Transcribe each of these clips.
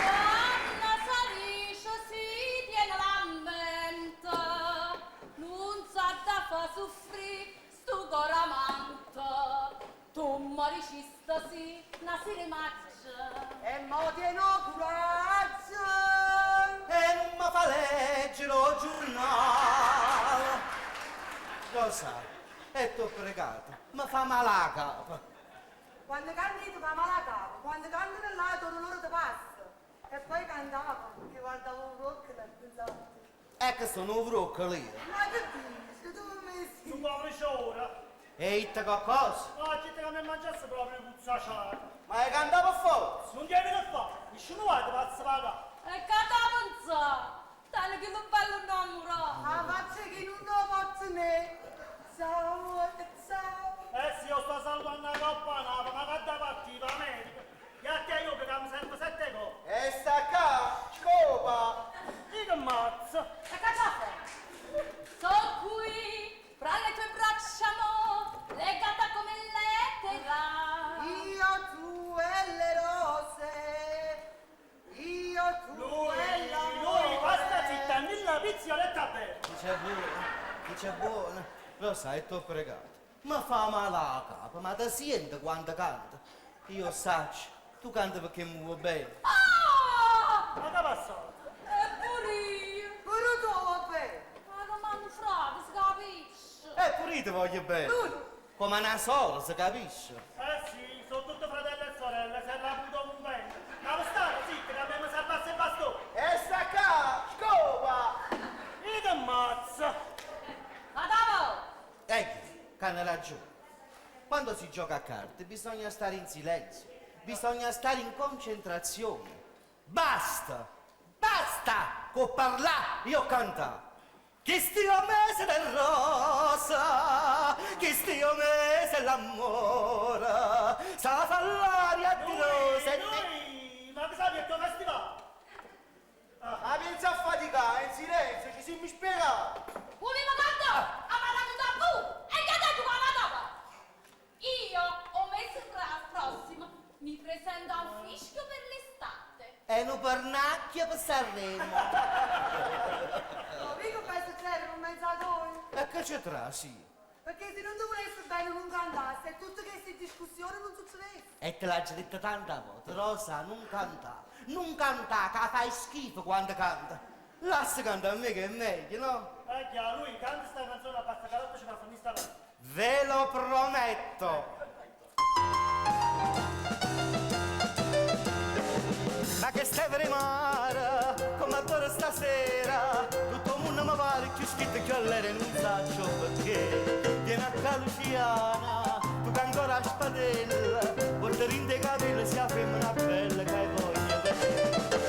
Quanno s'alice si tiene la mente, nun s'ha da fa suffrì stu core amante. Tu me diciste sì, na sera 'e maggio. E mo tiene 'o curaggio. E nun me fa leggere 'o giurnale. Rosa, e t'ho pregato, me fa male 'a capa. Quando canti ti fa male 'a capa, quando cantano ll'ate 'o dolore te passa. E poi cantavo che guardavo 'o vruoccolo e pensavo a te. E che sono 'o vruoccolo io? Ma che dici? Tu mi Si proprio ora. E 'itto qualcosa? Ma gente che mi mangiasse proprio puzza ciata. Ma hai cantato per forza? Non ti che fa? Nessuno va, ti pazza paga. E che da pensà? Tiene che un bello innamorato. 'A faccia che nun 'o pozzo ne. Ciao, ciao. Eh sì, io sto salutando la coppa nave, ma che da partire, America. E a te io che mi sento sette cose. E sta qua, scopa! Chi che mazza? E che c'ha fa? Sono qui, fra le tue braccia mo, legata come l'etera. Io, tu e le rose. Io, tu Lui, e l'amore. lui, basta zitta, nella pizza letta bene. Chi c'è buono, chi c'è buono. Lo sai, t'ho pregato. Mi fa male la capa, ma ti sento quando canta. Io saccio, tu canti perché mi vuoi bene. Ah! Ma che passato? E pure io. Pure tu, vabbè. Ma come un frate, si capisce? E pure io ti voglio bene. Come una sola, si capisce? Eh sì, sono tutti fratelli e sorelle, si è avuto un bene. Ma state zitta, che abbiamo salvato il bastone. E sta qua, scopa! Chi che mazza? Adamo! Ecco, cane ragione. Quando si gioca a carte bisogna stare in silenzio, bisogna stare in concentrazione. Basta! Basta! Con parlà io cantà. Che stio mese del rosa, che stio mese l'amore, sa fa l'aria di rosa. Lui, lui, ma che sai che è il festival? Ma pensa a faticare, in silenzio, ci siamo spiegati. Voleva cantare, ha parlato da tu e che ha giocare la dopo. Io, o mese prossimo, mi presento al fischio per l'estate. E un pernacchio per Sanremo. No, mica penso c'era un mezzadoio. E che c'è tra, sì? Perché se non ti volessi bene non cantassi e tutte queste discussioni non succedessero. E te l'ha già detto tanta volte, Rosa, non canta, non canta, che fai schifo quando canta. Lascia cantare a me che è meglio, no? Eh chiaro, lui canta sta canzone a passacarotto ci fa finire sta cosa. Ve lo prometto. Ma che stai per mare, come ancora stasera, tutto il mondo mi pare più scritto che all'era e non saccio perché. Vieni a qua Luciana, tu che ancora a spadella, porta rinde i capelli, sia femmina bella che hai voglia te.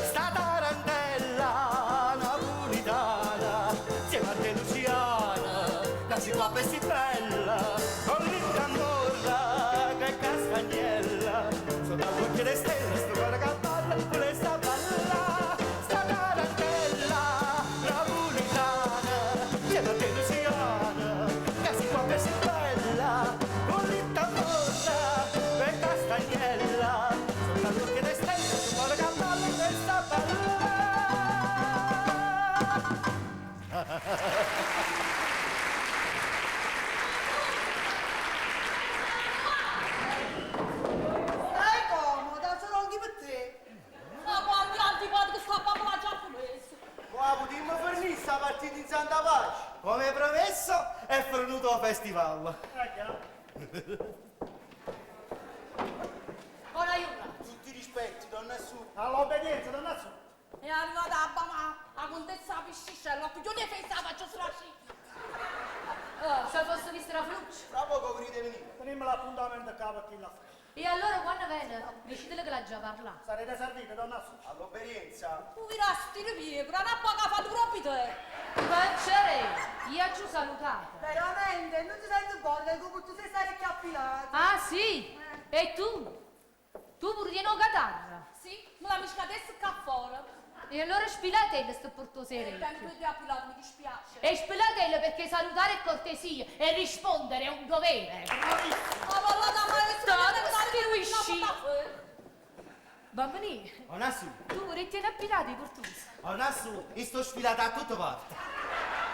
Sta tarantella napolitana, insieme a te Luciana, che si qua per si bella, con l'incamorra che è castagnella, sotto l'occhio delle stelle, sto cuore che balla, volesse balla, sta tarantella napolitana, insieme a te Luciana, che si qua per si bella, con l'incamorra che è castagnella, sotto l'occhio delle stelle, sto cuore che balla, volesse balla. Stai comoda, sono anche per te. Ma quanti antipatico sta bambola giapponese. Ma potremmo finire sta partita in Santa Pace. Come promesso è venuto al festival. Eh chiaro. Buona giornata. Tutti i rispetti, donna. Donna Assunta. All'obbedienza, donna Assunta. È arrivata a mamma, a contessa pisciscella, a coglione festa faccio strascino. Se fosse vista la fluccia. Fra poco venite venire. Teniamo l'appuntamento qua per chi l'ha fatto. E allora quando viene, dicitele che l'ha già parlato. Sarete servite, donna Assunta. All'obbedienza. Tu virasti di piecora, non poca fatto proprio te. Peccerè, io ci ho salutato. Veramente, non ti sento buono, tengo tutte queste orecchie appilate. Ah sì? E tu? Tu pure tieni un catarro. Sì, me la misca adesso qua fuori. E allora spilatella sto portose E orecchie. tengo due appilati, mi dispiace. E spilatella perché salutare è cortesia e rispondere è un dovere. Ma parlata maestra, Sta, mi Bambini, Donna Assunta, tu pure tieni appilati i portosi. donna Assunta, io sto sfilata a tutte parti.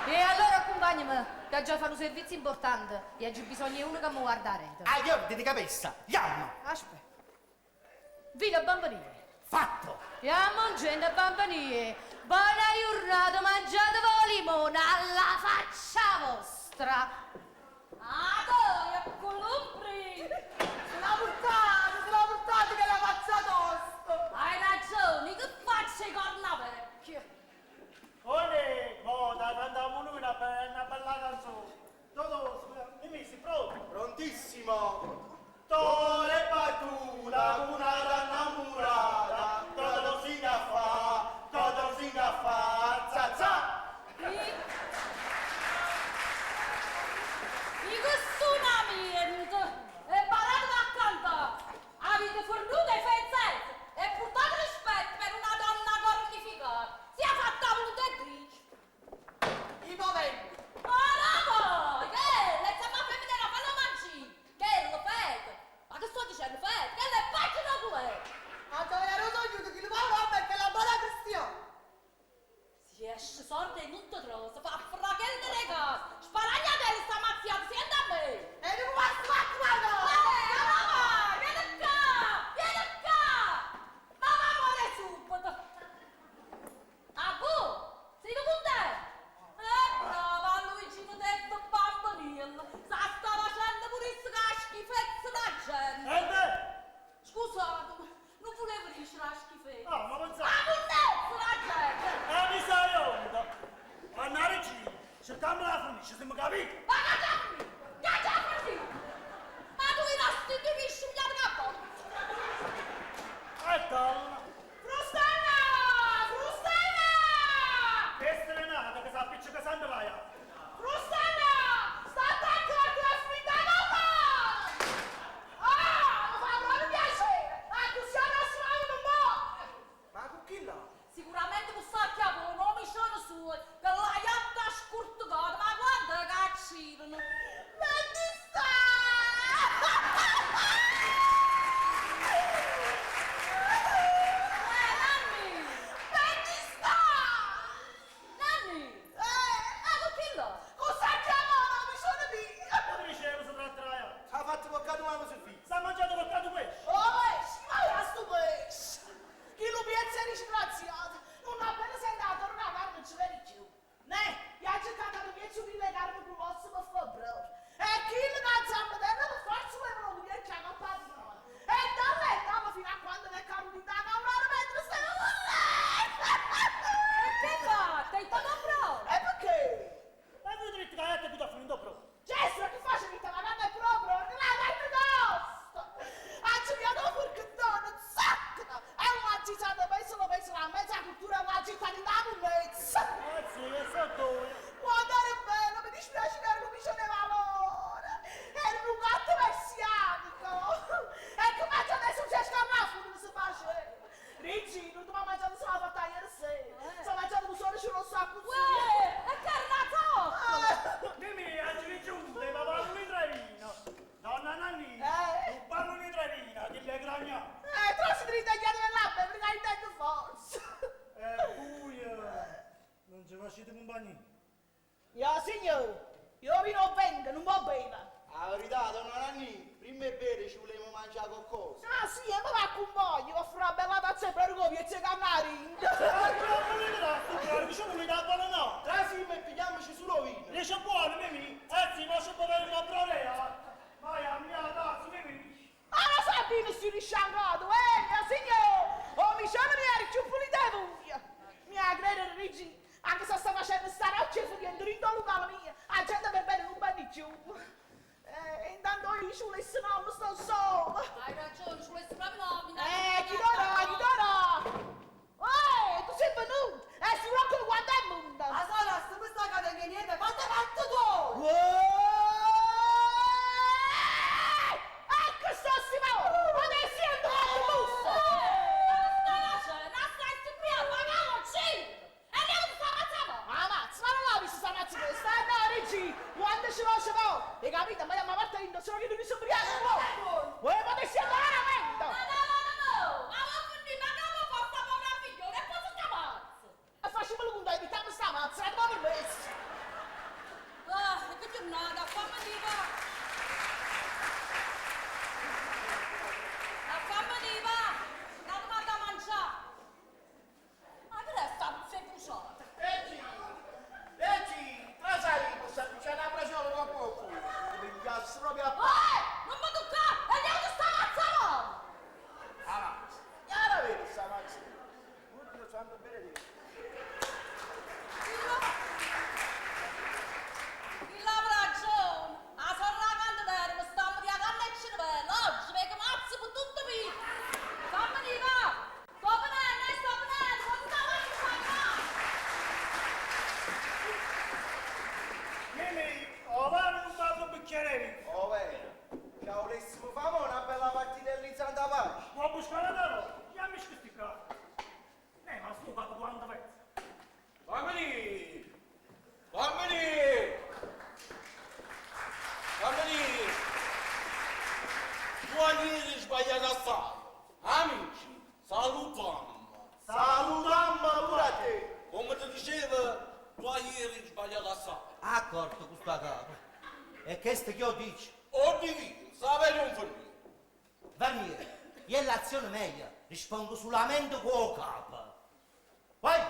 E allora accompagnami, che già fa un servizio importante e oggi bisogna di uno che mi guarda a rete. Ah, io ti capessa, yam, Aspetta. Via bambini. fatto. Andiamo gente bambini. Buona giornata, mangiate voi limone alla faccia vostra. Ah, dai, columbri! Se l'ha portata, se l'ha portata che la faccia tosta. Hai ragione, che faccio i corna vecchia? Olè, mo dai, cantiamo noi una, be- una bella canzone. Totò, scusa, mi sei pronto? Prontissimo. Tore battuta, una innamorata, todo si fa, todo si fa, za za. I costunamento! E parate a cantare! Avete fornuto i fezzetti e portate rispetto per una donna cornificata! Sia fatta volutrice! I poveri. Ah, no! Che? Le siamo femmine la fanno mangiare! Che lo fate? Ma che sto dicendo? Fate? Che le faccio da cuore! Ma dove ero sogno che lo fa perché la buona cristiana. Si esce sorda e non ti trovo, fa frachelle le cose! Sparagnate sta mazziata, senta a me! E tu guarda, guarda, guarda. Eh, mamma, vieni qua! Vieni qua! Mamma muore subito! Abu, sei tu con te? Brava, Luigi, ti detto bambinillo! Sa sta facendo pure questa schifezza da gente! E beh, Scusate, non volevo dire la schifezza! no, ma pensavo. La monnezza la gente! E mi sei onda. Anna regina, cerchiamo la fornisce, siamo capiti? Ma che già finito? Che già finito? Ma tu i nostri devi sciugliare la porta! E dalla. Frustella! Frustella! Che strenata che si appiccica sempre vai. Frustella! Sta attaccando la sfidata Ah! Mi fa proprio piacere! Ah, tu sei una strana muore! Ma con chi là? Sicuramente questo chiavo non mi sono sue, che la iatta scurtugata, ma guarda che accidano! Vedi sta! Nanni! Vedi sta! Nanni! Ah, con chi là? Cosa chiamano? Mi sono mia. Come dicevo, si tratta la Ha fatto qualcosa nuovo sul figlio. Sta mangiando qualcosa pesce. Oh, pesce, ma era sto pesce! Chi lo piazza è disgraziato! Non appena sei andato, ora la carne non ci vede più! Ne, gli ha cercato di mezzo chilo di carne con l'osso per far brodo! E chi le cazzo per forza volevano che viene a campare di brodo! E da lettava fino a quando ne è caduto in tavola mentre stava con lei! E che fa? Ti tocca pro? E perché? E voi dite che avete buttato finito pro. Gesso, che faccio che la carne è proprio, la carne tosta! Ha girato un forchettone, zacca! E una città penso lo penso la mezza cultura, una città di mezza! Eh sì, e so dove. Quando era bello, mi dispiace che era un piccione valore! Era un gatto messianico! E come adesso c'è scamato, non si faceva! Regino, tu mi hai mangiato solo la fatta ieri sera! Sto mangiando un solo ce lo sa così! Uè, e che era una zoccola! Mimì, oggi vi giunte, ma parlo di Trevino. Donna Nannina, Eh? non parlo di Trevino, che le gragna. Trossi di ritagliare nell'acqua, perché hai detto forza! E poi, non ci facete compagnia. Io signore, io vino vengo, non può bere. La verità, donna Nanni, prima di bere ci volevamo mangiare qualcosa. Ah sì, e mi va con voglio, offro una bella tazza di pergo e c'è cannarin. Ma non volete da stuprare, che ci volete da no? Trasimmo e pigliamoci solo vino. Riesce buono, Mimì? Eh sì, ma ci può avere una brorea. Vai a mia tazza, Mimì. Ah, lo sai, Pino, si risciangato, eh, mio signore! Oh, Santo benedetto. Chi l'ha ragione? La sorella cantera mi sta ubriacando il cervello. Oggi vengo mazzo per tutto vita. Fammi dire, va! Sto venendo, sto venendo, non sta facendo Mimì, o vale un altro bicchiere? Oh, vero. Ciao, volessimo fare una bella partitella in Santa Pace. Vuoi buscare da loro? Chiami questi qua. Ma sto capo quando pensa. Bambini! Bambini! Bambini! Tu ieri sbagliato assai. Amici, salutammo. Salutammo pure a te. Come ti dicevo, tu ieri sbagliato assai. Accorto con sta capo. E questo che io dico? O di io, sapete un fornito. Vernier, io l'azione meglio, rispondo solamente con il capo. Vai!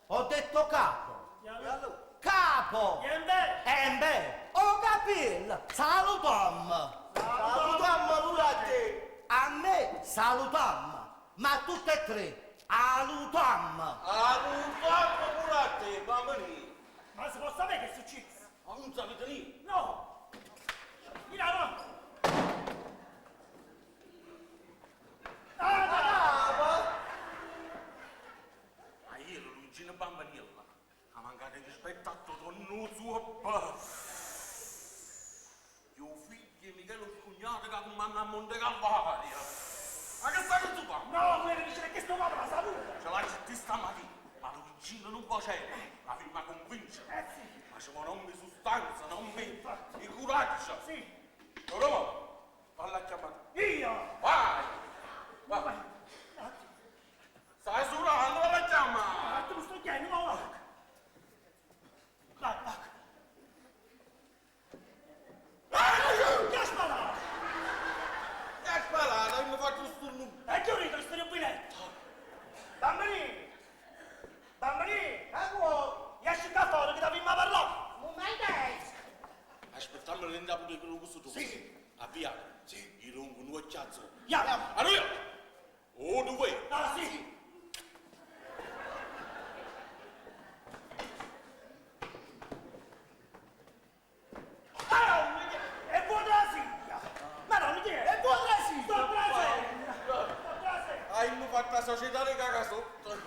Ho detto capo. E allora? Capo! E beh! E beh, ho capito! Salutammo! Salutammo pure a te. A me salutammo, ma a tutte e tre alutammo! Salutammo pure a te, bambini. Ma si può sapere che è successo? Ma non sapete niente. No! Mira, no! Ah, Capo. Ma ieri Luigino Bambiniella ha mancato di rispetto a tonno suo papà. Io figlio Michele Scugnato che comanda a Monte Calvario. Ma che stai tu fa? No, volevo dire che sto capo la saluta! Ce l'ha già stamattina, ma Luigino non faceva, la firma convince. Eh sì! Ma ci vuole non mi sostanza, non mi di coraggio. Sì! Allora, falla chiamare. Io! Vai! Vai! Stai surando, falla chiamare! Ma tu sto chiedendo, ma va! Vai, vai! Che ha sparato? Che ha sparato? Mi faccio sto nome. E che rito, sto rubinetto! Bambini! Bambini! Ma vuoi? Esci da fuori che da prima parlare! Momento Aspettiamo l'enda pure quello che tu. Sì. Avviato. Sì. Io lungo un occhiazzo. Andiamo! Allora! Oh, dove? Ah, sì! Ah, è buona la sigla! Ma non chi è? È buona la sigla! Sto trasendo! Sto trasendo! Hai fatto la società di caga sotto.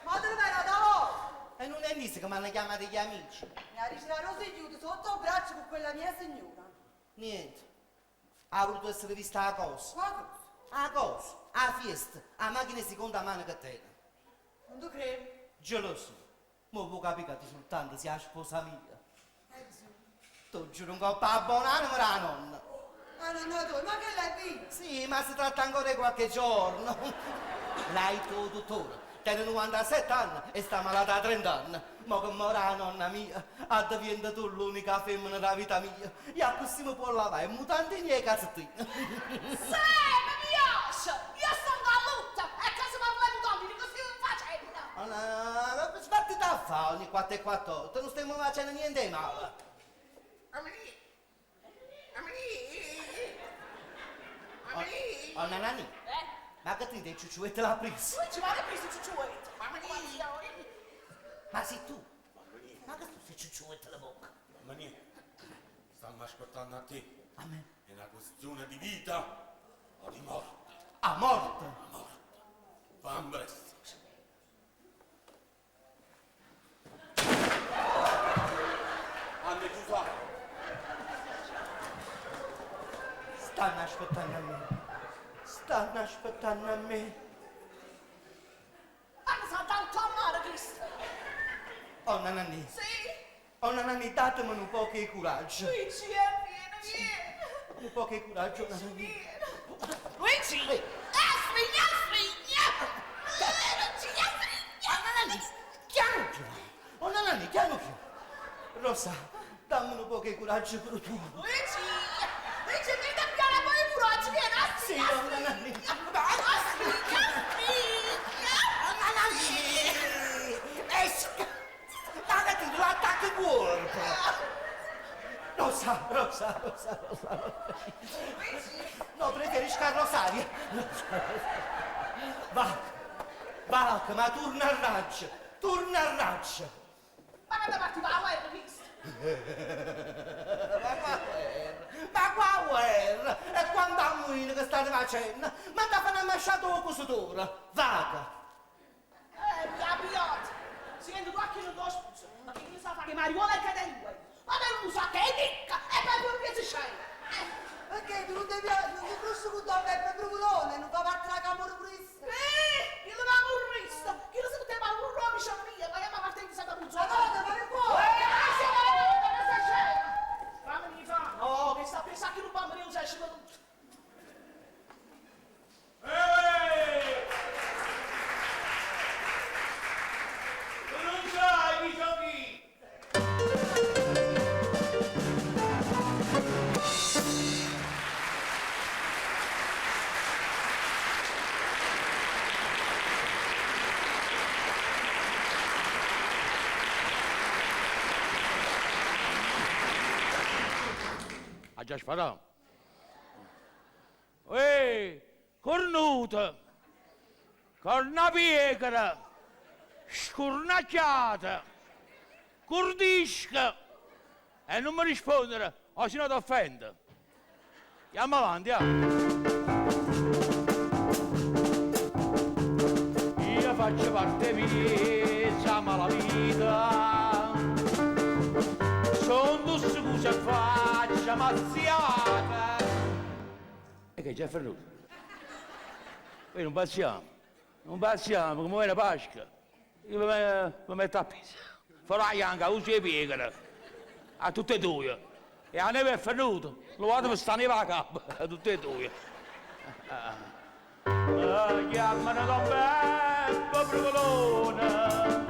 Ma te ne vai da voi? E non è niente che mi hanno chiamato gli amici. Mi ha dice la Rosa chiude sotto il braccio con quella mia signora. Niente. Ha voluto essere vista la cosa. Ma cosa? La cosa, la fiesta, la macchina seconda mano che tiene. Non ti credo. Geloso. Ma può capire che soltanto sia la sposa mia. Eh sì. Tu giuro un coppa a buonanima della nonna. Ah, nonna tua, ma che l'hai visto? Sì, ma si tratta ancora di qualche giorno. Lei tu, dottore, tiene 97 anni e sta malata da 30 anni. Ma che muore la nonna mia, diventa tu l'unica femmina della vita mia. E così mi può lavare mutandini e calzettini. Sì, mi piace! Io sono a lutta e cosa mi vuoi mutandini così non facendo? Allora, sbatti da fare ogni 4 e 4, non stiamo facendo niente di male. Oh, oh, Nanani, Eh? ma che ti dai ciucciuetta l'ha presa? Luigi, ma che preso ciucciuetto? Ma sei tu? Ma che tu sei ciucciuetta la bocca? Mamma mia, stanno aspettando a te. A me? È una questione di vita o di morte. A morte? A morte. Fan presto. Anne tu fa. Stanno aspettando a me. Stanno aspettando a me. Ma che sono tanto amare questo? Oh, Nanani. Sì? Oh, Nanani, datemi un po' di coraggio. Luigi, vieni, vieni. Un po' di coraggio, Nanani. Vieni. Luigi! Ehi. Sveglia, sveglia! Luigi, sveglia! Nanani, piano piano. Oh, Nanani, piano piano. Rosa, dammi un po' di coraggio pure tu. Luigi! Luigi, vieni a piare poi il coraggio, vieni, Sì, sveglia! oh, Nanani. Sveglia, sveglia! Nanani! Esca! Ma che ti la M'attacca 'ncuorpo! Rosa, Rosa, Rosa, Rosa. No, preferisco a Rosaria. Vaco, vaco, ma turnarraggio, turnarraggio. Ma quando partiva la guerra, visto? Ma qua guerra? Ma qua guerra? E quando ammuina che state facendo? Ma da fare una masciata o cusatore? Vaca! Mi ha pigliato. Senti, tu a chi non ti scusa? Ma chi non sa fare che mariuola e catengue? Ma per non sa che è ricca e poi pure che si scende. Perché tu non devi, non ti frusci con Don Peppe Provolone, non fa parte della camorra purista. Io non avevo un risto. Chi lo sa che ma un uomo c'è mia, ma io mi parto in Santa Cruz. Ma cosa, ma che vuoi? Fammi fa. No, che sta pensando che non bambino non si esce tutto. Tu non sai chi sono chi! Ha già sparato. Ehi, cornuta, cornapiecora, scurnacchiata, curdisca. E non mi rispondere, o se no ti offendo. Andiamo avanti, ah. Io faccio parte mia, malavita. Sono scusa faccia mazziata. E che è già venuto? Poi non passiamo, non passiamo, come era Pasqua. Io mi metto a pisa. Farò la bianca, uso e piegano. A tutte e due. E la neve è venuta. Lo vado per sta neve a capo, a tutte e due. Mi chiamano Don Peppe Provolone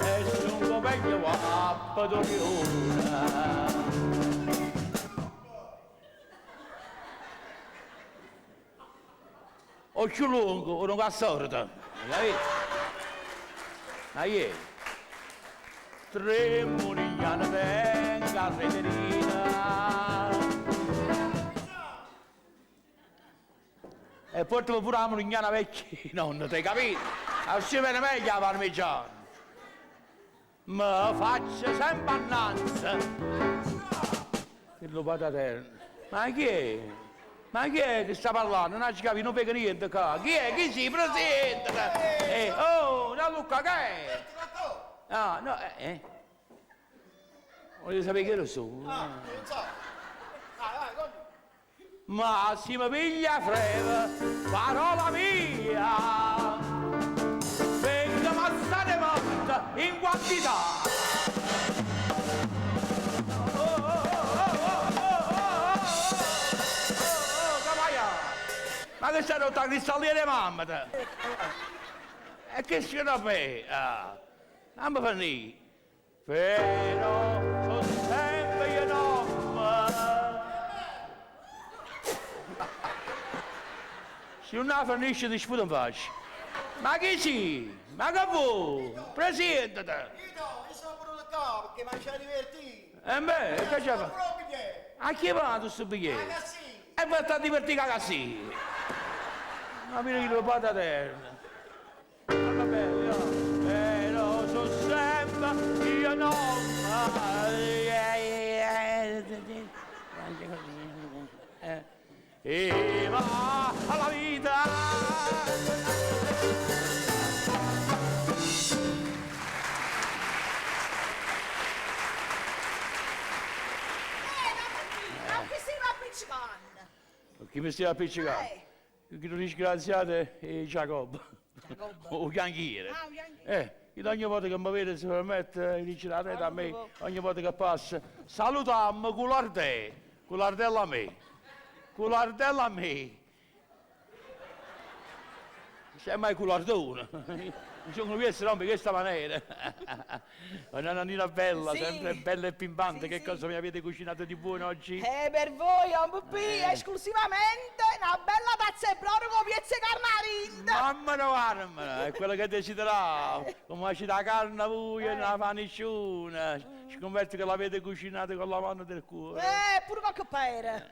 e sono meglio guappo d'Orione. O più lungo, o non cassorda, capito? Ma chi è? Tre murigliane venga a reterina. E portami pure la murigliana vecchia, nonno, te capito? Così viene meglio la parmigiana. Mi faccio sempre annanza. Quello pataterno. Ma chi è? Ma chi è che sta parlando? Non ci capisco, non vedo niente qua. Chi è? Chi si presenta? Oh, da Luca, che è? Ah, no, eh. Voglio sapere chi lo so. Ah, non so. Vai, vai, continua. Ma si mi piglia freve, parola mia, venga massate morta in quantità. Oh, oh, oh, oh, oh, oh, oh, oh, oh, ma che sei rotta cristalliere mamma te? E che si roba è? Ah, non mi fa niente. Però sono sempre io nome. Se non la finisce ti sputo in faccia. Ma chi sei? Ma che vuoi? Presentati! Io no, io sono venuto qua perché mi ci divertito. E beh, che c'è? Sono proprio biglietto. A chi va tu sto biglietto? A Cassino. E va a divertire a Cassino. Ma mi dico pataterna. Vabbè, io però sono sempre io non. E va alla vita. Ma che si va appiccicando? Chi mi stia appiccicando? Chi lo disgraziato è Giacobbe. O chianchiere. Ah, un chianchiere. Io ogni volta che mi vede si permette, dice la testa a me, ogni volta che passa, salutammo con l'ardè, con l'ardella a me, con l'ardella a me. Semmai con l'ardone. Non sono visto rompe questa maniera. Ma nonnina bella, Sì. sempre bella e pimpante, Sì, che sì. cosa mi avete cucinato di buono oggi? E per voi, oh, Pipì, esclusivamente una bella tazza di brodo con piezze carnarinda. Mamma no, arma, è quello che deciderà. Come ci la carne voi e non la fa nessuno. Scommetto che l'avete cucinata con la mano del cuore. Pure qualche pere.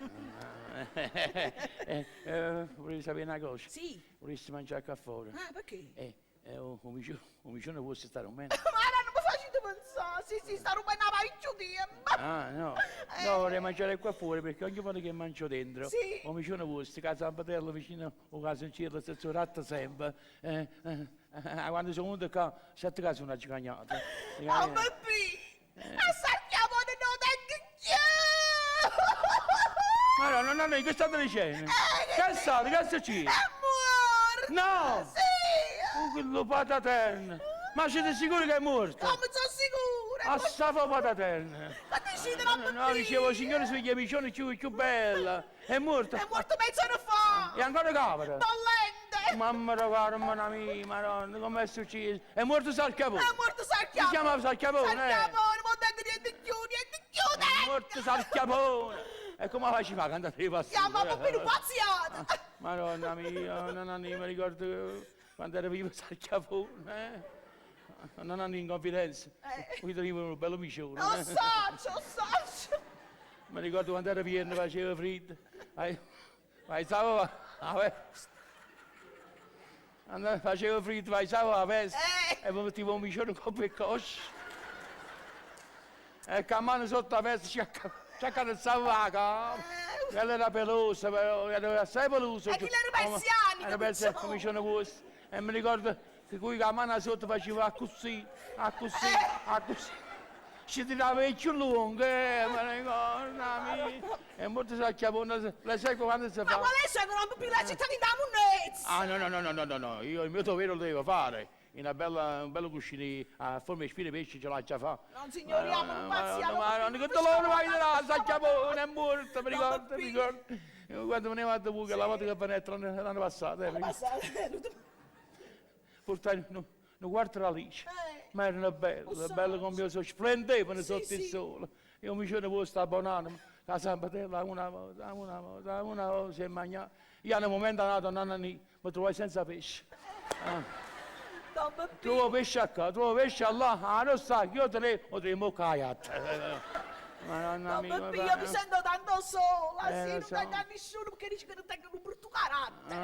Vorrei sapere una cosa. Sì. Vorresti mangiare qua fuori. Ah, perché? Un micione può stare un meno. Ma non mi facete pensare. Sì, sì, sta rubando parecchio tempo. Ah, no. No, vorrei mangiare qua fuori perché ogni volta che mangio dentro, Sì. un micione vuoi, casa San vicino o casa in cielo, se sono ratto sempre. Quando sono venuto qua, sette case sono gigagnata. Oh, Pipì, a Sarchiamone non tengo più. Ma no, no, no, no, che state dicendo? Che state, che succede? È morto. No! Sì. Oh, quello pataterno! Ma siete sicuri che è morto? Come sono sicura? A sta pataterno! Ma decide la No, no, dicevo, signore, sugli amicioni più, più bella! È morto! È morto mezz'ora fa. E ancora capita! Bollente. Mamma da carmina mia, madonna, com'è successo? È morto Sarchiapone! È morto Sarchiapone. Si chiama Sarchiapone, eh? Sarchiapone, non tengo niente più, niente più. È morto Sarchiapone! E come faceva a cantare i passi? Chiama Pipì un pazziato. Madonna mia, nonna mia, mi ricordo quando era vivo Sarchiapone, eh? Non hanno in confidenza. Qui tenevo un bello micione. Lo so, lo so. Mi ricordo quando era pieno, faceva freddo. Vai, vai, stavo la veste. Andava, faceva freddo, vai, stavo la veste. E mi mettevo un micione con le cosce. E con la mano sotto la veste ci accarezzava la capa. Quella era pelosa, però, era assai pelosa. E chi era persiani, Era persiano, come sono questo. E mi ricordo che qui con la mano sotto faceva così, così, così. Ci tirava il più lungo, ma ricordo, amico. E molto si acchiapona, la seguo quando si Ma fa. qual è il suo Pipì la città di Damunez? Ah, no, no, no, no, no, no, no, io il mio dovere lo devo fare. In una bella, un bello cuscino a forma di spine pesce ce l'ha già fatta. Non signoriamo, non pazziamo. Ma non che dolore vai là, Sarchiapone è morto, mi ricordo, mi ricordo. Io quando me ne vado a buca, la volta che venne l'anno passato, portai un quarto d'alice. Ma erano belle, belle come io splendevano sotto il sole. Io mi sono posto a Bonanima, la Sambatella, una volta, una volta, una volta, si è mangiato. Io nel momento nato, nonna mi trovai senza pesce. Trovo pesce qua, trovo pesce là, ah, non sa, io te ne ho te ne caiat. Madonna mia, Pipì, io mi sento tanto sola, sì, non lo so. tengo a nessuno perché dice che non tengo un brutto carattere.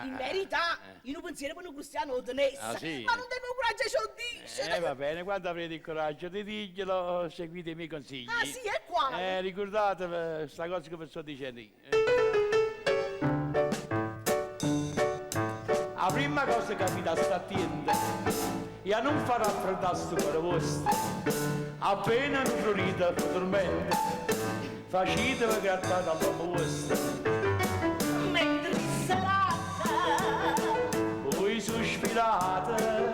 In Ah, verità, io non pensiero per un cristiano lo tenesse, Ah, sì? ma non tengo il coraggio di lo dice. Va bene, quando avrete il coraggio di dirglielo, seguite i miei consigli. Ah, sì, e quale? Ricordatevi sta cosa che vi sto dicendo io. La prima cosa che vi da sta attento è a non far raffreddare sto cuore vostro. Appena non prurite tormento, facetevi grattare dall'uomo vostro. Mentre serata, Voi sospirate,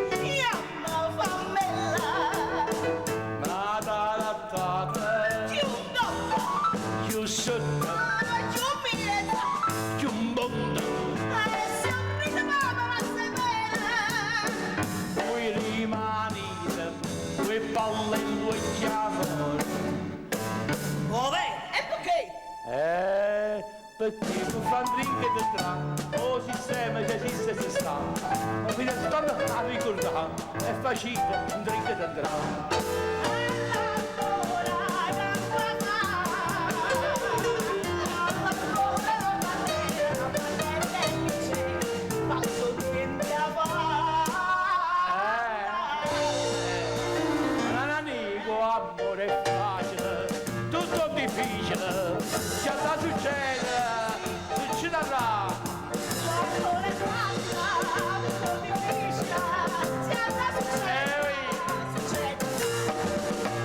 chiama fammella, ma tarattate, più dopo, più sotto, più mieta, più in mondo. e sorride mamma ma se bella. Voi rimanete, voi palle in due chiavoni. Dove? E perché? Perché per fare un drink e entrare, o sistema se esiste se sta. Ma fino a torno a ricordare, è facile un drink ed entrare. Non amico, amore è facile, tutto difficile, c'è da succedere, succederà.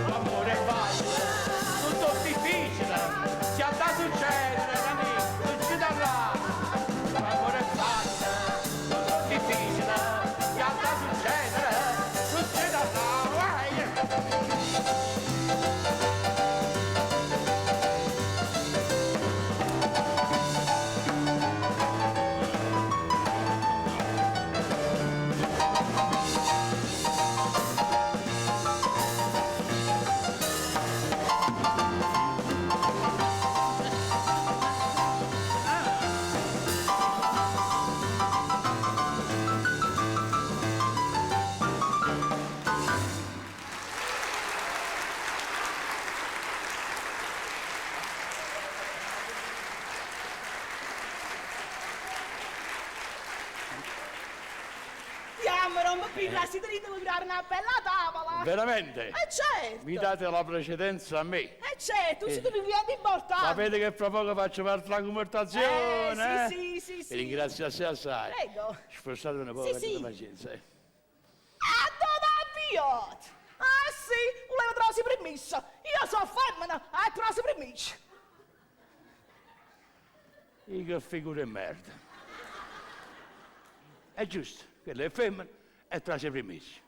L'amore è facile, tutto difficile, c'è da succedere, amico, succederà. L'amore è facile, tutto difficile, c'è da succedere, succederà. Vai! Don Peppino, la siete dite di creare una bella tavola. Veramente? Eh certo. Mi date la precedenza a me. Eh certo, tu sei un cliente importante. Sapete che fra poco faccio parte la conversazione? Eh, sì, sì, sì, sì. Vi ringrazio assai assai. Prego. Sforzate un po', Sì, avete sì. pazienza. eh. Ah, dove avviate? Ah sì, volevo trovare permesso. Io sono femmina, a trovare permesso. Io che figura di merda. È giusto, quella è femmina e trase permesso.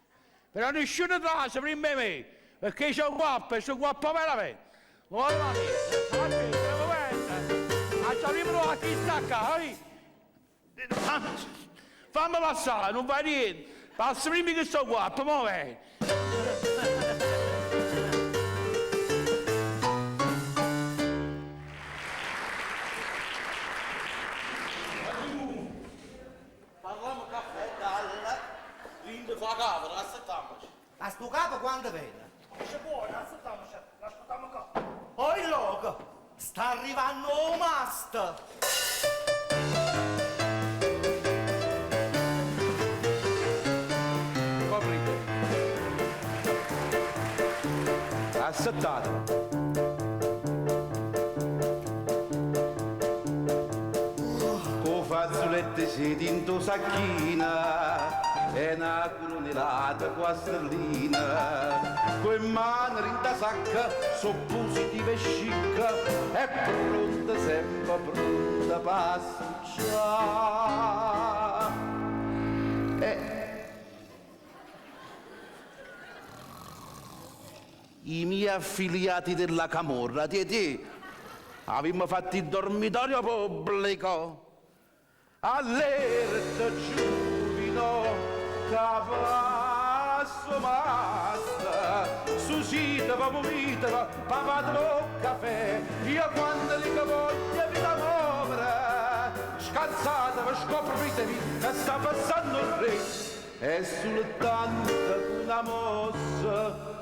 Però nessuno trase prima di me, perché sono guappo e sono guappo veramente. Guarda lì, guarda, prima a chi sta qua, eh? Fammi passare, non fa niente. Passa prima che sto guappo, mo vai. Parliamo caffè dalla. Rinde fa cavolo, aspettiamoci. Ma sto capo quando viene? Dice buona, aspettiamoci, l'aspettiamo qua. Oi loco, sta arrivando o mast! Coprite. Assettate. Con fazzoletto siete in tua sacchina e una colonnellata qua sterlina. Con mano in ta sacca, so positiva e chic, è pronta, sempre pronta per succiare. E i miei affiliati della camorra, ti, ti, abbiamo fatto il dormitorio pubblico. Allerta giovino, capasso masta, susitava, muovitava, papatelo caffè, io quando li voglio vita muovere, scansateva, scopritevi, che sta passando il re, è soltanto una mossa.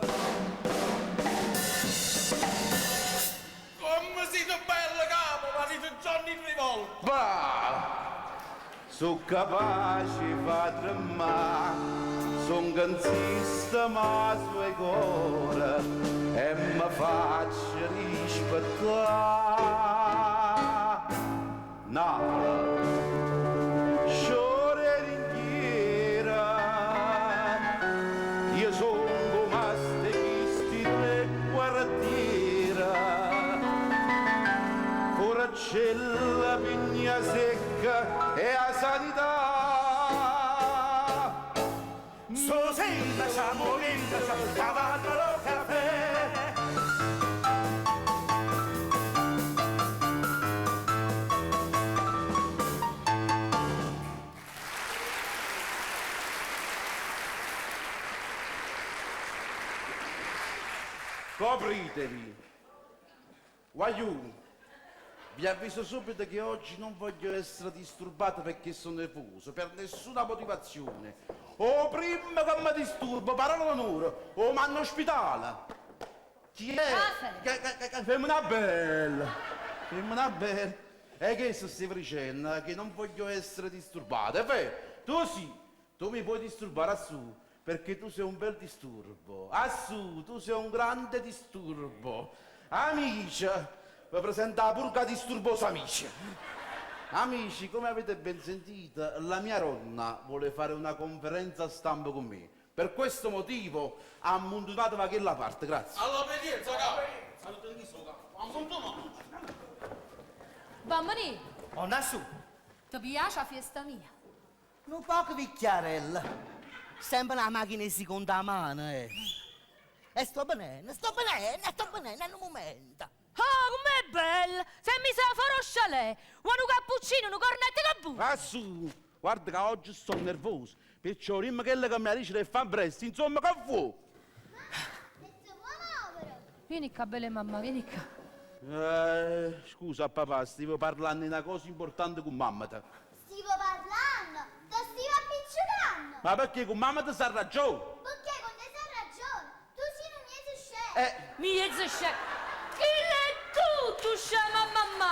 Come siete bello capo, ma siete Johnny Travolta. Bah! Sono capace di far tremare, son gansista ma sue cuore e mi faccio rispettare. Napoli, sciore ringhiera, io sono maste chisti tre quartiera. Ora c'è la pigna secca e la sanità. So sempre siamo vinto, cavallo caffè. Copritevi. Guagliù, vi avviso subito che oggi non voglio essere disturbato perché sono nervoso, per nessuna motivazione. O prima che mi disturbo, parola d'onore, o mi hanno ospitale. Chi è? Caffè. Che, femmina bella, femmina bella. E che sto dicendo? Che non voglio essere disturbato. È vero, tu sì, tu mi puoi disturbare su, perché tu sei un bel disturbo. Assù, tu sei un grande disturbo. Amici, vi presento la purga disturbosa amici. Amici, come avete ben sentito, la mia donna vuole fare una conferenza stampa con me. Per questo motivo ha ammuntunato da quella parte, grazie. All'obbedienza, capo. Saluto chi so, capo. Ma sono tornato. Bambini, Oh, Nasu, ti piace la festa mia? un poco vecchiarella. Sembra una macchina di seconda mano, eh. E sto bene, sto bene, sto bene, un momento. Oh, com'è bella! Se mi sa fare lo chalet, vuoi un cappuccino, un cornetto che bu! Ah, su, guarda che oggi sto nervoso, perciò prima che che mi dice che fa presto, insomma, che fu? Vieni qua, bella mamma, vieni qua. Scusa papà, stavo parlando di una cosa importante con mamma. te. Stivo parlando, ti stivo appiccicando. Ma perché con mamma ti sa ragione? Perché con te sei ragione, tu sei un mezzo scemo. Mezzo scemo. Chi è tutto scemo, mamma?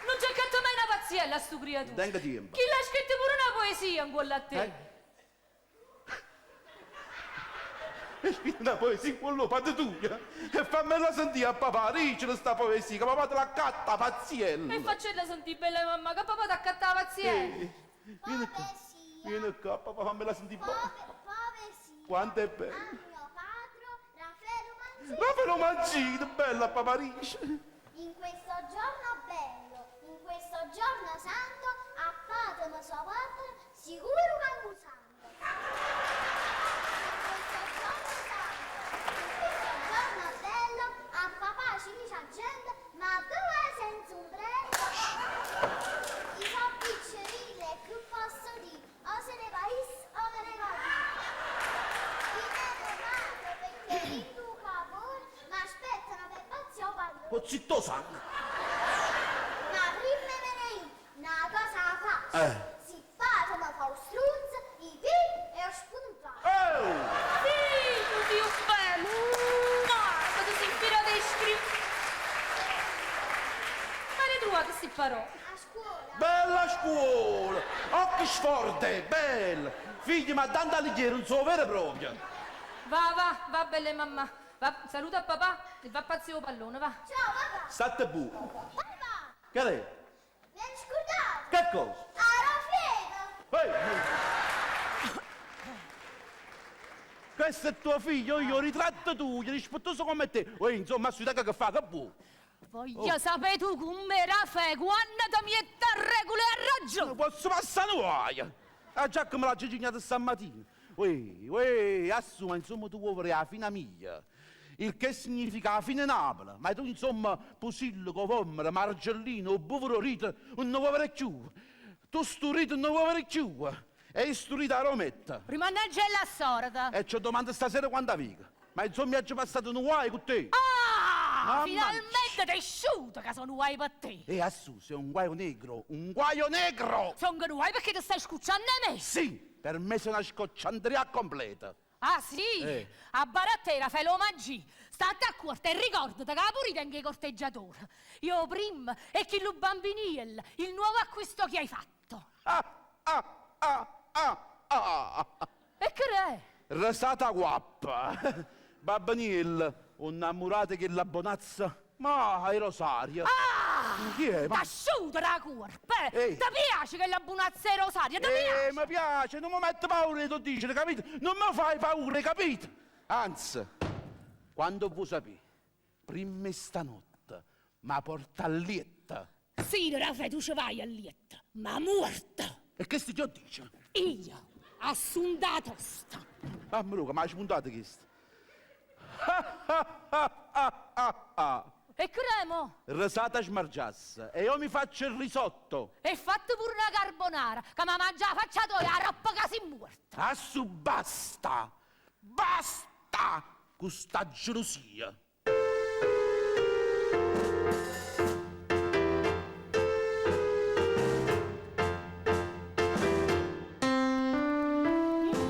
Non c'è fatto mai una pazzia. pazziella a sto creaturo. Tengo tempo. Chi l'ha scritto pure una poesia in quello a te? Eh? Una poesia quello padre tuo. E fammela sentire a papà, dicelo sta poesia, che papà te la catta, pazziella. E faccela sentire bella mamma, che papà ti accatta la pazziella. Vieni qua, vieni qua, papà, fammela sentire. Povesia. Quanto è bella. A mio padre Raffaele Mancini. Raffaele Mancini, bella papà dice. In questo giorno bello, in questo giorno santo, a padre mio suo padre, sicuro che un santo. In questo giorno santo, in questo giorno bello, a papà ci dice a gente, ma dove senza ombrello? I so piccerile, che posso dire, o se ne va is o me ne va via. I ne madre perché in tu cavolo, ma aspettano per pazzia o padrone. Oh, zitto sangue. Ma prima me ne io, una cosa la faccio. Eh. Si padre mi fa un struzzo, i piedi e ho spuntato. Oh! Figlio Dio bello! Ma ti sei ispirato a scrivere? Ma le trovate queste parole? A scuola. Bella scuola! Oxford, bella! Figli, ma tanta alighieri non sono vere e proprie. Va, va, va, bella mamma. Va, saluta papà e va a pazzio pallone, va. Ciao papà. State buono. Papà, Che è? mi hai scordato. Che cosa? A Raffaele. Ehi! Questo è tuo figlio, io ritratto tu, rispettoso come te. Ehi, insomma, su che fa, che vuoi? Voglio Oh. sapere tu come Raffaele, quando ti metti a regola e a ragione. Non posso passare guaio. Ah, già che me l'ha gignata stamattina. Uè, uè, assuma, insomma, tu vuoi la fine mia. Il che significa la fine Napoli. Ma tu, insomma, Posillico, Vommero, Margellino, Buvero Rito, non vuoi avere più. Tu sto rito non vuoi avere più. E sto rito a Rometta. Rimannaggia la sorda. E ci domanda stasera quando viga. Ma insomma, mi ha passato un guaio con te. Ah, Mamma finalmente ti è asciutta che sono guai per te. E assu, sei un guaio negro, un guaio negro! Sono guai perché ti stai scucciando a me. Sì, per me sei una scocciandria completa. Ah sì? Eh. A barattera fai lo mangi. State a corte e ricordati che pure tengo i corteggiatori. Io prima e chi lo bambiniel, il nuovo acquisto che hai fatto. Ah, ah, ah, ah, ah. E che è? Resata guappa. Babaniel, un innamorato che la bonazza. Ma è Rosaria. Ah! Chi è? Ma... T'asciuta la corpa, eh? Ehi. Ti piace che la bunazza è Rosaria? Ti piace? Mi piace, non mi metto paura, ti dice, capito? Non mi fai paura, capito? Anzi, quando vuoi sapere, prima stanotte, ma porta a lietta. Sì, Raffaele, tu ci vai a letto, ma morta. E che sti che dice? Io, assunta tosta. Mamma Luca, ma hai spuntato questo? E cremo? Risata smargiassa. E io mi faccio il risotto. E fatto pure una carbonara, che mi mangia la faccia tua e la roba che si è morta. Assu basta! Basta! Con sta gelosia.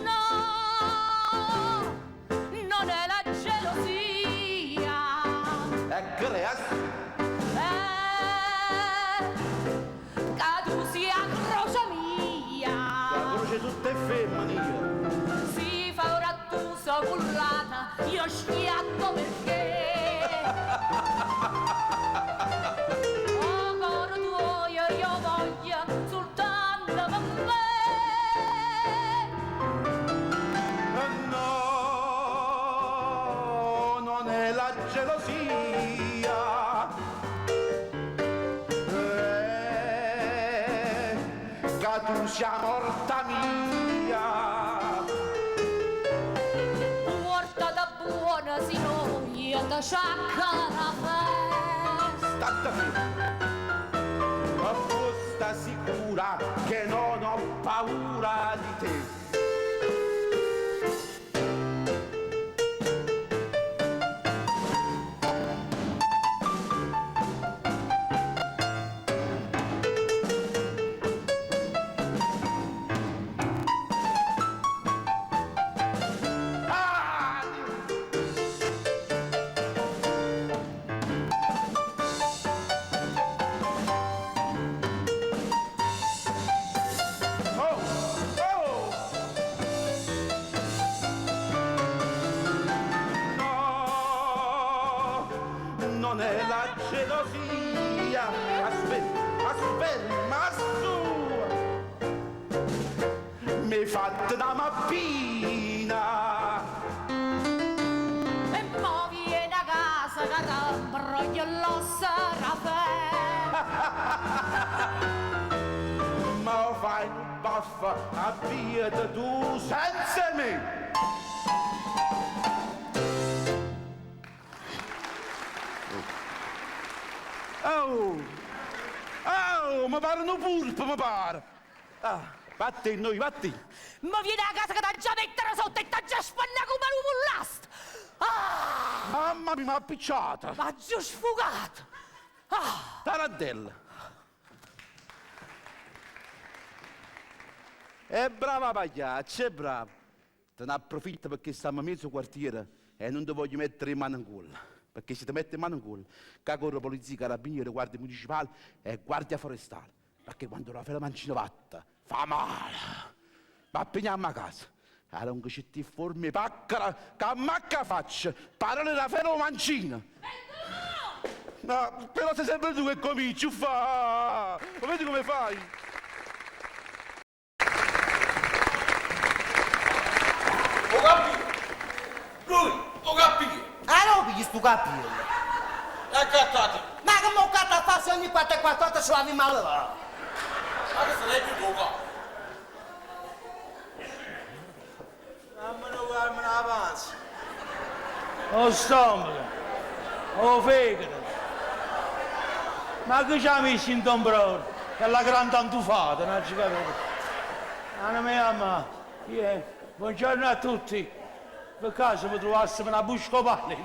No, non è la gelosia. Ecco lei, assu. Che tu sia croce mia. La croce tutte femmine io. Si fa ora tu so cullata, io schiatto perché. Oh, coro tuo, io voglio soltanto per me. No, non è la gelosia. Che tu sia morta mia. Morta da buona sino io da sciacca State ferma. Ma sta sicura che non ho paura di te. Ah! Non è la gelosia. Aspetta, aspetta, ma su! Mi fate da mappina! E mo viene a casa che t'imbroglia l'ossa, Raffaele. Ma fai un baffo a via tu senza me! Oh! Oh, mi pare un pulpo, mi pare! Ah, vattene noi, vattene! Ma vieni a casa che t'ha già mettere sotto e t'ha già spanna come un pullastro! Ah! Mamma mia, m'ha appicciata! M'ha già sfugato! Ah! Tarantella! È brava pagliaccia, è brava. Te ne approfitto perché stiamo a mezzo quartiere e non ti voglio mettere in mano in culo. Perché se ti mette in mano in culo, che corre polizia, carabinieri, guardia municipale e guardia forestale. Perché quando Raffaele Mancino vatta, fa male. Ma appena a casa, allora non c'è ti forme paccara, che ammacca faccia, parole Raffaele Mancino. No, però sei sempre tu che cominci, uffa! Ma vedi come fai? Ho capito! Lui, ho capito! Ah no, pigli sto capello. Accattate! Ma che mo cazzo a fare se ogni 4 e 4 ce l'avevi male va? Ma che se l'hai più tuo capo? Dammi una panza. O stomaco, o fegato. Ma che ci ha messo in tombrone? Che è la grande antufata, non ci capito. Anna mia mamma, yeah. Buongiorno a tutti. Per caso mi trovassimo una buscopale.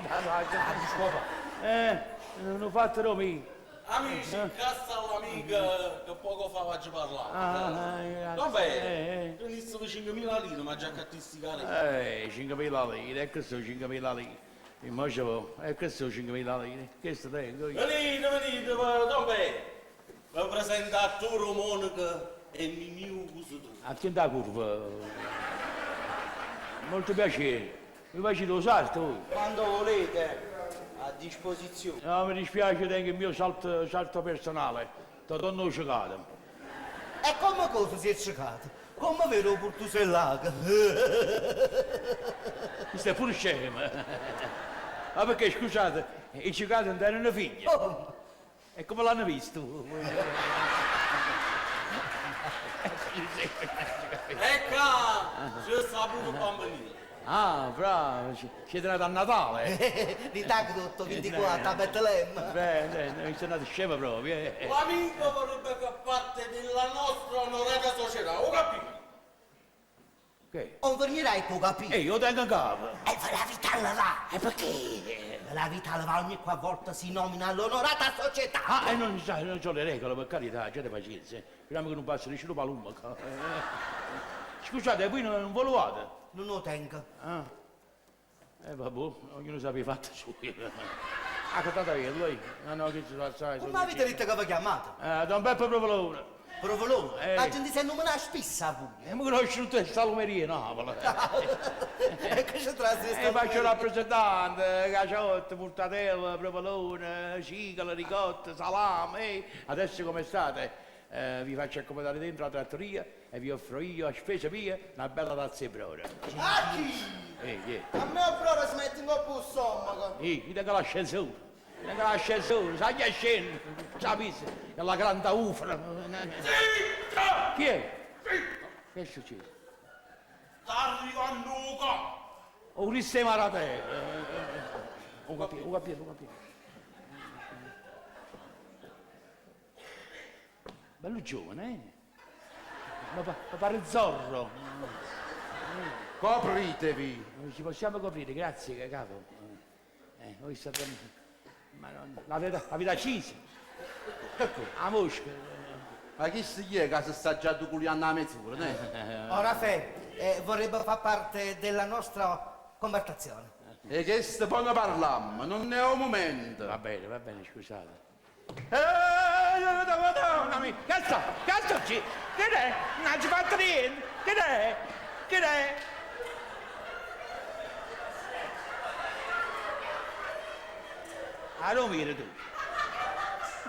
Non ho fatto Romì. Amici, cassa all'amica che poco fa faccio parlare. Ah, grazie. Vabbè, tenissimo 5.000 lire, ma già cattisti cari. 5.000 lire, ecco sono 5.000 lire. E mo ce vo, ecco sono 5.000 lire. Che sto tengo io? Venite, venite, vabbè. Vi presento Arturo Monaco e Mimiu Cusatù. Attenta curva. Molto piacere. Mi facete lo salto voi? Quando volete, a disposizione. No, mi dispiace, tengo il mio salto, salto personale. Ti ciecato. E come cosa si è ciecato? Come vedo portusellato? Questo è pure scemo. Ma perché, scusate, i ciecati non erano figli? Oh. E come l'hanno visto? Ecco, c'è saputo bambino. Ah, bravo, siete nati a Natale. Di tutto 24 a Betlemme. Beh, mi sono nato scemo proprio. L'amico vorrebbe far parte della nostra onorata società, ho capito? Che? Non dormirai tu, capito? Ehi, io tengo in capo. E la vita la va. E perché? La vita la va ogni volta si nomina l'onorata società. Ah, e non, non c'ho le regole, per carità, abbiate pazienza. Speriamo che non passi nessuno palumma. Scusate, voi non volevate? Non lo tengo. Ah. Vabbè, ognuno sa i fatti suoi. Ha cantato io, lui. No, no, che ci fa, sai. Come avete detto che vi chiamate? Don Beppe Provolone. Provolone? La gente si nomina spissa voi. E mi conosce tutte le salumerie, Napoli. E che c'è tra E faccio il rappresentante, caciotte, mortadella, provolone, cicala, ricotta, salame. Adesso come state? Vi faccio accomodare dentro la trattoria e vi offro io, a spesa mia, una bella tazza di brodo. A chi? Yeah. A me il brodo si mette in coppa il stomaco. Io tengo l'ascensore. Tengo l'ascensore, sai che scende? Sapete, è la grande ufra. Zitto! Chi è? Zitto! Che è successo? Sta arrivando un capo. Ulisse Maratè. Ho capito, ho capito, ho capito. Bello giovane, eh? Ma pare Zorro. Copritevi. Ci possiamo coprire, grazie, capo. Voi sapete. Ma non, l'avete accisa. La mosca. Ma chi si chiede che si sta già duculiando a mezz'ora, ne? Oh, Raffaele, vorrebbe far parte della nostra conversazione. E che se poi ne parliamo, non è un momento. Va bene, scusate. Madonna mia, cazzo, cazzo, che è? Non ci fatto niente, che è? Che è? Ah, non vieni tu.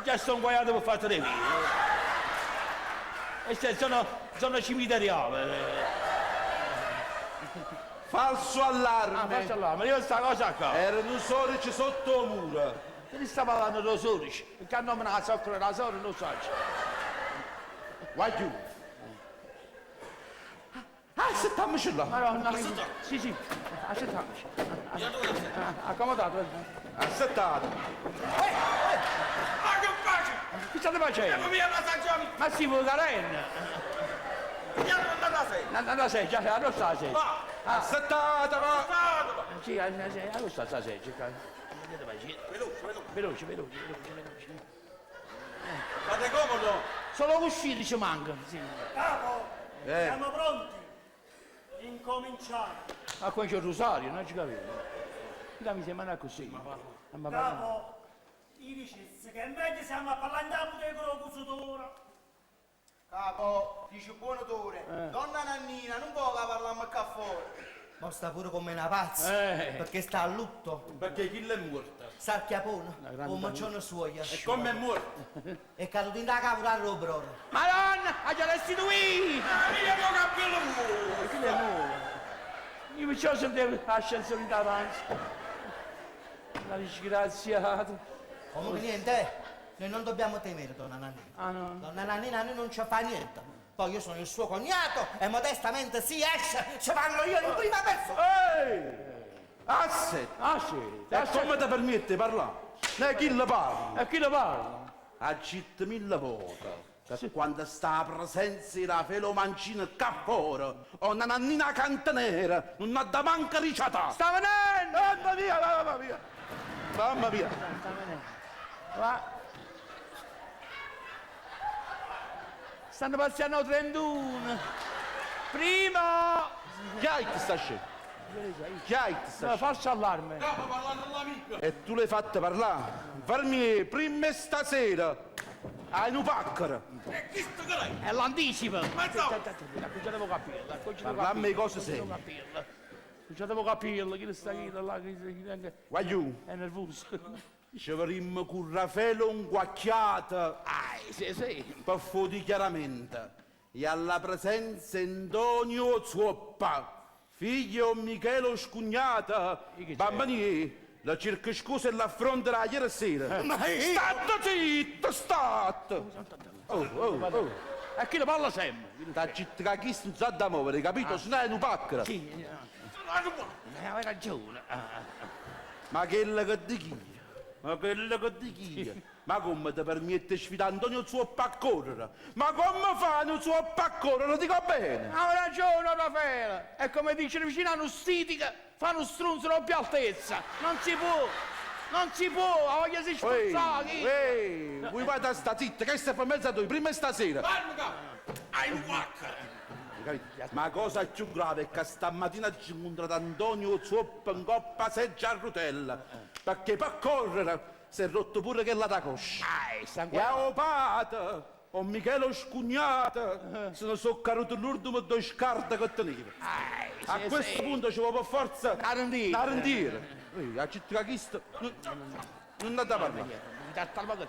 Già sto inguaiato per fatto dei miei. Questa è zona, zona cimiteriale. Falso allarme. Ah, falso allarme, io sta cosa qua. Era un sorice sotto il muro. Che ne sta parlando dello sorice? Perché hanno nominato la zoccola da sola, non so. Vai giù. Ah, settammoci là. Madonna. Sì, sì, accettiamoci. Accomodato. Assettate. Ma che faccio? Che state facendo? Ma via la stagione! Ma si vuole carena. Io non andate a sei! Andate a seggia, dove sta la seggia? Va! Assettate, va. Sì, dove sta la seggia? Veloce, veloce. Veloce, veloce, veloce, veloce. Fate comodo! Solo uscire ci manca. Sì. Capo, Eh. siamo pronti. Incominciamo. Ma qua c'è il rosario, non ci capivo. Mica mi sembra così. Ma ma Capo, io dicessi che è meglio siamo a parlare in con la cucitura. Capo, dice buon odore. Donna Nannina, non può che parliamo qua fuori. Ma sta pure come una pazza, perché sta a lutto. Perché chi l'è morta? Sarchiapone, grande un mancione suoia. E come è morta? È caduto in da cavolo al robroro. Madonna, ha già restituito! Ma io non capisco Ma chi è nuovo? Io mi ci sentivo l'ascensore in davanti. La disgraziata. Comunque niente, eh, noi non dobbiamo temere, donna Nannina. Ah no. Donna Nannina a noi non ci fa niente. Poi io sono il suo cognato e modestamente si esce, ci parlo io in prima persona. Ehi! Asset! Ah sì. E come ti permette di parlare? Ne chi le parla? E chi lo parla? A citt mille volte. Che quando sta a presenza di Raffaele Mancino qua fuori, o una nannina cantanera, non ha da manca riciatà. Sta venendo! Mamma mia, mamma mia! Mamma mia! Sta venendo. Va. Stanno passando 31. Primo! Chi hai che sta scena? Chi hai che sta No, scena? falso allarme. Capo, parlando all'amico! E tu l'hai fatta parlare? Farmi prima stasera hai un paccaro. E chi sta che lei? È l'anticipo. Ma no! Acconciatevo capirlo, acconciatevo Parlammi cose serie. Acconciatevo capirlo, chi sta chi là, chi chi Guagliù, è nervoso. ci avremmo con Raffaele un guacchiata. Ah, sì, sì. Per fuori chiaramente. E alla presenza Antonio Zuoppa, figlio Michele Scugnata, E che c'è? bambini, la cerca scusa e l'affronta la ieri sera. Ma io- State zitto, state! Oh, oh, oh. E chi lo parla sempre? Da città chi non sa da muovere, capito? Se no è un paccaro. Sì, hai ragione. Ah, Ma quello che dico io, ma quello che dico io, ma come ti permette di sfidare Antonio Zuoppa a correre? Ma come fa un Zuoppa a correre? Lo dico bene. Ha ragione Raffaele. È come dice vicino a uno stitica, fa uno strunzo non più altezza. Non si può, non si può, ha voglia di Ehi, sforzare. chi? ehi, voi vada a sta zitta, che stai per mezzo a due, prima stasera. Parlo, capo! Hai un quacca! Capito? Ma cosa più grave è che stamattina ci incontra Antonio Zuoppa in coppa seggia a rotella, perché per correre si è rotto pure quella da coscia. Ah, sta E ancora. ho pato, ho Michele Scugnata, se ne sono caduto l'ultimo due scarte che teneva. A sì, questo sì. punto ci vuole per forza La rendiera. La rendiera. Ehi, a città chi non, non ha da parlare.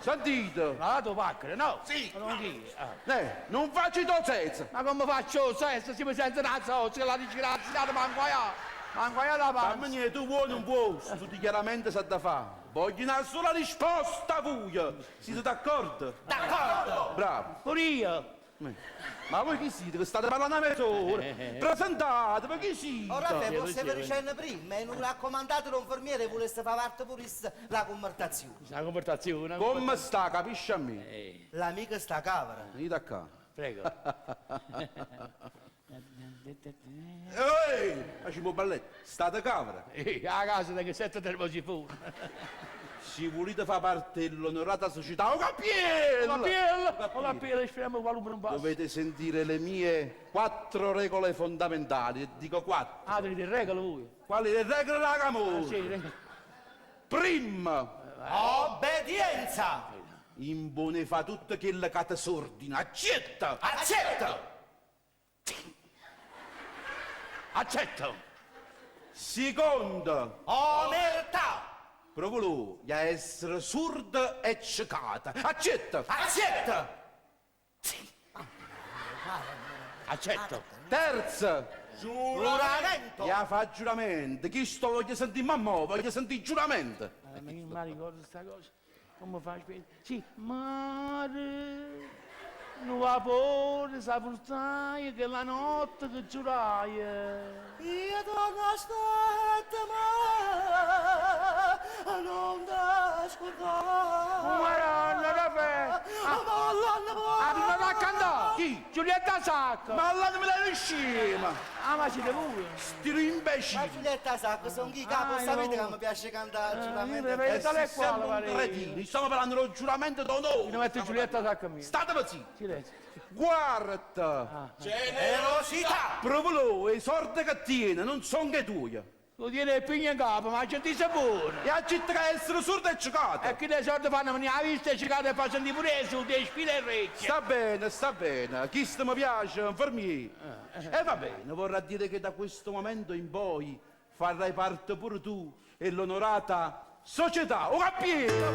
Sentite, Ma tu pacchere, no? Sì. Ma non dire. Ah. non faccio senso. Ma come faccio senza si mi sente una zozza, la disgraziata, ma inguaiata, ma inguaiata la Ma panza. niente, tu vuoi o non vuoi, tu chiaramente sa da fare. Voglio una sola risposta, voi. Siete d'accordo? D'accordo! Bravo. Pure io. Ma voi chi siete? Che state parlando a mezz'ora? Presentate, ma chi siete? Ora Raffaele, Sì, possiamo sì. dicendo prima, e non raccomandato l'infermiere volesse far parte pure la convertazione. Una conversazione. Come sta, capisci a me? L'amica sta cavera. Venite qua. Prego. Ehi, facciamo un balletto. State cavera. A casa che sette termosifoni. Se volete far parte dell'onorata società, o cappiello! La piella, o la piella, speriamo qualcuno non passa. Dovete sentire le mie quattro regole fondamentali, e dico quattro. Ah, tenete regole voi. Quali le regole della camorra? Ah, Sì, regole. Prima, Obbedienza! impone fa tutto quello che ti sordina, accetta! Accetto! Accetto. Secondo, Omertà! Provolò, ja essere surda e cecata. Accetta! Accetta! Accetto. Terza! Giuramento! Ja fa giuramento. Chi sto voglio sentire mamma, voglio sentire giuramento. Ma io non mi ricordo sta cosa. Come fa a spiegare? Sì, mare, nu vapore sa portai che la notte che giurai. Io torno a stare ma non ti scordare. Madonna, Raffaele! Ma Ha tornato a cantare? Chi? Giulietta Sacco! Ma là non me la riusciamo! Ah, ma siete voi? Sti imbecilli! Ma Giulietta Sacco, sono chi capo, Ah, sapete io- che mi piace cantare Eh, giuramento. io vedo tale e quale, Siamo un pare. cretini, stiamo parlando dello giuramento d'onore. Non metto Giulietta Sacco a me. State zitti! Silenzio. Guarda! Generosità! Provolò, i soldi che tiene non sono che tuoi. Lo tiene il pigno in capo, ma c'è di sapore. E accetta che essere sordo e ciecato. E chi le soldi fanno venire a vista e cecate e fa sentire pure su, dei spine e orecchie. Sta bene, sta bene, chi mi piace, infermiere. E va bene, vorrà dire che da questo momento in poi farai parte pure tu e l'onorata società. O capito?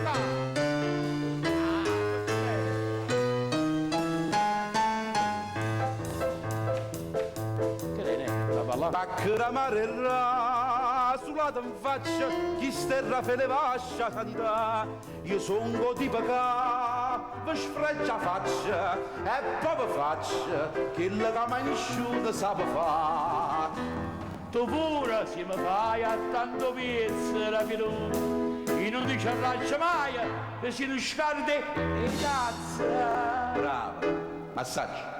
Che lei ne la parla? Pacchera marerà, sull'ata in faccia, chi sterra fele vascia sanità. Io sono di pagà, vi sfreccia faccia, e poi vi faccia, quella che mai nessuno sa fare. Tu pure se mi fai a tanto pezzo, Raffaele, io non ti ci arraccio mai, che si non scarde e cazzo. Brava, massaggio.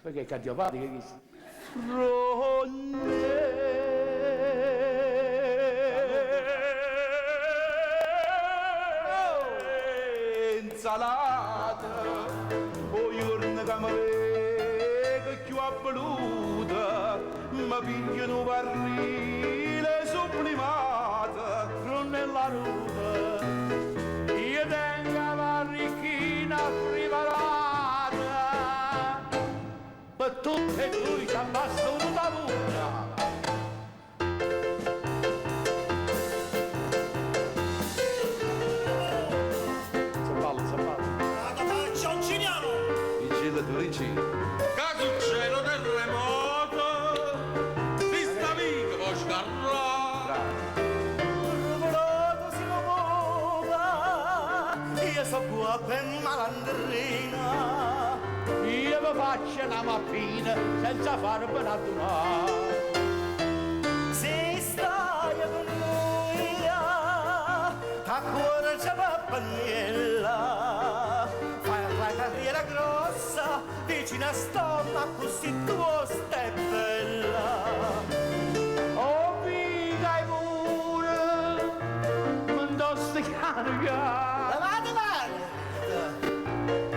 Perché è cardiopatico questo? Insalata, o giorno che mi vedo più avveluta, mi piglio un barrile sublimato. Nella ruta, io tengo la barricchina preparata, per tutte e due ci abbassa una tavola. S'abballa, s'abballa. Faccia un ciniano! Vigila tu, vigila. Che succede terremoto? Si sta mica può sgarrare. Volato si muova, io so qua per malandrina. Io mi faccio una mappina senza farmi addonare. Se stai con noi, a cuore c'è pappanella. Fai la carriera grossa, vicino a stomaco, così tosta e bella. Oh, mica è pure, mi dosto carica. Levate male!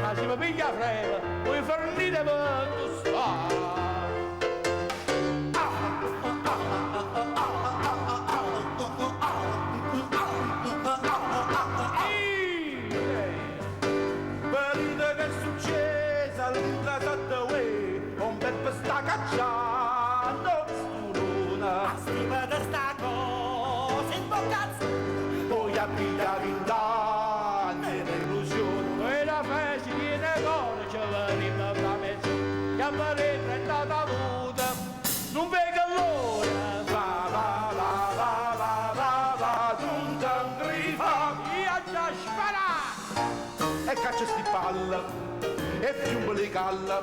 Ma se mi piglia freva, vuoi fornire per tostare. Vedete che è successo all'intrasatta uè, un Beppe sta cacciando stuluna. Stiva da sta cosa in bocca. Poi a vita vent'anni l'illusione. Quella festa viene cuore, ci veniva fra mezzo, chiamare 30 tavuta, non vedo l'ora. Va va va va va va va, non t'angrifa. Io ho già sparato. E caccia sti palla, e più le calla.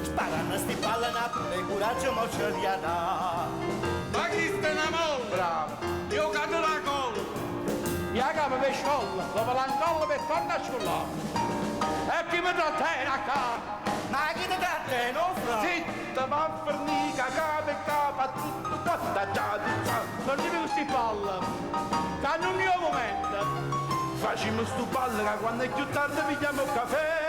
Sparano sti palle Napoli, coraggio mo ce li ha da. Ma chi sta una molla? Bravo. Io cado la colla. Io capo per scolla, dopo l'ancolla per tornare a scollare. E chi mi trattiene a casa? Ma chi ti trattiene, oh fra? Zitta, va a fornica, capo e capo, tutto qua, già, già. Tornimi questi palle, che non è un momento. Facciamo sto ballo che quando è più tardi pigliamo il caffè.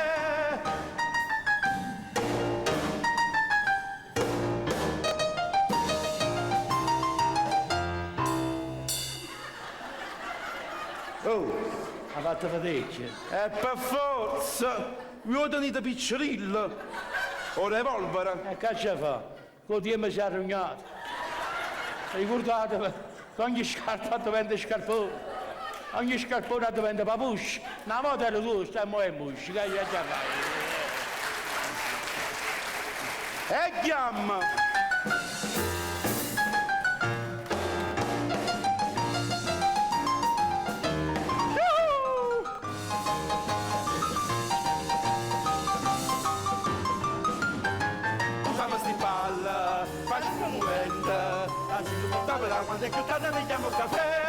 Oh, Ha fatto fatica. e per forza, io tenete piccirillo, o revolver. E che ce fa? Con tempo si è arrugnato. Ricordatevi, che ogni scarpa diventa scarpone. Ogni scarpone diventa papuscio. Una volta ero tosto e mo è muscio, che c'aggia fa? E ghiammo! Usamm sti pall, facimm 'o muvent, facimm purtà da quando è cchiù tarde pigliamm 'o cafè.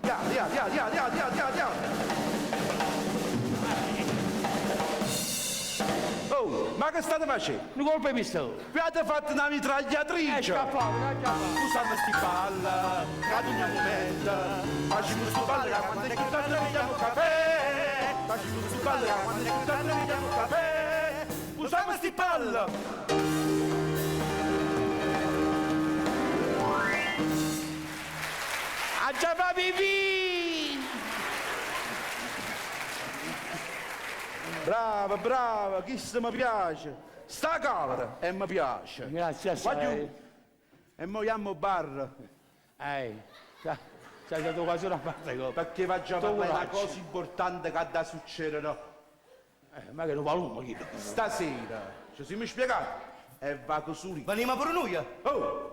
Ja, ja, ja, ja, ja, ja, ja, ja. Oh, ma che state facendo? Nu colpo 'e pistola. Vi avete fatto una mitragliatrice! È scappato, è scappato. Usamm sti pall, cade ogni momento, facimm stu ball ca quando è cchiù tarde pigliamm 'o cafè. Facimm stu ball ca quando è cchiù tarde pigliamm 'o cafè. Usamm sti pall! Aggia fa pipì! Brava, brava, chisto mi piace. Sta cavera e mi piace. Grazie assai. Guagliù, E mo iammo 'o bar. Ehi, sei stato quasi una parte cosa. Perché v'aggia Tu parlare di una coraggio. cosa importante che ha da succedere. Ma che lo palumo chi? Stasera, ci siamo spiegati? E vado su lì. Veniamo pure noi? Oh!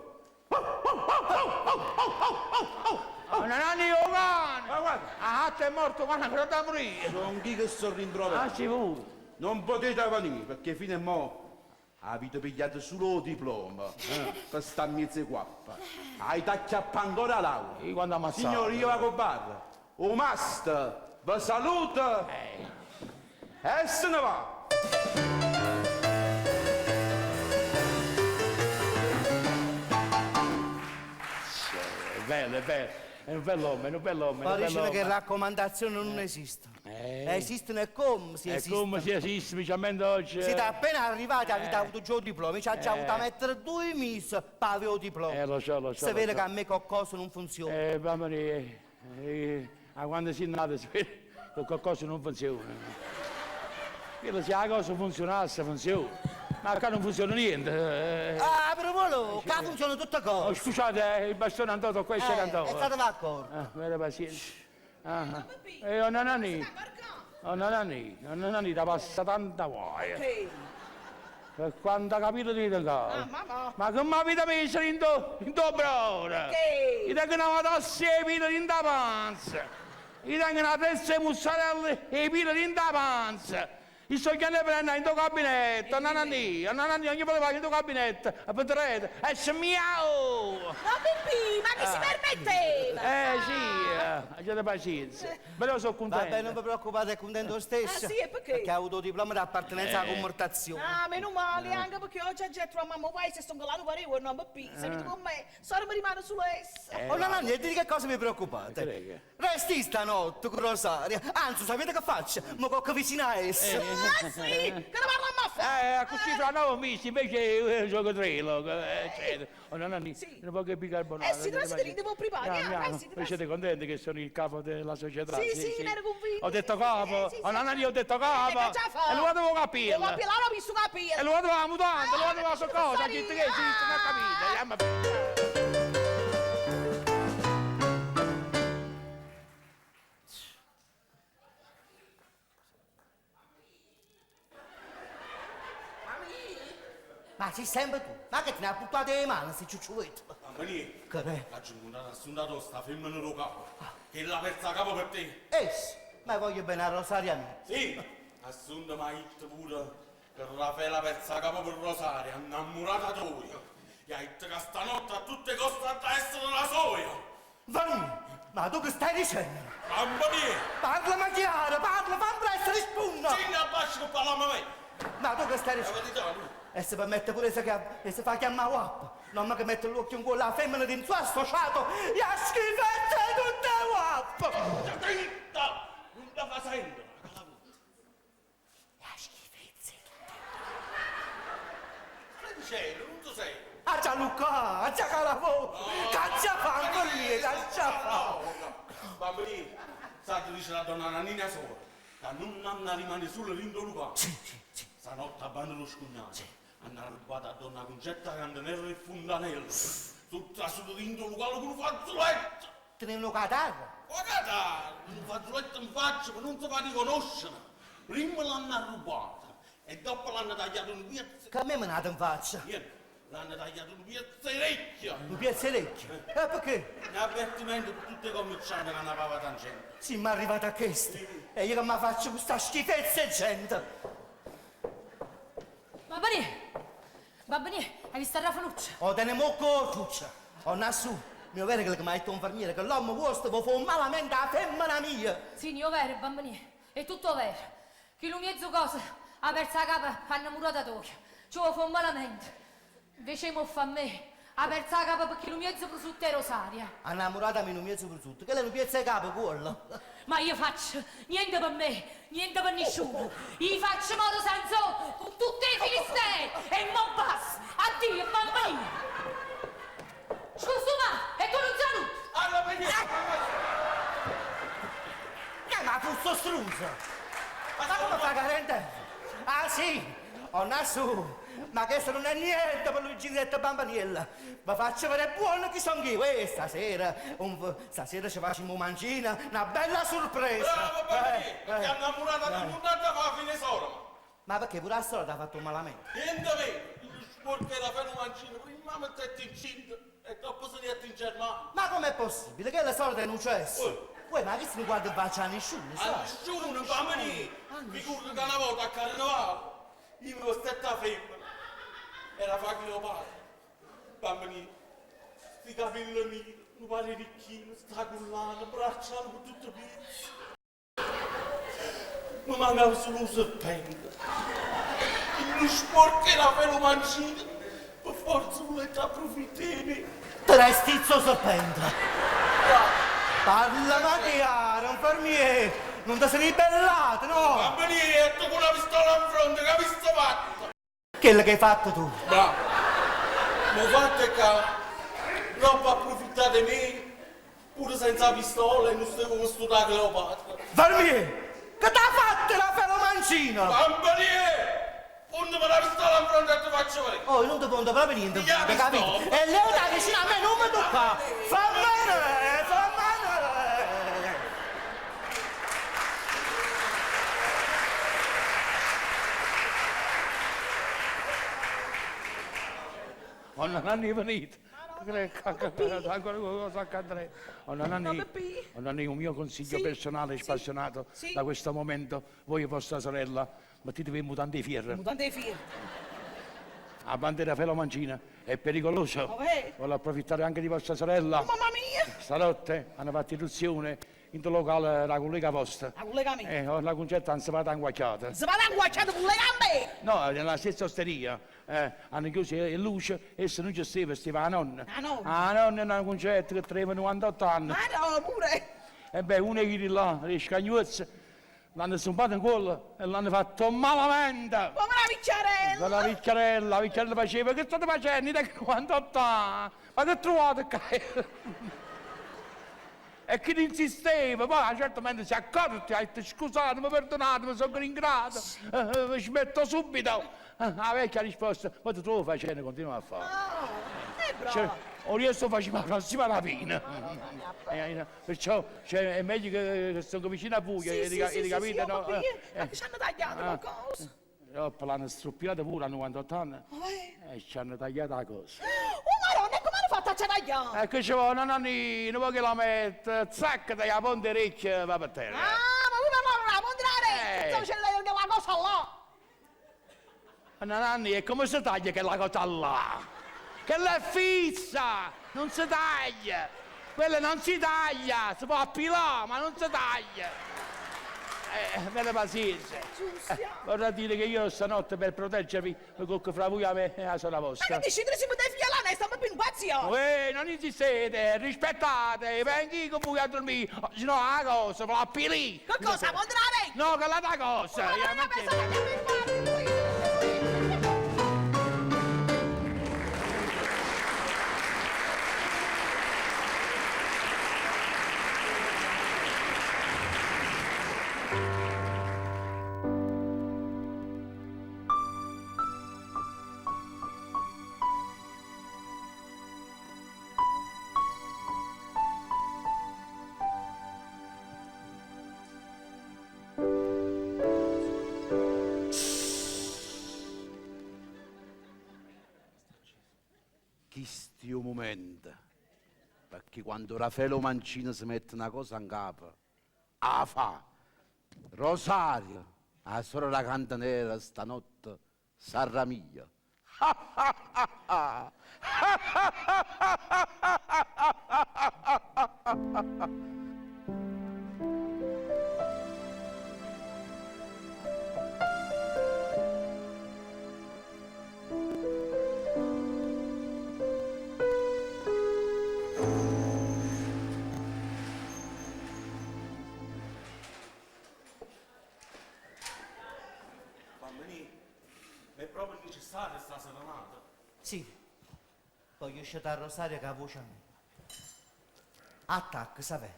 Oh, non è io cane! Ma guarda! Ah, è morto quando ancora da morire! Sono chi che sto rimproverando. Ah, sì, voi. Non potete venire perché fino a mo avete pigliato solo il diploma per sta mezza guappa. Hai tacchiappa ancora laurea. Io quando ammazzato. Signori, io vado a bar. O master vi saluta e se ne va. È bello, è bello. È un bell'uomo, è un bell'uomo. è Ma un dicono che bell'uomo. raccomandazioni non esistono. Esistono e come si È esistono. come si esiste, specialmente oggi. Siete appena arrivati, avete avuto già il diploma, ci ha già Eh. avuto a mettere 2 mesi per avere il diploma. Lo so, lo so. Si lo vede so. che a me qualcosa non funziona. Mamma mia, a quando si è nato si vede che qualcosa non funziona. Quello se la cosa funzionasse, funziona. Ma qua non funziona niente. Ah, però volevo, qua funziona tutte cose. Oh, scusate, il bastone è andato, questo è andato. È stato d'accordo. Ah, avete pazienza. Ah, oh, nonani. Oh, nonani, oh, nonani, da passa tanta guai. Per quanto capito di Ah, mamma. Ma come avete messo in do, in do brora? Che? Io tengo una tosse e pila in da panza. Io tengo una testa di mozzarella e pila in da panza. Io sto chiamando per andare in tuo gabinetto, nonani, nonani, ogni volta vado in tuo gabinetto, a vedere, e se miau! No, Pipì, ma chi si permetteva? Sì, abbiate pazienza. Però sono contento. Vabbè, non vi preoccupate, è contento lo stesso. Ah, sì, e perché? Perché ha avuto il diploma d'appartenenza alla convertazione. Ah, meno male, anche perché oggi a getto a mamma vai se sono là pareva, no, Pipì, se vedo con me, solo mi rimane solo essa. Oh, no, no, niente di che cosa vi preoccupate? Resti stanotte con Rosaria. Anzi, sapete che faccio? Mi cocco vicino a essa. Ah, sì, che ne parla a Eh, così fra 9 mesi invece gioco tre, lo, eccetera. Oh, no, no, un po' che bicarbonato. Eh sì, trasferite, lì, devo privare. Andiamo, Ah, eh sì, Voi siete contenti che sono il capo della società? Sì, sì, ne ero convinto. Ho detto capo, Eh, sì, oh, no, no, io ho detto capo. Eh, che già fa? E lo devo capire. Lo capire, l'ho visto capire. E lo devo la mutanda, lo devo la sua cosa, sì, gente che esiste, non ha capito. Andiamo. Ma sei sempre tu? Ma che te ne ha buttato le mani, se ciucciuetto? Mamma mia, Che è? oggi ho incontrato Assunta sta femmina do capo, che l'ha persa a capo per te. Ess, ma voglio bene a Rosaria mia. Sì, Assunta mi ha detto pure che Raffaele ha perso a capo per Rosaria, innamorata tua. E ha detto che stanotte a tutte coste ha da essere la soia. Vanni, ma tu che stai dicendo? Mamma mia! Parla ma chiaro, parla, fa presto, risponda! Sì, abbascio che parliamo a me! Ma tu che stai dicendo? E si permette pure se, che, e si fa chiamare guappa. Non ma che mette l'occhio in culo alla femmina di un suo associato e a schifezza tutte guappa! Zitta! Non la fa sentire! La schifezza Stai dicendo, non ti sei! A Gianluca, a Giacalavò, caccia fa ancora lì, caccia fa! Mamma mia, sai che dice la donna Nannina sola, che non hanno rimane solo dentro Luca. Sì, sì, sì. Stanotte a bando lo scugnato. Sì. Hanno rubato a donna Concetta Cantenella e Fontanella. Sono trasuto dentro il locale con un fazzoletto. Tenevano catarro. Ma catarro? Un fazzoletto in faccia per non si fa riconoscere. Prima l'hanno rubata e dopo l'hanno tagliato un piezzo. Che a me me in faccia. Niente, l'hanno tagliato un piezzo di orecchio. Un piezzo di orecchio? E perché? Un avvertimento per tutte le commercianti che hanno pagato tangente. Sì, ma è arrivata a questo. E io che mi faccio questa schifezza di gente. Babani, Babani, hai visto la Rafaluccia? O teniamo cortuccia, o nassù. Mio vero che mi ha detto un infermiere che l'uomo vostro vuole fare malamente la femmina mia. Sì, io vero, bambini, è tutto vero. Chi lo mezzo cosa ha perso la capa innamorata tua. Ci vuole fare malamente. Invece mo fa a me. Ha perso la capa perché lo mezzo prosciutto è rosaria. Innamorata mi non mezzo prosciutto, che lei non piazza capo quello. Ma io faccio niente per me, niente per nessuno. Io faccio modo senza con tutti i filistei e mo basta. Addio, mamma mia. Scusa, ma e tu non saluti? Allora, perché? Che ma fu struzzo? Ma come fa carente? Ah sì, ho nassù. Ma questo non è niente per Luigi Zetta Bambaniella. Vi faccio vedere buono chi sono io. E stasera, stasera ci facciamo mancina, una bella sorpresa. Bravo, Bambini, perché innamorata non andava a fine sola. Ma perché pure la storia ti ha fatto malamente? Niente me, il sporco era Feno Mancino, prima mettete incinta e dopo se ne è in Germania. Ma com'è possibile che la solita non c'è? Uè, ma che se non guarda in faccia a nessuno, A sai? nessuno, bambini! Figurati che una volta a carnevale, io mi stetta femmina, era fa Cleopatra. Bambini, sti capelli neri, un pare ricchino, sta collana, bracciale con tutto pizzo. Mi mancava solo un serpente. Il sporco era Feno Mancino, per forza volete approfittare. Te l'hai stizzo serpente. Parla ma chiaro, infermiere! Non ti sei ribellato, no? Bambini, e tu con la pistola in fronte, che hai visto fatto? Quello che hai fatto tu. Bravo. L'ho fatto è che troppo approfittate me, pure senza pistola e non stavo con sto da Cleopatra. Infermiere, che t'ha fatto la feromancina? Bambini, pondami la pistola in fronte e ti faccio vedere. Oh, io non ti pongo proprio niente, Via, capito? pistola. E lei da vicino a me non mi tocca. Fammi vedere, fammi vedere. Oh, non è venuto. Ancora cosa accadrà. Oh, Nanni, oh, Nanni, un mio consiglio personale e spassionato da questo momento, voi e vostra sorella, mettetevi in mutande di fierro. Mutande di fierro. A bandiera Felo Mancina è pericoloso. Oh, eh. Voglio approfittare anche di vostra sorella. Mamma mia! Stanotte hanno fatto irruzione in un locale la collega vostra. La collega mia? La Concetta non si va inguacchiata. Si va inguacchiata con le gambe! No, nella stessa osteria. Hanno chiuso le luci e se non ci stava, stava la nonna. La nonna? La nonna è una Concetta che aveva 98 anni. Ma no, pure! E beh, uno di là, le scagnozze, l'hanno zumpato in collo e l'hanno fatto malamente. Povera vecchiarella! La vecchiarella, la vecchiarella faceva, che state facendo? Da 98 anni? Ma che trovate qua? E chi insisteva, poi a un certo momento si è accorto, ha detto scusate, mi perdonate, mi sono ingrato, smetto subito. La vecchia ha risposto, ma tu lo facendo, continua a fare. Oh, è bravo! Cioè, o riesco a fare la prossima rapina. Perciò cioè, è meglio che sono vicino a voi, Sì, sì, sì, sì, capite? sì, ho no? capito. Ma che ci hanno tagliato qualcosa? Dopo l'hanno struppiata pure a 98 anni Oh, e ci hanno tagliato la cosa. Oh, Madonna, e come hanno fatto a tagliare? E che ci vuole, nonnino, poi che la mette, zacca, taglia la ponte orecchia, va per terra. Ah, ma voi parlate la ponte della Eh. orecchia, c'è la cosa là! Nanni, e come si taglia quella cosa là? Che l'è fissa, non si taglia. Quella non si taglia, si può appilare, ma non si taglia. Bella pazienza. Vorrà dire che io stanotte per proteggervi mi cocco fra voi e me e la sola Ma vostra. che dici, tu si poteva figlia là, stiamo più in pazzia! Uè, non insistete, rispettate, vengo con voi a dormire, se no la cosa, ve la appili. Che cosa, la ponte della orecchia? No, che la cosa. Ma Io non non penso che Chisto è 'o mumento, pecché quando Raffaele 'o Mancino se mette na cosa 'ncapa, 'a fa! Rosario, 'a sora d' 'a cantinera, stanotte sarrà mia. Bambinì, ma è proprio necessaria sta serenata? Sì, voglio scetà Rosaria cu 'a voce mia. Attacca, Savè.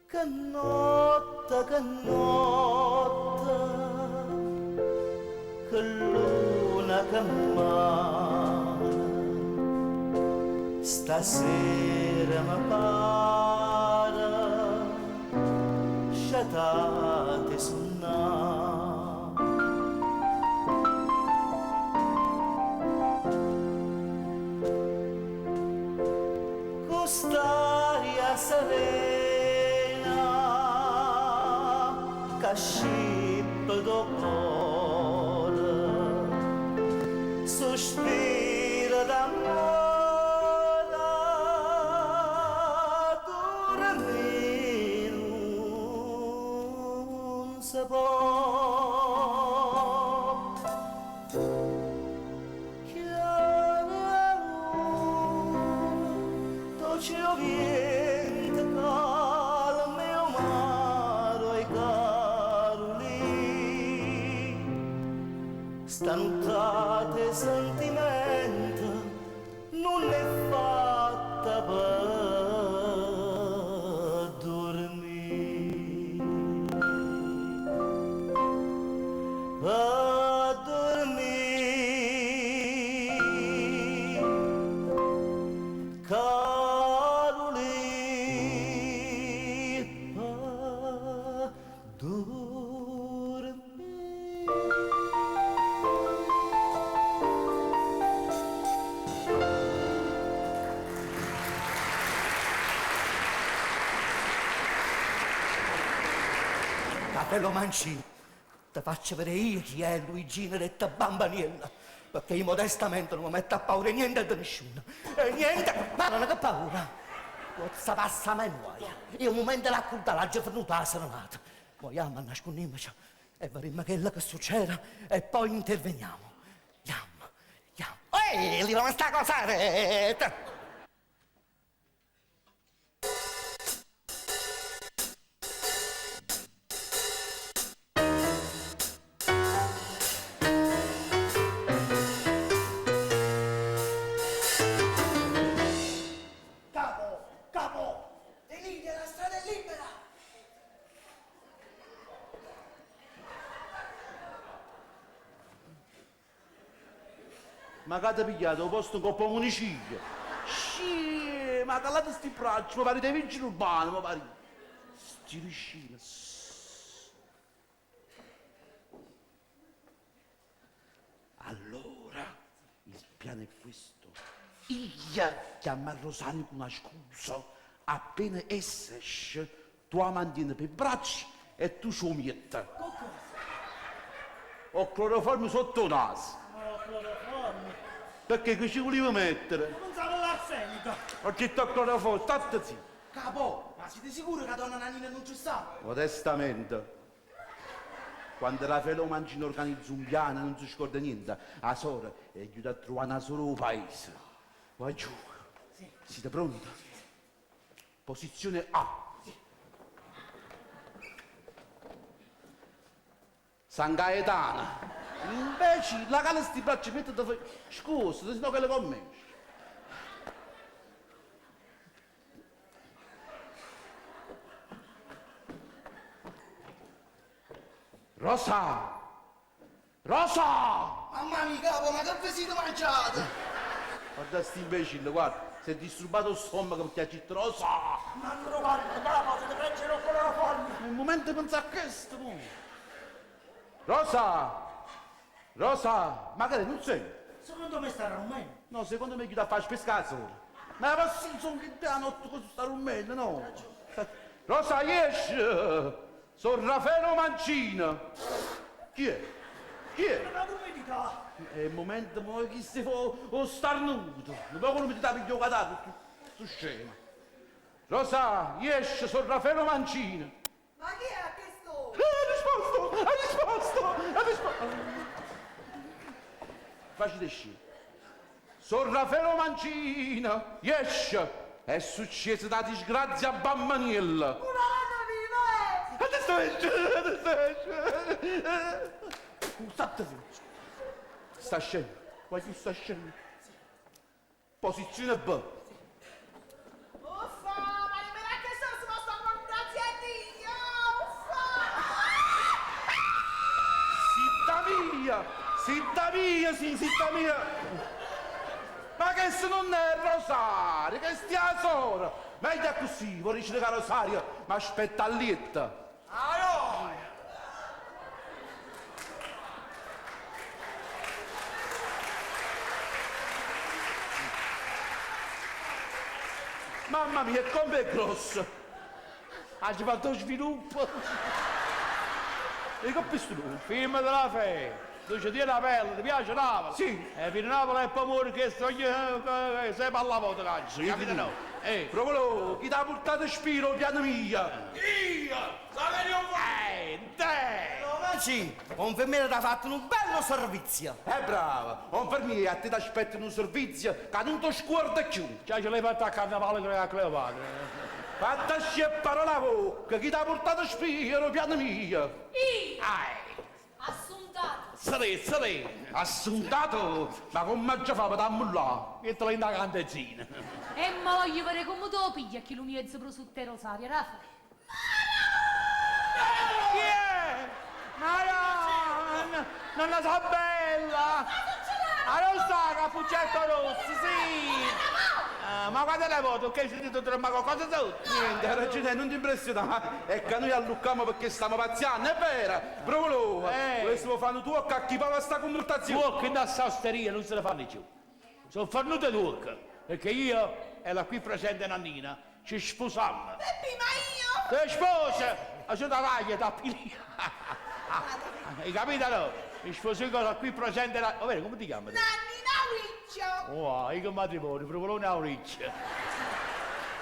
Che notte, che notte, che luna, che mare, stasera mi pare scetate sunnà. Cu st'aria serena ca scippa d' 'o core, suspiro d'ammore, durmì nun se po'. Chiara 'a luna, doce 'o viento, calmo è 'o mare, oi Carulì. Sta nuttata 'e sentimento nun è fatta pe durmì. Pe durmì. Carulì, pe durmì. Raffaello Mancini, te faccio vedere io chi è Luigino detto Bambaniello, perché io modestamente non mi metto a paura 'e niente e de nisciuno. E niente, ma non che paura! Pozza passa me guaio. Io un momento l'accultà l'aggio fernuta 'a serenata. Mo jammo, annascunnimmoce e vedimmo chello che succede e poi interveniamo. Jammo, jammo. Ehi, levame sta cosa 'a rete! Capo, capo, Deliria, la strada è libera! Ma che t'hai pigliato 'o posto 'ncopp' 'o municipio? Scì, ma calate sti braccia, mi parite vigile urbano, mi parite. Sti vicini. Allora, il piano è questo. Io chiamo a Rosario con una scusa, appena essa esce, tu 'a mantieni pe' braccia e tu ce 'o miette. O cloroformio sotto 'o naso. O cloroformio? Perché che ci vulive mettere? Pensavo all'arsenico. Ho detto o cloroformio, statte zitto. Capo, ma siete sicuri che donna Nanina non ci sta? Modestamente, quando Raffaele Mancini organizza un piano non si scorda niente. 'A sora è ghiuta a trovare una sora 'o paese. Va giù. Siete pronti? Posizione A. San Gaetano. Invece la cala sti braccia mettete fa... Scusa, se no che le commenci. Rosa! Rosa! Mamma mia, capo, ma che vi siete mangiato? Ho Guarda sti imbecille, guarda, si è disturbato 'o stomaco perché ha detto Rosa! Ma non guarda, capo, se ti prende il cloroformio. È il momento di pensare a questo, mo. Rosa! Rosa! Ma che non sei? Secondo me sta rumendo. No, secondo me chi ti fa pescare solo. Ma posso sono che da notte così sta rumendo, no? Rosa, esci! Sono Raffaele Mancino! Chi è? Chi è? Ma l'umidità. È il momento mo che si fa o starnuto. Non può l'umidità piglio catato, tu scemo. Rosa, esci, sono Raffaele Mancino. Ma chi è a questo? Ha risposto! Ha risposto! Ha risposto! Facite uscire. Sono Raffaele Mancino, esce! È successa la disgrazia a Bambaniella. Una nonna viva è! Adesso esce, adesso esce. State zitto. Sta scendo, voglio sta scendo. Posizione B. Uffa, ma nemmeno a che sono si possono fare un grazie a Dio! Uffa! Sitta mia! Sitta mia, sì, sitta mia! Ma che se non è Rosario, che stia sola! Meglio così, vorrei dire che Rosario mi aspetta a letto. Allora! Mamma mia, come è grosso! Ha fatto sviluppo. E che pistola? Firma della fede. Tu ci tieni la pelle, ti piace Napoli? Sì. E fino a Napoli è poi che sto sei alla volta cazzo, capito no? Eh. Provolo, chi ti ha portato spiro, piano mia? Io! Saverio Te! No, ma sì, un infermiere ti ha fatto un bello servizio. Brava, un infermiere a te ti aspetta un servizio che non ti scorda più. Già ce l'hai fatta a carnevale con la Cleopatra. Fatta sceppare la bocca, chi ti ha portato spiro, piano mia? Io! Ai! Assuntato! Sali, sali! Assuntato? Ma come già fa per ammullare? Mettilo in da cantezzina. E ma voglio vedere come te lo piglia chi lo mezzo prosciutto e Rosario, Raffaele. Chi è? Ma no, non la so bella! Ma non sta cappuccetto rosso, sì! Ah, ma quando le voto? Che hai sentito tremare qualcosa sotto? Niente, hai ragione, non ti impressionare. È che noi allucchiamo perché stiamo pazziando, è vero? Provolo, volessimo fare un tuo a chi paga sta conversazione. Tuocchi in sta osteria non se ne fanno più. Sono fornute tuocchi, perché io e la qui presente Nannina ci sposammo. Peppi, ma io? Ti sposa! Ma sono da vaglia, da pilia. Hai capito no? Mi sposo con la qui presente la... Oh, vero, come ti chiami? tu? Nannina Riccio! Oh, io che matrimonio, provolone a Riccio.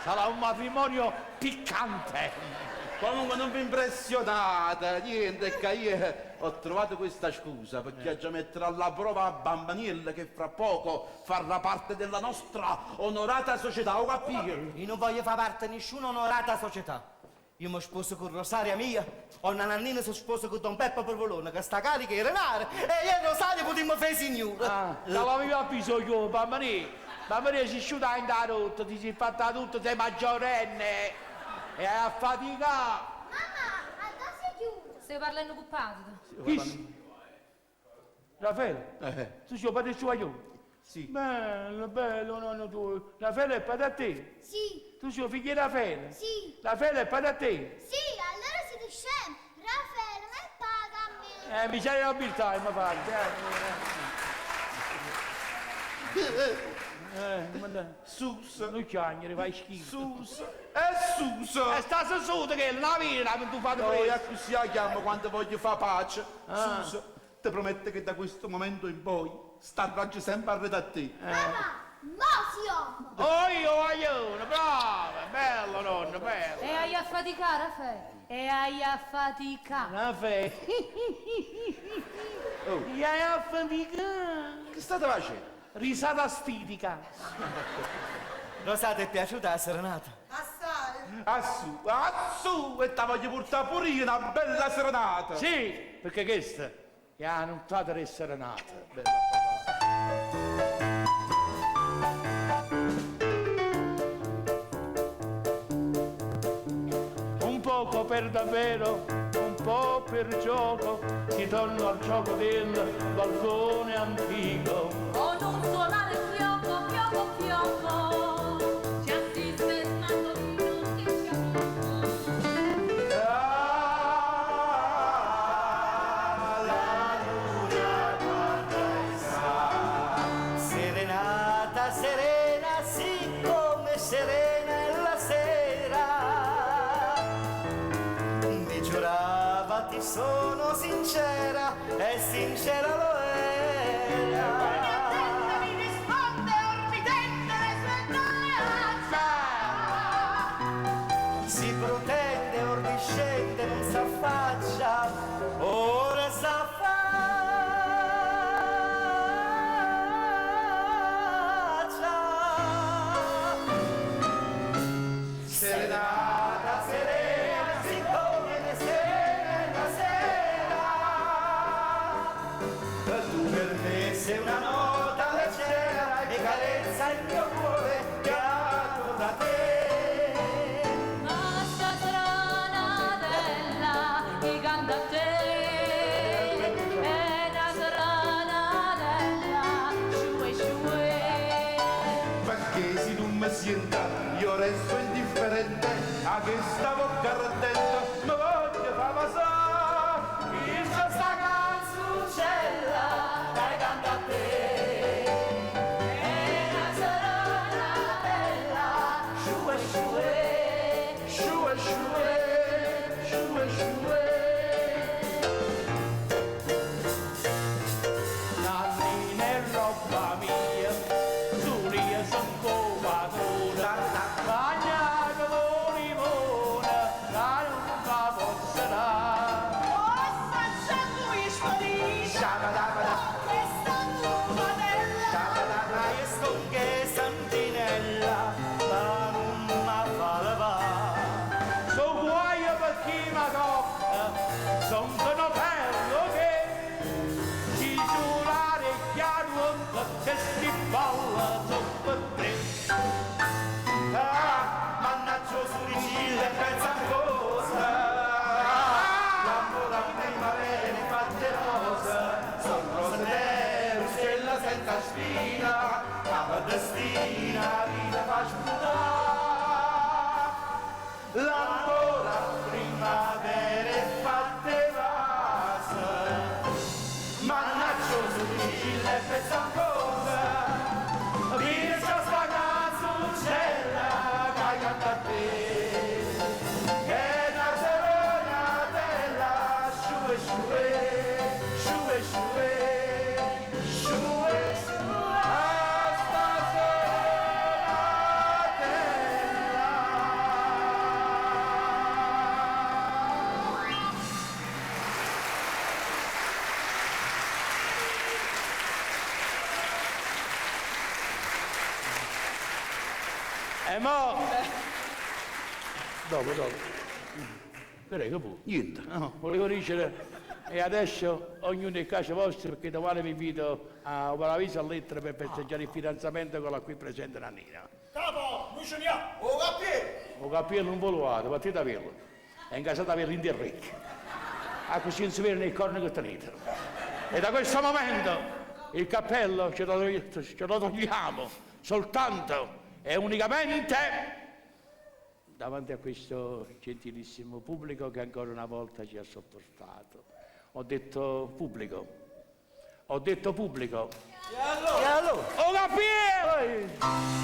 Sarà un matrimonio piccante. Comunque non vi impressionate, niente, è che io ho trovato questa scusa perché già metterò alla prova a Bambaniella che fra poco farà parte della nostra onorata società, ho capito? Io non voglio far parte di nessuna onorata società. Io mi sposo con Rosaria mia, o una nannina si sposa con Don Peppo Provolone, che sta carica e renare, e io e Rosaria potremmo fare signora. Ah, non aveva bisogno, bambini. Bambini si asciutta in da rotta, ti si è fatta tutto, sei maggiorenne. E hai a faticare. Mamma, a dove sei chiuso? Stai parlando con padre? Chi si? Raffaele, tu sei padre suo io? Sì. Bello, bello, nonno tuo. Raffaele è padre a te? Sì. Tu sei figlio di Raffaele? Sì. Raffaele è padre a te? Sì, allora siete scemi. Raffaele, ma paga a me. Mi c'è l'obiltà, mi pare. Sus. Non chiagnere, fai schifo. Sus. È Sus. E sta su che la vita tu fai No, io così la chiamo quando voglio fare pace. Ah. Sus, ti prometto che da questo momento in poi starò sempre a a te. Papà, mo si om. Oh, io voglio, bravo, bello nonno, bello. E hai a faticare, Raffaele. E hai a faticare. Raffaele. Oh. E hai a faticare. Che state facendo? Risata stitica. Rosa, ti è piaciuta la serenata? Assai. Assù, assù, e te voglio portare pure io una bella serenata. Sì, perché questa è la nottata di serenata. Bella Un poco per davvero, un po' per gioco, si torna al gioco del balcone antico. O non suonare il fiocco, fiocco, Ti sono sincera e sincera lo era. Mi risponde ormitente le sue braccia. Si protende or discende, non s'affaccia, ora s'affaccia. Serenata, serena, siccome ne serena la sera, tu per me sei una nota leggera e carezza il mio cuore piatto da te. Ma sta serenatella che canta a te, è una serenatella, sciue sciue. Perché se non mi senta io resto indifferente a questa bocca ardente mi voglio far passare. Io sta canzoncella che canta a te. È una serenatella, sciue sciue. Sciue, sciue, sciue, sciue. Nannina è roba mia, tu io sono covatore, bagnato con limone, da non fa posso dare. Possa già lui sparire. Questa muvatella. Ma io sto che santinella, ma non mi fa levare. So guaio per chi mi tocca, son sono bello che ci sulla orecchia rotta che si balla sotto te. Ah, mannaggia su ricille pensa cosa. L'amore a primavera fatte rosa, sono rose nere, stella senza spina, la destina vita fa sputare. L'amore a primavera è fatte rosa, mannaggia su ricille pensa cosa. Vince sta canzoncella che canta a te. Che una serenatella, sciue sciue, sciue sciue, sciue sciue. A sta serenatella. E mo... Dopo, dopo. Prego pure. Niente. No, volevo dire, e adesso ognuno in casa vostra, perché domani vi invito a Paradiso a lettera per festeggiare il fidanzamento con la qui presente Nannina. Capo, noi ce andiamo. Oh, capì? O capire non volevate, partite a averlo. È in casa da averlo in ricchi. A così non si vede nei corni che tenete. E da questo momento il cappello ce lo togliamo soltanto e unicamente davanti a questo gentilissimo pubblico che ancora una volta ci ha sopportato. Ho detto pubblico. Ho detto pubblico. E allora? Ho capito!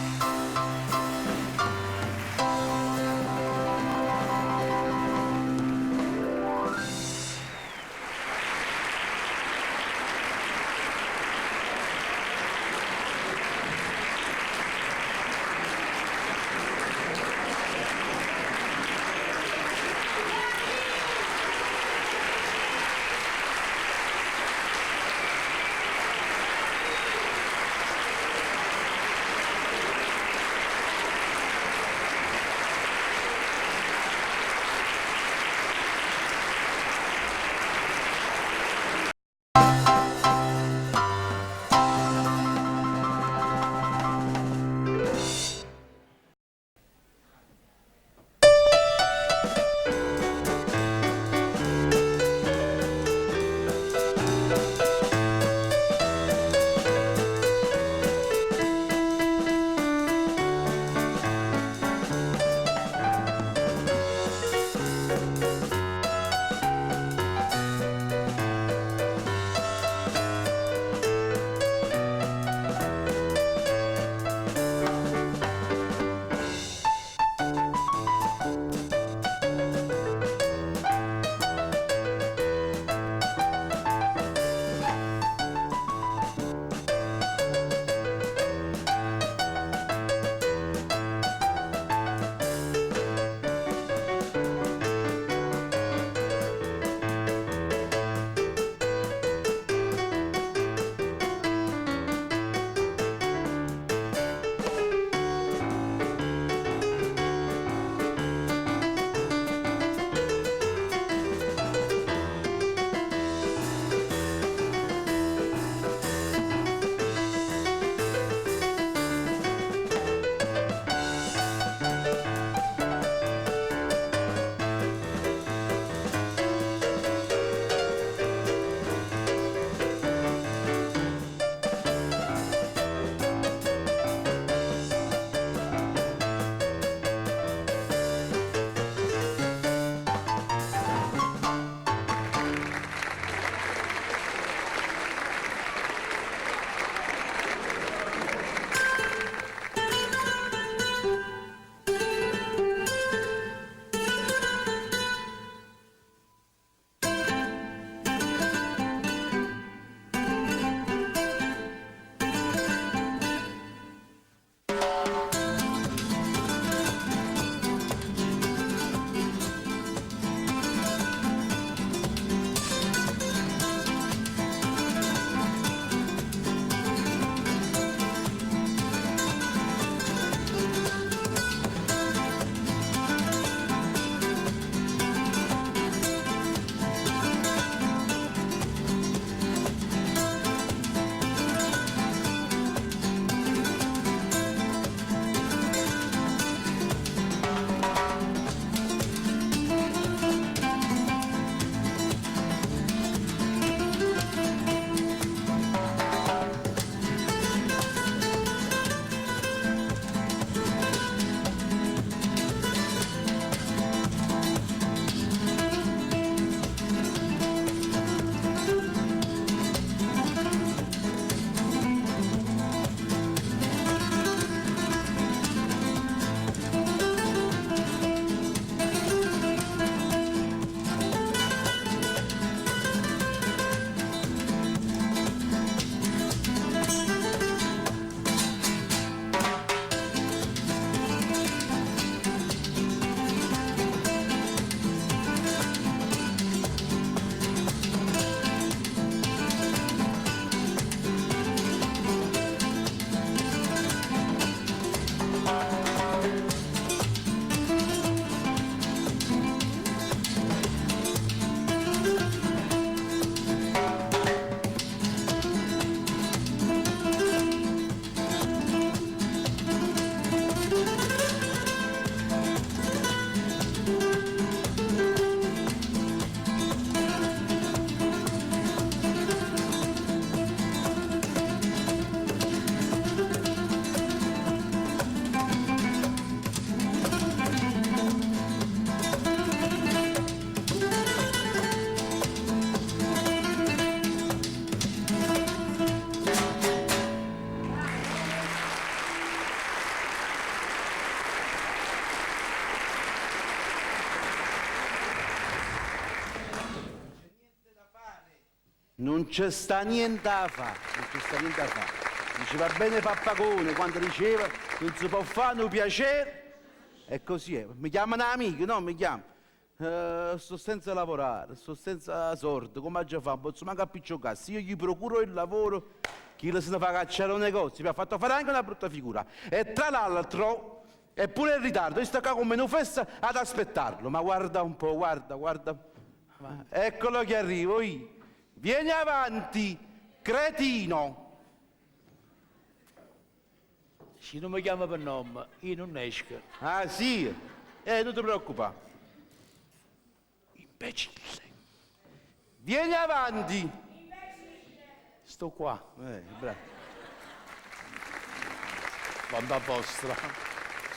Non ce sta niente 'a fa, non ce sta niente 'a fa. Diceva bene Pappagone quando diceva non si può fare nu piacere. E così è. Mi chiama un amico, no? Mi chiama. Eh, sto senza lavorare, sto senza soldi, come aggia fa? Non posso manco appicciocare. Se io gli procuro il lavoro, chi se ne fa cacciare un negozio, mi ha fatto fare anche una brutta figura. E tra l'altro, è pure in ritardo, io sto qua come un fessa ad aspettarlo. Ma guarda un po', guarda, guarda. Eccolo che arrivo io. Vieni avanti, cretino. Se non mi chiama per nome, io non esco. Ah sì? Non ti preoccupare. Imbecille. Vieni avanti. Sto qua. Bravo. Bontà vostra.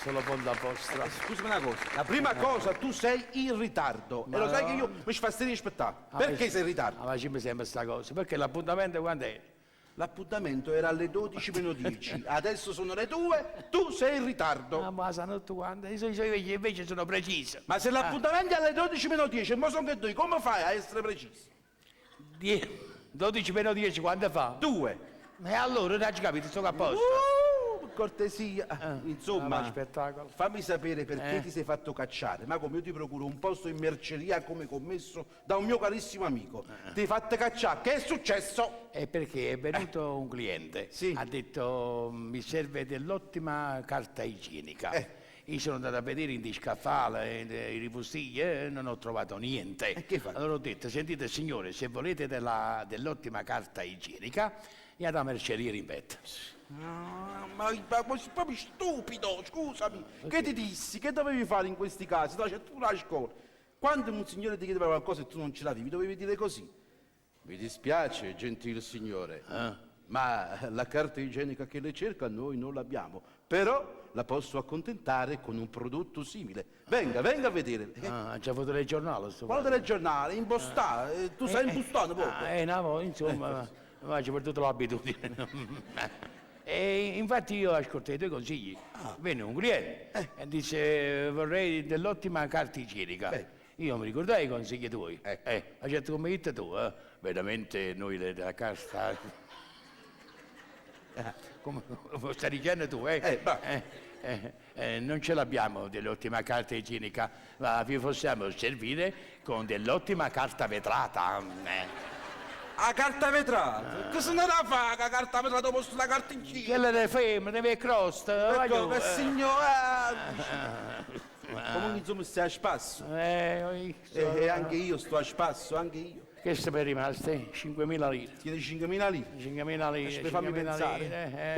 Solo bontà vostra. Scusami una cosa. La prima cosa, tu sei in ritardo. Ma e lo sai no. che io mi sfastidio di aspettare. Ah, Perché sei in ritardo? Ah, ma ci mi sembra sta cosa. Perché l'appuntamento quando è? L'appuntamento era alle 12 meno 10, adesso sono le 2, tu sei in ritardo. Ah, ma sanno tutto quanto, io, io, io invece sono preciso. Ma se l'appuntamento è alle 12 meno 10 e mo sono che due, come fai a essere preciso? 12 meno 10 quanto fa? 2. E allora non hai capito, sto a posto. Cortesia, insomma, Ah, ma spettacolo. fammi sapere perché Eh. ti sei fatto cacciare. Ma come io ti procuro un posto in merceria come commesso da un mio carissimo amico. Ti hai fatto cacciare, che è successo? È perché è venuto un cliente, ha detto mi serve dell'ottima carta igienica. Io sono andato a vedere in scaffale, i ripustigli, e non ho trovato niente. Allora ho detto, sentite signore, se volete dell'ottima carta igienica, andate alla merceria rimpetto. Ah, ma, ma sei proprio stupido, scusami. Che ti dissi? Che dovevi fare in questi casi? No, c'è tu la scuola. Quando un signore ti chiedeva qualcosa e tu non ce l'avevi, dovevi dire così. Mi dispiace, gentil signore, ma la carta igienica che lei cerca noi non l'abbiamo. Però la posso accontentare con un prodotto simile. Venga, venga a vedere. Ah, c'è avuto il giornale sto Quale telegiornale? Impostare? Tu sai impostare poco. Ah, no, insomma, ma ci ho perduto l'abitudine. E infatti io ascoltai i tuoi consigli. Ah. Venne un cliente Eh. e disse vorrei dell'ottima carta igienica. Io mi ricordai i consigli tuoi. Ecco. Ha detto come hai detto tu, veramente noi della carta... Come stai dicendo tu, non ce l'abbiamo dell'ottima carta igienica, ma vi possiamo servire con dell'ottima carta vetrata. La carta vetrata? Cosa ne la fa la carta vetrata dopo la carta igienica? Quella delle femmine, deve crosta. Ecco, voglio- che signore... Comunque insomma stai a spasso. E anche io sto a spasso, anche io. Queste mi è rimaste 5.000 lire. Tieni 5.000 lire? 5.000 lire. Aspetta, fammi 5.000 pensare. lire, eh.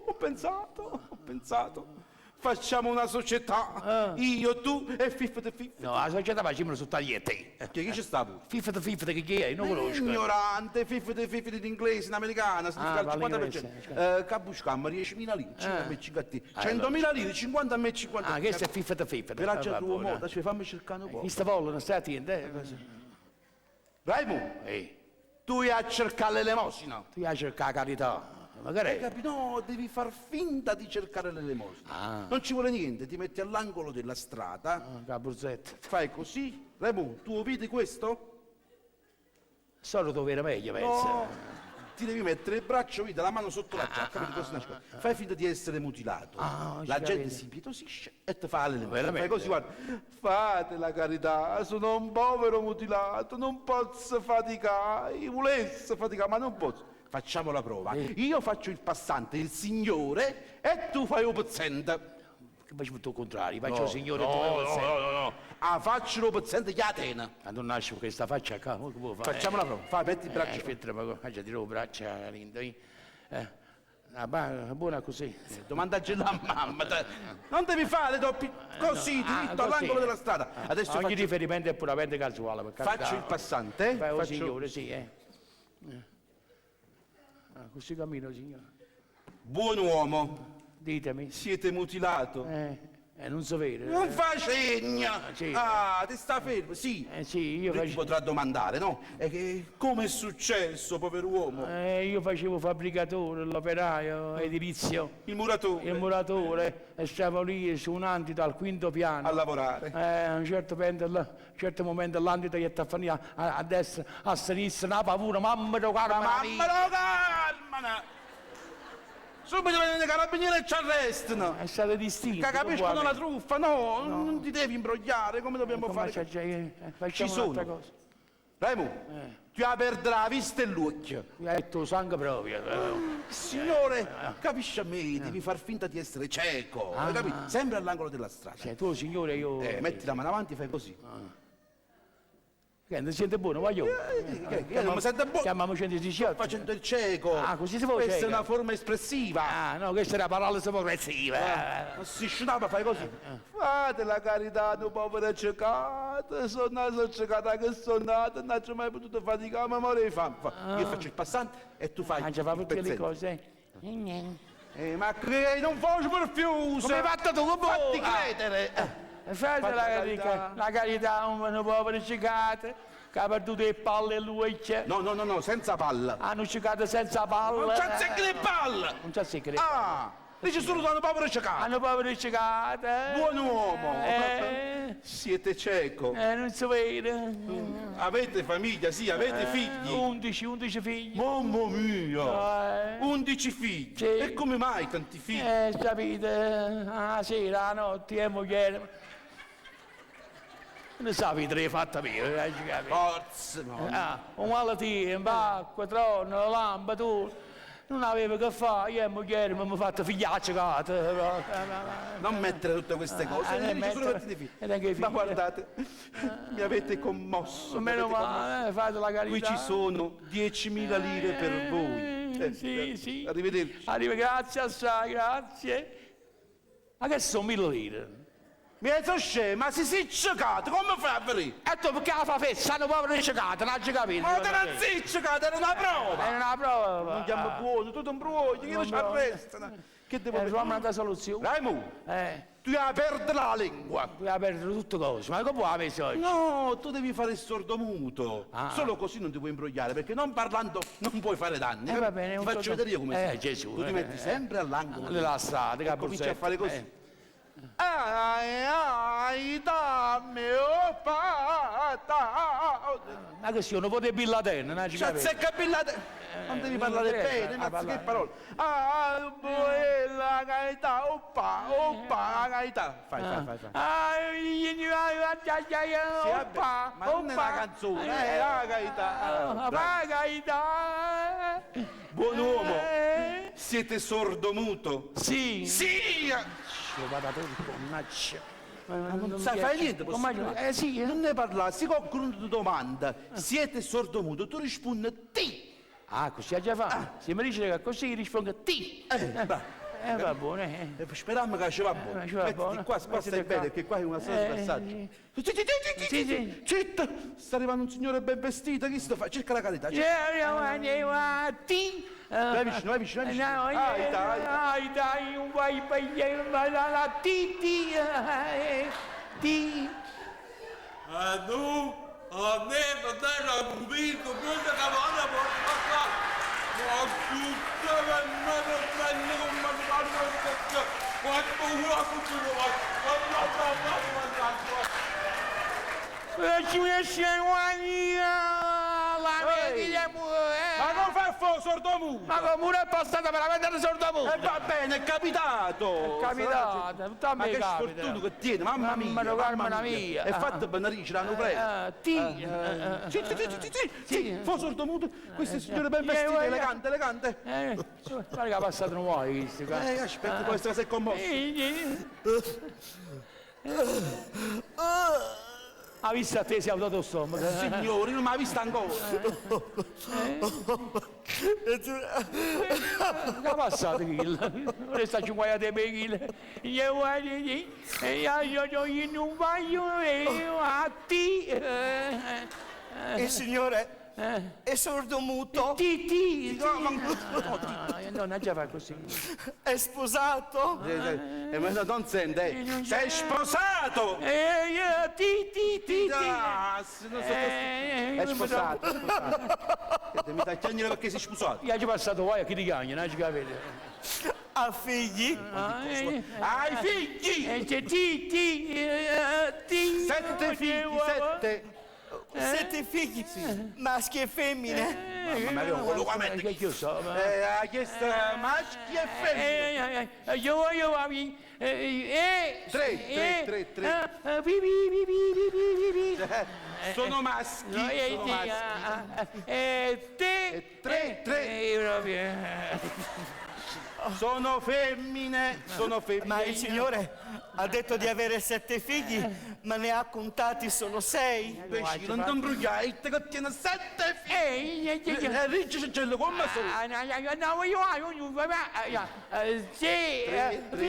Ho pensato, ho pensato. Facciamo una società. Io, tu e Fifth Fifth. No, la società facciamo su tagliette. Che chi ci sta pure? Fifth Fifth che chi è? Io non conosco. Ignorante, Fifth Fifth in inglese, in americana, significa Ah, il parla 50%. Che buscammo 10.000 lire, 5 a me, 5 a te. Ah, 100.000 lire, 50 a me, 50 a te. Ah, questo è Fifth Fifth. Per la Ah, tua buona. moda, cioè fammi cercare un po'. Chi sta volle, non stai attento, eh? Raimu, Ehi. tu vai a cercare l'elemosina. Tu vai a cercare la carità. Magari. Hai capito? No, devi far finta di cercare l'elemosina. Ah. Non ci vuole niente, ti metti all'angolo della strada. Ah, la Fai così. Raimu, tu vedi questo? Solo dove era meglio, penso. No. Ti devi mettere il braccio, vedi, la mano sotto la giacca, vedi cosa nascondi. Fai finta di essere mutilato. Ah, la ci gente capito. si impietosisce e ti fa l'elemosina. Veramente? Fai così, guarda. Fate la carità, sono un povero mutilato, non posso faticare. Io volessi faticare, ma non posso. Facciamo la prova. Io faccio il passante, il signore, e tu fai un pezzente. Che faccio tutto il contrario, faccio No, il signore e no, tu fai il no, pezzente. no, no, no. Ah, faccio lo pezzente che Atena. Quando nasce con questa faccia qua, come può fare? Facciamo la prova, fai, metti il braccio. Aspetta, ma faccia tiro il braccio, lindo. Buona così. Domandagela a mamma. te. Non devi fare doppi così, Ah, dritto così. all'angolo della strada. Adesso Ogni faccio, riferimento è puramente casuale. Per carità. faccio il passante. Fai il faccio- signore, sì, eh. Ah, così cammino, signore. Buon uomo. Ditemi. Siete mutilato. Non si vede. Non fa segna! Sì. Ah, ti sta fermo, sì. Sì, io Lui ti facevo... potrà domandare, no? E che come è successo, pover'uomo? Io facevo fabbricatore, l'operaio edilizio. Il muratore. Il muratore e stavo lì su un andito al quinto piano. A lavorare. A un certo, momento, a un certo momento l'andito gli è a, a, a destra, a sinistra, una paura, mamma do Ma carmine mamma mia. lo calmana! Subito vengono i carabinieri e ci arrestano! È stato distinto. Che capiscono la truffa, no, non ti devi imbrogliare, come dobbiamo Come fare? c'è- facciamo Ci un'altra sono. cosa. Remo, ti perdere la vista e l'occhio. Mi hai detto sangue proprio. Signore, capisci a me, devi far finta di essere cieco, hai Ah. capito? Sempre all'angolo della strada. Cioè, tu signore, io... Metti la mano avanti e fai così. Che non si sente buono, voglio. Che non mi sento buono. Chiamiamo 118. Facendo il cieco. Ah, così si fa Questa è cieco. una forma espressiva. Ah, no, questa era paralisi progressiva. Ma si sciunava, fai così. Fate la carità, un povero ciecato, sono nato, sono ciecata che sono nato, non ho mai potuto faticare, ma muore di fame. Io faccio il passante e tu fai Ah, già fa il tutte le pezzente. cose. Ma che non faccio per fiuso! Come hai fatto tu? Come Fatti Ah. credere! Fate Fate la la carità, carità. la carità, un povero ciecato che ha perduto le palle e l'uocchio. No, no, no, no, senza palla. Hanno ciecato senza palle. Non c'è secche le palle! Non c'è secche le palle. Ah! Dice solo da un povero ciecato. Hanno povero ciecato. Buon uomo! Eh. Siete cieco. Non si vede. Avete famiglia, sì, avete figli. 11, 11 figli. Mamma mia! Eh. 11 figli! Sì. E come mai tanti figli? Sapete, la sera, la notte, e moglie. Non sapete che fatta mia, ci capite? Forza, no. Ah, un malattia, acqua, trono, lampa, tu. Non avevo che fare, io e moglie mi hanno fatto figliaccio, Non mettere tutte queste cose, Ah, mi dice solo mettere- che ti figli. e neanche i Ma figli. guardate, mi avete commosso. mi Meno avete commosso. male, fate la carità. Qui ci sono 10.000 lire per voi. Sì, sì. Arrivederci. Arriva, grazie assai, grazie. Ma che sono 1.000 lire? Mi hai scemo, ma se sei ciecato, come fai a vedere? E tu perché la fa festa? Hanno povero ciecato, non ci capito. Ma te non sei ciecato, era una prova! Era una prova. Non chiamo buono, tu ti imbrogli, che non ci arrestano. Che devo Troviamo un'altra soluzione. Raimu, tu hai perso la lingua. Tu hai perso tutte cose, ma come puoi avere oggi? No, tu devi fare il sordomuto. Ah. Solo così non ti puoi imbrogliare, perché non parlando non puoi fare danni. Va bene, Ti un faccio sordo- vedere io come si fa. Gesù, Tu ti metti sempre all'angolo. Della strada, E cominci a capozetto, fare così. Ai, ai, dammi, oh, pa, Ma che sia, non potevi Bin Laden, non ci C'è capito. zecca Bin Laden. Non devi parlare non bene, a mazza che parlare. parole. Ah, la carità, oppa, oppa, la carità. Fai, fai, fai, fai. Ah, Sì, vabbè, oppa, ma non è una oppa. canzone, è la carità. Ah, Bravo. la carità. Buon uomo, siete sordomuto? Sì. Sì! Vado a turco, mannaggia. Ma non sai fare niente, posso Come dire. Eh sì, Non ne parlare, se qualcuno ti domanda, siete sordomuto, tu rispondi ti. Ah, così ha già fatto. Se mi dice che così rispondo ti. Bravo. Va bene. Speriamo che ci va buono. Ci va Mettiti buono. qua, qua stai Mettiti qua. bene, perché qua è una strada di passaggio. Sì. Sì, sì, Sì, sì. Zitta! Sta arrivando un signore ben vestito, chi sta fa? Cerca la carità. cerca. Ti. Vai vicino, vai vicino, vai vicino. No, Ai, dai. Ai, dai, un vai, vai, vai, la, la, ti, ti, ti. Tu, a me, fratello, ho capito, questa campana porta qua. Ma tutta la mano prende con la mano, quanto uomo ci vuole, Ma non fa il sordomuto! Ma come è passata veramente il sordomuto? E va bene, è capitato! È capitato, tutto a Ma me che capita. sfortuna che tiene, mamma mia! Mamma Mamma mamma mia! mia. È fatto benedicere, l'hanno preso. Ti. Sì, sì, sì, sì, sì, sì, fa sordomuto, questo signore ben vestito, elegante, elegante. Guarda che ha passato un uomo questo qua. Aspetta, questo si è commosso. Ha visto a te si è avuto lo stomaco. Signori, non mi ha visto ancora. Che ha passato quello? Ora sta 50 per Io io non voglio a ti. Il signore È sordomuto? Ti, ti, ti. No, non ce fa così. È sposato? Ma no, non sente, eh. Sei sposato! Ti, ti, ti, ti. Ah, se non so È sposato, è sposato. Mi stai chiedendo perché sei sposato? Io ci ho passato guai a chi ti cagna, non ci capito. Ha figli? Hai figli! Ti, ti, ti. Sette figli, sette. Sette figli? Maschi e femmine? Mamma mia, quello qua mette. Che io so, ma... Ha chiesto maschi e femmine. Io voglio Tre, tre, tre, tre. Vi, vi, vi, vi, vi, vi, vi. Sono maschi, No, sono ti, maschi. te, Tre, tre. Proprio. Sono femmine, sono femmine. Ma il signore ha detto di avere sette figli, ma ne ha contati solo sei. Imbecille, non ti imbrogliare, te che tiene sette figli. Eh, Ricci c'è come sono? No, io, sì, Tre, tre.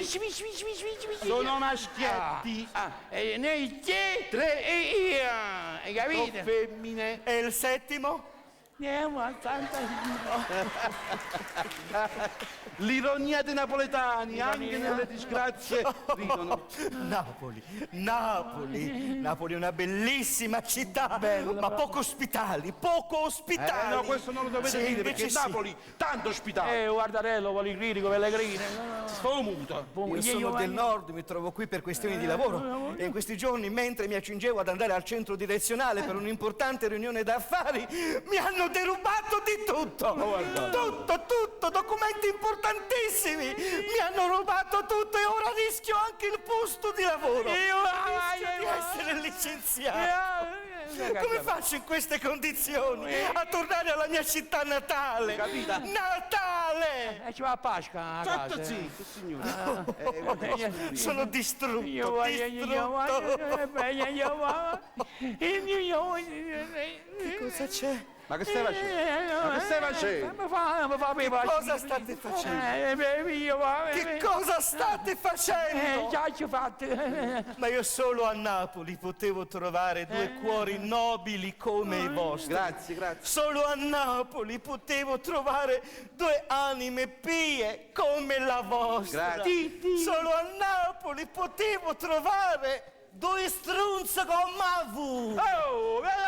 Sono maschietti. Noi te, Tre. e io, hai Sono capito? femmine. E il settimo? Ma tanta... L'ironia dei napoletani, anche nelle disgrazie, ridono. Napoli, Napoli, Napoli è una bellissima città, ma poco ospitali, poco ospitali. No, questo non lo dovete Sì, dire invece perché sì. Napoli tanto ospitale. Guardarello, policlinico, Pellegrini. Sto muto. Io sono del nord, mi trovo qui per questioni di lavoro e in questi giorni, mentre mi accingevo ad andare al centro direzionale per un'importante riunione d'affari, mi hanno derubato di tutto! Tutto, tutto, documenti importantissimi! Mi hanno rubato tutto e ora rischio anche il posto di lavoro! Rischio di essere licenziato! Come faccio in queste condizioni a tornare alla mia città natale? Capita? Natale! Ci va a Pasqua a State casa. zitto, signore. Sono distrutto, Io voglio, io voglio, distrutto. io voglio, Che cosa c'è? Ma che stai facendo? Ma che stai facendo? Mi fa, mi fa Che cosa state facendo? Che cosa state facendo? Già ci ho fatto. Ma io solo a Napoli potevo trovare due cuori nobili come i vostri. Grazie, grazie. Solo a Napoli potevo trovare due anime pie come la vostra. Grazie. Solo a Napoli potevo trovare due strunze come voi. Oh, vieni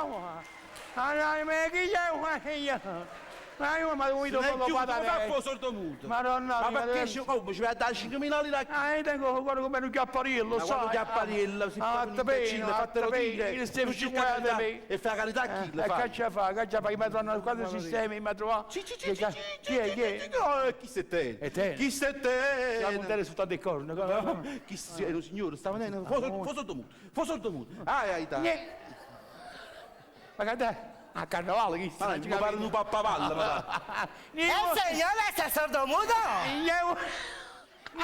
qua! Ma io mi Non è devo chiuso, guardare. come fa sordomuto? Madonna Ma mia, perché adesso- ci come ci vai a dare 5.000 lire a Ah, io tengo guarda come un chiapparello, Ma sai. quando chiapparello, si Ah, fa un imbecille, bene, fatelo dire. Io stiamo Tu cerca 50 carità bene. E fai carità a chi le E fa? che ci fa? Che ci fa? Mi trovano quando sistemi, mi trovano. Sì, sì, sì, Chi sì, è? Chi è? Chi è? No, chi sei te? E te? Chi sei te? La puntare su tante corna. Chi sei? È un signore, stava venendo. Fo sordomuto, fo sordomuto. Ah, aiuta. Niente. Ma che te? A carnevale chi Ma mi pare un pappavallo, ma Il signore è sordomuto? Io Il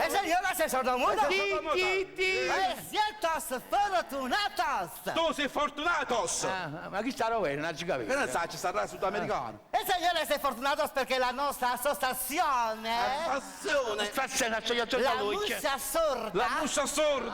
signore è sordomuto? Ti, ti, ti. E siete fortunatos! Tu sei fortunatos! Ah, Ma chi sta rovendo? Non ci capisco. Che ne sa, ci sarà sudamericano. Il signore è fortunatos perché la nostra associazione, Passione! Faccia una associazione la da luce. Musa Sorda, La musa sorda!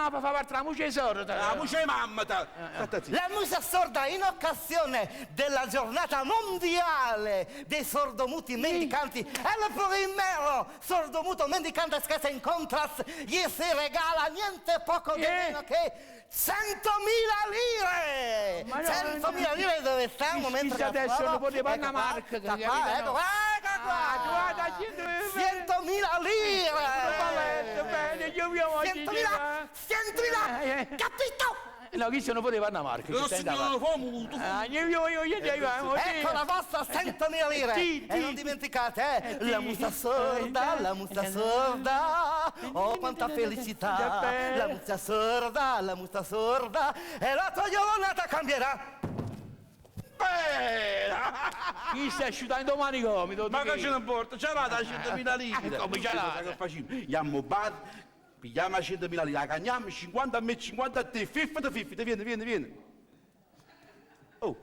Ah, per far parte la mucca sorda. La musa è mamma! State zitto. la Musa Sorda in occasione della giornata mondiale dei sordomuti mendicanti, è il primero sordomuto mendicante che se incontras gli si regala niente poco di Eh. meno che 100.000 lire! Ma no, 100.000 lire dove stiamo Chi- mentre chi adesso lavoro? non poteva Ecco una qua, marca, sta capito, qua, no? ecco qua, ecco qua! Ah, guarda, 100.000 lire! Balletto, bene, io vi voglio 100.000! 100.000! Eh. Capito? No, chi se non poteva una marca? Non signore, fo muto. Ah, io io io io io Ecco la vostra 100.000 lire! Sì, E non sì. dimenticate, eh, la musa sorda, la musa sorda, oh quanta felicità! La musa sorda, la musa sorda, e la tua giornata cambierà! Bella! Chi sta asciugando manicomio? Ma che ce ne importa? Ce l'ha da 100.000 lire! Come ce l'ha? Che facciamo? Andiamo bar, pigliamo 100.000 lire, la cagniamo 50 a me, 50 a te, 50 50, vieni, vieni, vieni. Oh,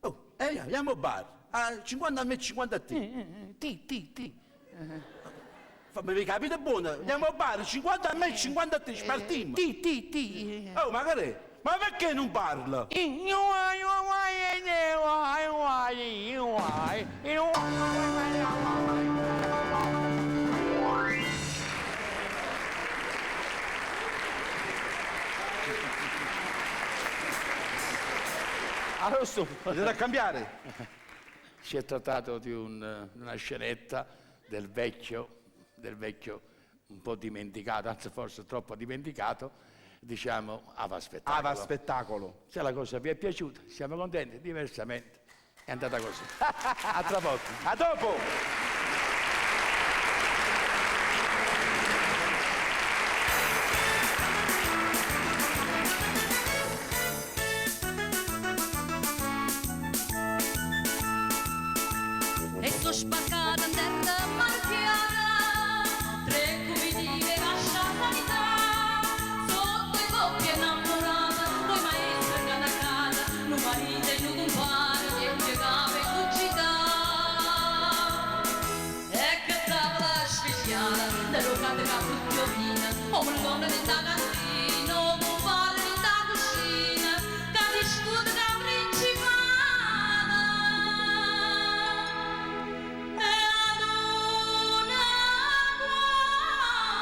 oh, andiamo bar. Ah, 50 a me, 50 a te. Ti, ti, ti. Fammi capite buono, andiamo a bar, 50 a me, 50 a te, spartiamo. Ti, ti, ti. Oh, ma che è? Ma perché non parla? Allora sto. Bisogna cambiare. Si è trattato di una scenetta del vecchio, del vecchio un po' dimenticato, anzi forse troppo dimenticato, diciamo, Ava Spettacolo. Ava Spettacolo. Se la cosa vi è piaciuta, siamo contenti, diversamente è andata così. A tra poco. A dopo! E sono spaccata in terra marchiata, tre cubiti lascia sanità, sotto i coppie innamorate, due maestre canaccate, un marito e un compare, che piegava e cucita. E che tavola speciale, da locanda che fruttiolina, o un nome di da cantina, o un compare di da cucina, che discute da principale. E ad una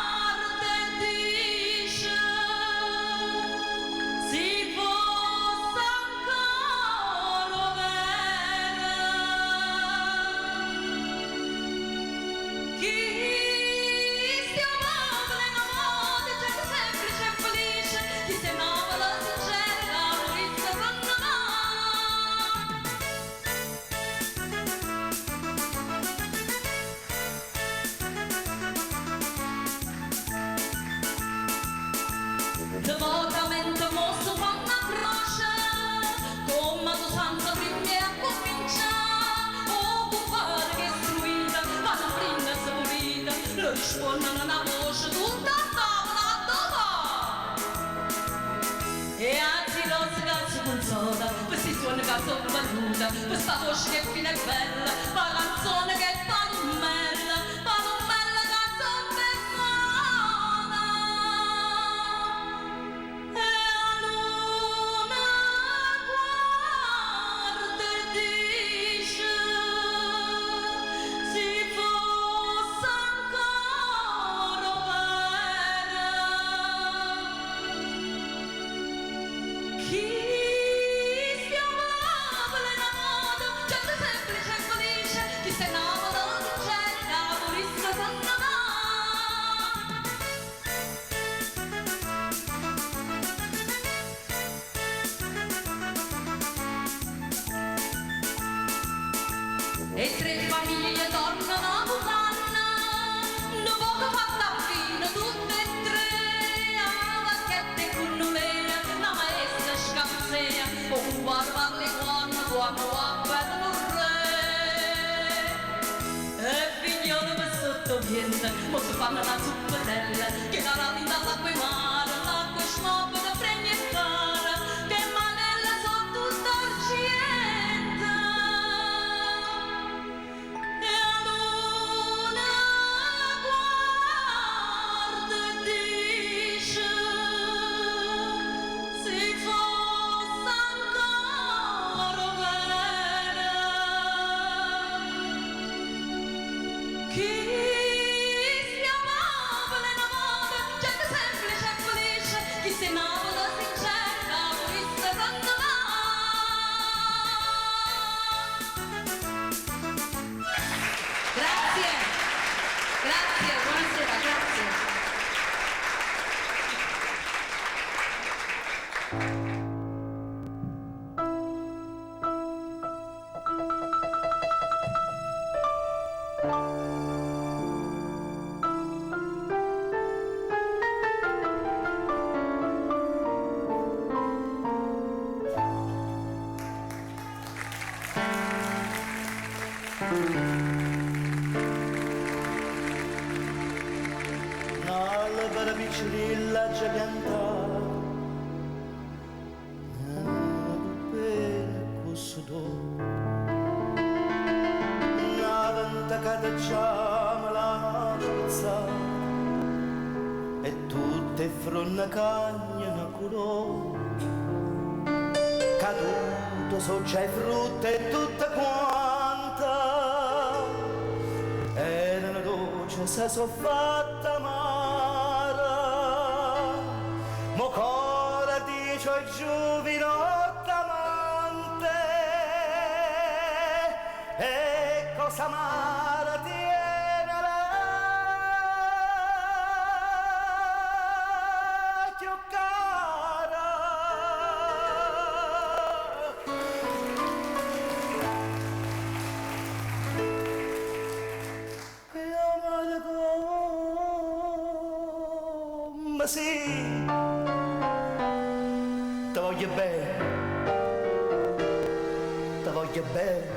guarda e dice, si fosse ancora vera, chi si amava innamorata, gente semplice e felice, chi si amava la sincera, morisse con Devotamente mosso fa una croce, come tu sanza prima a cominciare, o compare che istruita, ma non prima saporita, le rispondono una voce tutta a tavola dove? E anzi rosa che si consola, questi suoni che sono venuta, questa voce che fine è bella, la canzone che è palmella, palmella che sono befana. E a luna guarda e dice, si fosse ancora vera, chi si amava l'innamorata, gente semplice e felice, chi si innamora sincera, volesse tornare. E tre famiglie tornano a Busanna, un poco fatta fine tutte e tre, a vacchette con nulea, la maestra scappea, un guarda le guanne, guanne, guanne, un re. E figliolo per sotto viene, mo si fanno una zuppetella, che la rallenta l'acqua in mare, l'acqua schmobba da premia e cara, che manella sotto argento. E a luna guarda e dice, si fosse ancora vera, chi si amava l'innamorata, gente semplice e felice, chi si innamora sincera, volesse tornare. Grazie, grazie, buonasera, grazie. Un'albera piccerilla già piantata, bene questo una ventacata già me l'ha spezzata, e tutte fronne cagnano colore. caduto, so già i frutti e tutto quanto. Erano dolce, se so fatta amara. Mo cuore dice al giovinotto amante, e cosa amara tiene la più cara. E amare come sì, te voglio bene, te voglio bene,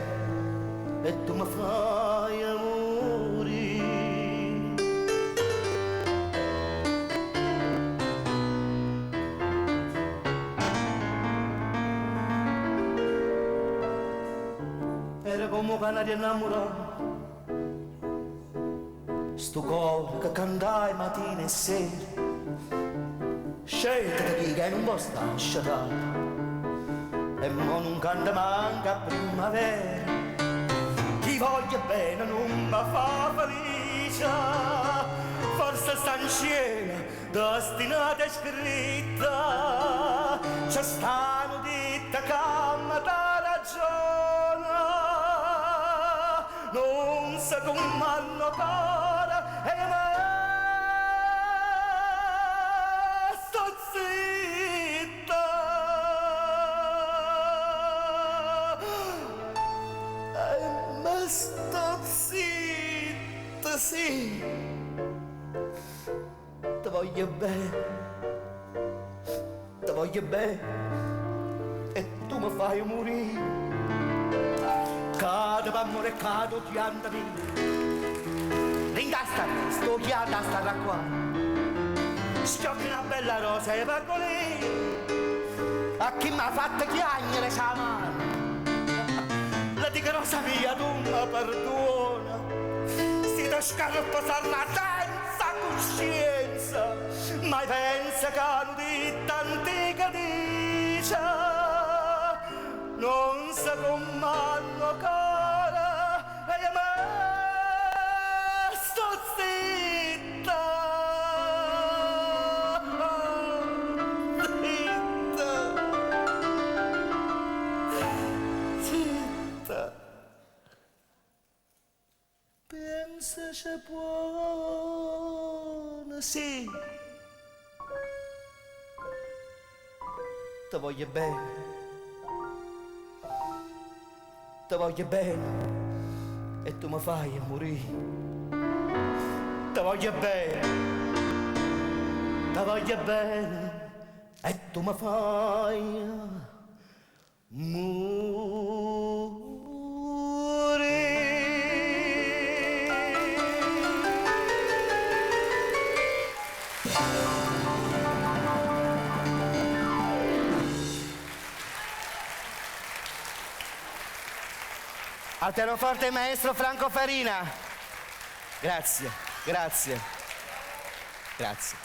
e tu mi fai morire. Era come un canario innamorato, sto cuore che cantai mattina e sera, scelta di chi che non può stare sciatato, e mo non canta manca a primavera. Chi voglia bene non mi fa felice, forse sta in cielo, destinata e scritta, c'è stanno dita che mi dà ragione, non sa come hanno cara e me sto zitta. E me sto zitta, sì. Te voglio bene, te voglio bene, e tu mi fai morire. Cado amore, cado piantami. Ringasta, sto chiata starà qua. Schiocchi una bella rosa e va lì. A chi mi ha fatto chiagnere sa mano. La dico rosa mia, tu mi perdona. Si ti scarpa sarà senza coscienza. Ma pensa che non di antica dice. Non sa comando cara e me sto zitta. Zitta. Zitta. Pensa c'è buona, sì. Te voglio bene. Te voglio bene e tu mi fai morire. Te voglio bene, te voglio bene e tu mi fai morire. Al pianoforte il maestro Franco Farina. Grazie, grazie, grazie.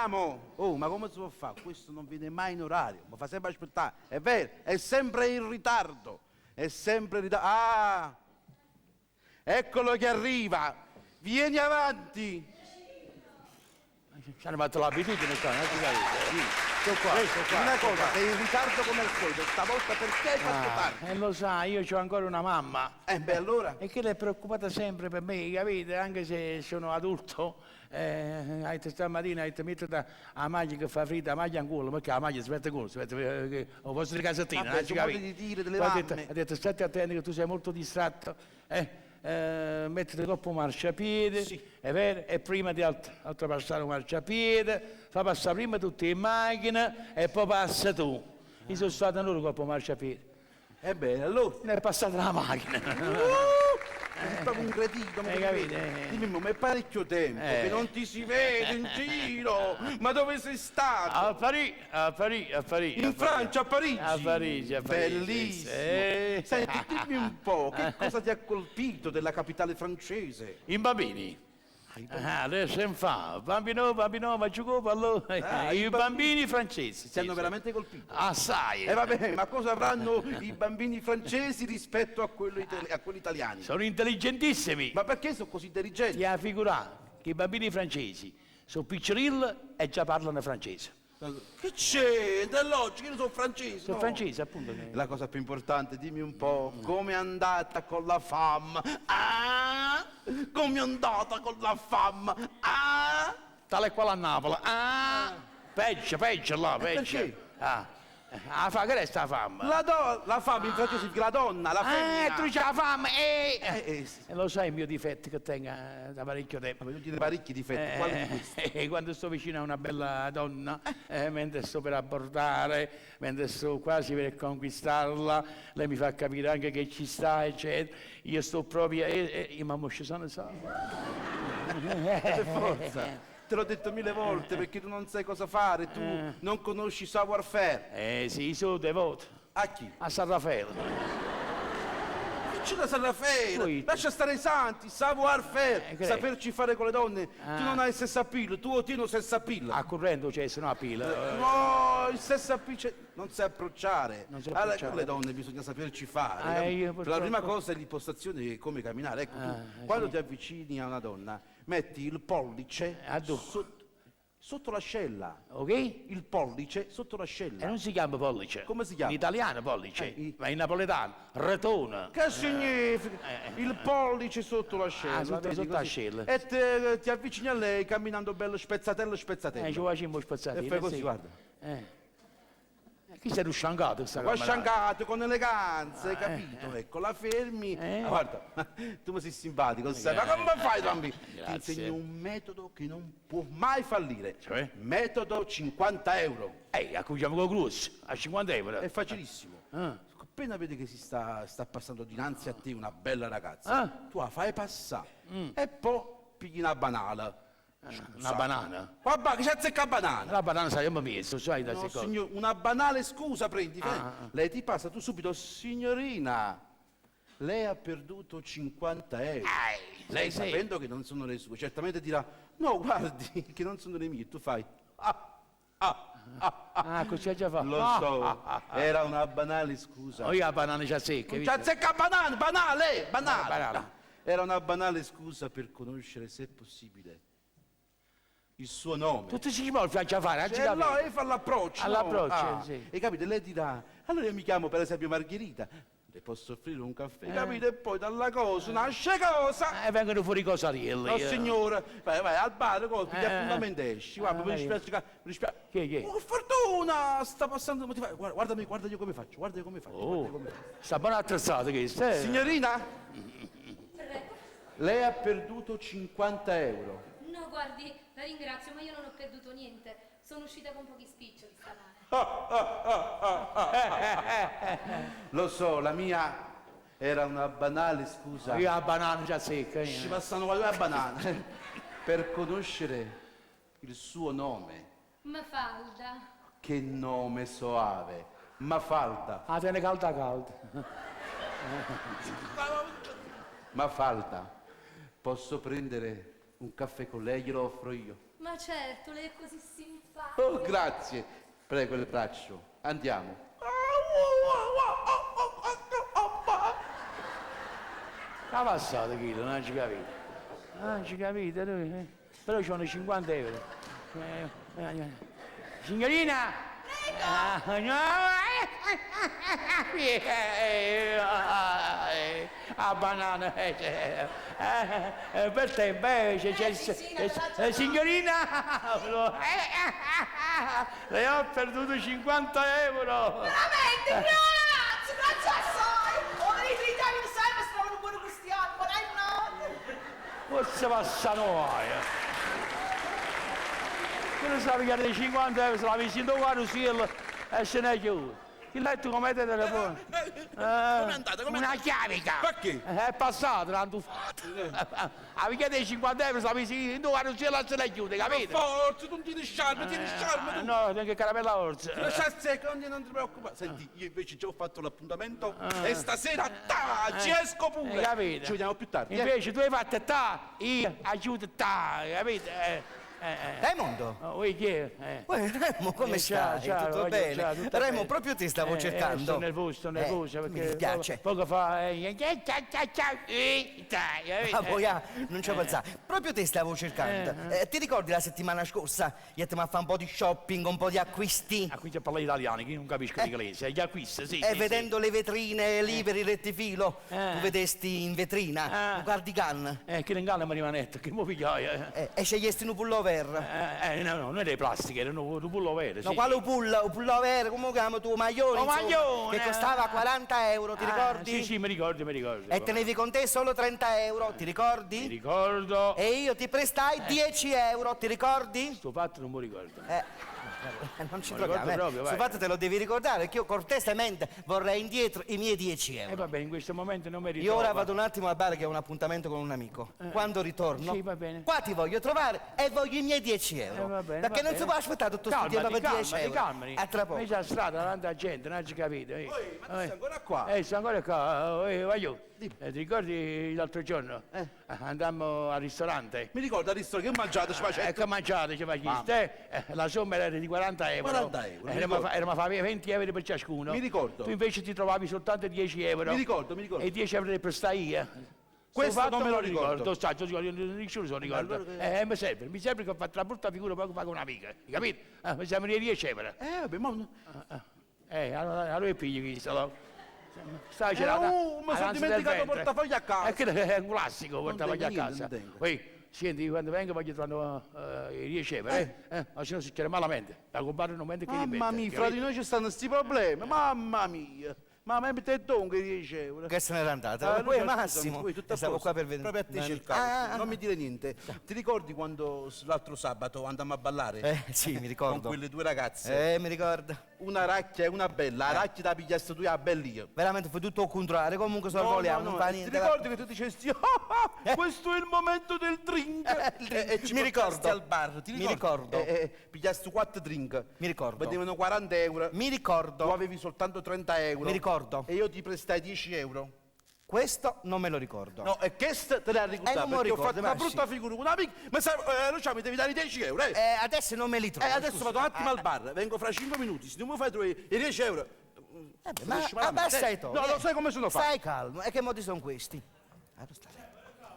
Vediamo! Oh, ma come si può fare? Questo non viene mai in orario, mi fa sempre aspettare. È vero, è sempre in ritardo. È sempre in ritardo. Ah! Eccolo che arriva! Vieni avanti! Ci hanno fatto l'abitudine qua, non ti capito? Sono qua, Sì, sono qua, Una sono cosa, qua. sei in ritardo come al solito, stavolta perché hai fatto Ah, tardi? E lo sa, io ho ancora una mamma. Eh beh, allora? E che lei è preoccupata sempre per me, capite? Anche se sono adulto. Eh, hai detto stamattina, hai detto mettiti la maglia che fa fredda, la maglia in culo, perché la maglia si mette in culo, si mette eh, o posto di casettina, Vabbè, non ci sono modi capito. di dire delle Poi ha detto, mamme. ha detto state attento che tu sei molto distratto, eh, eh, mettiti troppo marciapiede, è vero? E prima di oltrepassare un marciapiede, fa passare prima tutte le macchine e poi passa tu. Io sono stato un'ora coppo marciapiede. Ebbene, allora? Ne è passata la macchina. Sei proprio un cretino, ma Hai come capito? vedi? Eh. Dimmi, ma è parecchio tempo Eh. che non ti si vede in giro. Ma dove sei stato? A Parigi, a Parigi, a Parigi. In Francia, a Parigi. A Parigi, a Parigi. Bellissimo. Sì. Senti, dimmi un po', che cosa ti ha colpito della capitale francese? I bambini. Ah, adesso in fa, bambino, bambino, ma giocò pallone. Ah, I bambini francesi. Ti hanno veramente colpito? Assai. E vabbè, ma cosa avranno i bambini francesi rispetto a, quello itali- a quelli italiani? Sono intelligentissimi. Ma perché sono così intelligenti? Ti figurato che i bambini francesi sono piccirilli e già parlano francese. Che c'è? Dell'oggi, io sono francese. Sono no? francesi, appunto. La cosa più importante, dimmi un po', come è andata con la fam? Ah? Come è andata con la fam? Ah? Tale e quale a Napoli. Ah? Peggio, peggio là, peggio. perché? Ah. Ah, fa, che resta la fame? La, do- la fam in francese significa la donna, la femmina. Eh, tu c'hai la fame, eh! Eh, sì. E lo sai il mio difetto che tengo eh, da parecchio tempo. Ma tu tieni parecchi difetti, quale di questi? Quando sto vicino a una bella donna, mentre sto per abbordare, mentre sto quasi per conquistarla, lei mi fa capire anche che ci sta, eccetera. Io sto proprio... E, e, io mi sono solo. Per forza. Te l'ho detto mille volte perché tu non sai cosa fare, tu non conosci savoir faire. Eh sì, io sono devoto. A chi? A San Raffaele. Che c'è da San Raffaele? Poi- Lascia stare i santi, savoir faire, Eh, che- saperci fare con le donne. Ah. Tu non hai il sesso appeal, tu ottieni il sesso appeal. A corrente c'è, se no a pila. No, il sesso appeal c'è- non sai approcciare. Non sai Allora, approcciare. con le donne bisogna saperci fare. Ah, capito? io La purtroppo- prima cosa è l'impostazione di come camminare. Ecco, tu, Ah, quando sì. ti avvicini a una donna, metti il pollice A dove? sotto l'ascella. Ok? Il pollice sotto l'ascella. E non si chiama pollice. Come si chiama? In italiano pollice, Eh, i- ma in napoletano retona. Che significa? Il pollice sotto l'ascella. Ah, sotto- vedi, sotto così. l'ascella. E ti avvicini a lei camminando bello spezzatello spezzatello. Ci facciamo spazzatino. E fai così, sì. guarda. Eh. Chi si è rusciangato questa Qua camerata? sciangato con eleganza, hai capito? Ecco, la fermi. Eh. Ah, guarda, tu mi sei simpatico, sai, ma come fai, bambino? Ti Grazie. insegno un metodo che non può mai fallire. Cioè? Metodo 50 euro. Ehi, accogliamo con Cruz, a 50 euro. È facilissimo. Ah. Appena vedi che si sta, sta passando dinanzi a te una bella ragazza, Ah. tu la fai passare e poi pigli una banana. Scusa. Mm. Una banana? Guarda, che c'è azzecca banana? La banana sai, io mi messo, sai, da No, queste cose. signor, una banale scusa prendi. Ah, ah. Lei ti passa, tu subito, signorina, lei ha perduto 50 euro. lei sì, sì. sapendo che non sono le sue, certamente dirà, no, guardi, che non sono le mie. Tu fai, ah, ah, ah, ah. Ah, così ha già fatto. Lo Ah, so, ah, ah, ah. era una banale scusa. Oh, io la banana già secca, Non hai ci visto? azzecca banale, banale, banale. Banale. Era una banale scusa per conoscere, se possibile, il suo nome. Tutti si muove a già fare, a Cioè, no, e fa l'approccio. no? All'approccio, Ah, sì. E capite, lei dirà, allora io mi chiamo per esempio Margherita, le posso offrire un caffè, Eh. capite? E poi dalla cosa nasce cosa. E vengono fuori i cosarielli. No signora, vai, vai al bar, cosa, pigli Eh, appuntamento e esci, guarda, Ah, mi dispiace, mi dispiace. Chi è, chi è? Oh, fortuna, sta passando, ma ti fai- guarda, guardami, guarda io come faccio, guarda io come faccio, guarda io Oh, come faccio. sta buona attrezzata questa, eh. Signorina, lei ha perduto 50 euro. No, guardi, la ringrazio, ma io non ho perduto niente. Sono uscita con pochi spiccioli stamane. Lo so, la mia era una banale scusa. Io la banana già secca. eh. Ci passano qualche banana per conoscere il suo nome. Mafalda. Che nome soave, Mafalda. Ah, tiene calda calda. Mafalda, posso prendere un caffè con lei? Glielo offro io. Ma certo, lei è così simpatico. Oh, grazie. Prego il braccio. Andiamo. Che ha passato chillo, non ci capito. Non ci capito, lui, eh. Però c'hanno 50 euro. Eh, eh, Signorina! Ah, no, eh, eh, A banana, eh, eh, eh, per te, beh, c'è, c'è, c'è- eh, signorina, le ho perduto 50 euro. Veramente, grazie, grazie assai! Oh, i italiani sempre si trovano buoni cristiani, ma dai no! Forse passano guai. Quello sa che dei 50 euro se l'ha visto in carosello e se ne è chiuso. Il letto come te telefono? Com'è andata? Com'è Una andata? chiavica! Perché? È passato, l'hanno fatto. Ha picchiato i 50 euro, se l'ha visto in carosello e se ne è chiuso, capito? Forza, tu non tieni sciarma, tieni sciarma tu. No, neanche caramella orza. Lascia secca, non, non ti preoccupare. Senti, io invece già ho fatto l'appuntamento e stasera ta, ci esco pure. Hai capito? Ci vediamo più tardi. eh. Invece tu hai fatto ta, io aiuto ta, capito? Eh, eh, eh. Raimondo! Oh, ui, chi è? Eh. Uè, Remo, come Eh, ciao, stai? ciao, tutto voglio- bene? ciao, tutto Remo, bene. proprio ti stavo Eh, cercando. Eh, sono nervoso, sono Eh, nervoso mi perché dispiace. Poco, poco fa. Eh, ciao, ciao, ciao, ciao, eh, dai, capito? Ah, poi, ah, non ci pensare. Proprio te stavo cercando. Eh, Eh, ti ricordi la settimana scorsa? Ietimo a fare un po' di shopping, un po' di acquisti. Ah, qui c'è parla italiano, che io non capisco l'inglese. Gli acquisti, sì. E sì, vedendo le vetrine lì per il rettifilo, Eh. tu vedesti in vetrina Eh. un cardigan sì. Eh, che in mi rimanetto, che mo pigliai. Eh. eh, e scegliesti un pullover. Eh, eh, no, no, non era di plastica, era un, un pullover. No, sì. quale pull? Un pullover, come lo chiami tu? Maglione, Oh, insomma, maglione! Che costava 40 euro, ti Ah, ricordi? Sì, sì, mi ricordo, mi ricordo. E tenevi con te solo 30 euro, ti ricordi? Mi ricordo. E io ti prestai 10 euro, ti ricordi? Sto fatto non mi ricordo. Eh, non ci Me troviamo, ricordo eh. proprio, vai. Sto fatto te lo devi ricordare, perché io cortesemente vorrei indietro i miei 10 E euro. Eh, va bene, in questo momento non mi ricordo. Io ora vado un attimo al bar che ho un appuntamento con un amico. Quando ritorno, Sì, va bene. qua ti voglio trovare e voglio i miei 10 euro. Eh, va bene, perché va non si bene. può aspettare tutto questo tempo Calmati, per 10 calmati, euro. calmati. A tra poco. Mezza strada davanti alla gente, non ci capito. Eh. Oi, ma tu sei ancora qua? Eh, sono ancora qua. Eh, voglio. Eh, ti ricordi l'altro giorno? Eh. Andammo al ristorante. Mi ricordo al ristorante che ho mangiato, ci facevo. Ecco mangiato, ci faciste. Eh, la somma era di 40 euro. 40 euro, mi Eravamo ricordo. fa- eravamo a fare 20 euro per ciascuno. Mi ricordo. Tu invece ti trovavi soltanto 10 euro. Mi ricordo, mi ricordo. E 10 euro le prestai io. Questo Sto fatto non me lo ricordo. Sto, sto, nessuno se lo ricorda. allora che- Eh, mi serve, mi serve che ho fatto la brutta figura poco fa con un'amica, hai capito? Ah, mi servono i 10 euro. Eh, vabbè, ma... Eh, allora, allora pigli questo, allora. Sta Eh, c'era la- oh, mi la sono danza del dimenticato il ventre. portafoglio a casa. Eh, quello è un classico, portafoglio a tengo niente, casa. non tengo. Poi, senti, quando vengo voglio trovare i 10 euro, eh? Eh, ma se no succede malamente. Da comprare un momento che Mamma ripete, mia, fra capito? di noi ci stanno questi problemi, mamma mia. Ma me te dongo i 10 euro. Che se n'era andata? Ah, Poi Lucia, Massimo, scusami, poi tutto a stavo posto. qua per vedere. Proprio a te cercavo, Ah, ah, non mi dire niente. Ti ricordi quando l'altro sabato andammo a ballare? Eh, sì, mi ricordo. Con quelle due ragazze. Eh, mi ricordo. Una racchia e una bella. La racchia da pigliaste tu e la bella io. Veramente fu tutto il contrario, comunque sorvoliamo, non fa Ti niente. ricordi che tu dicesti "Ah, ah, questo è il momento del drink? Il drink. E, e ci Mi portasti ricordo. al bar, ti Mi ricordi? ricordo. Eh, eh, pigliasti quattro drink. Mi ricordo. Vendevano 40 euro. Mi ricordo. Tu avevi soltanto 30 euro. Mi ricordo. E io ti prestai 10 euro. Questo non me lo ricordo. No, e questo te l'ha ricordato Eh, non me lo perché ho ricordo, fatto una ma brutta sì. figura con un amico. Ma sai, eh, Luciano, mi devi dare i 10 euro, eh? Eh, adesso non me li trovo. Eh, adesso scusa. vado un attimo Ah, al bar, vengo fra 5 minuti. Se non mi fai trovare i 10 euro. Eh beh, ma finisce malamente, abbassa eh. i toni. No, lo sai come sono fatto. Stai calmo, e che modi sono questi? Ah, sta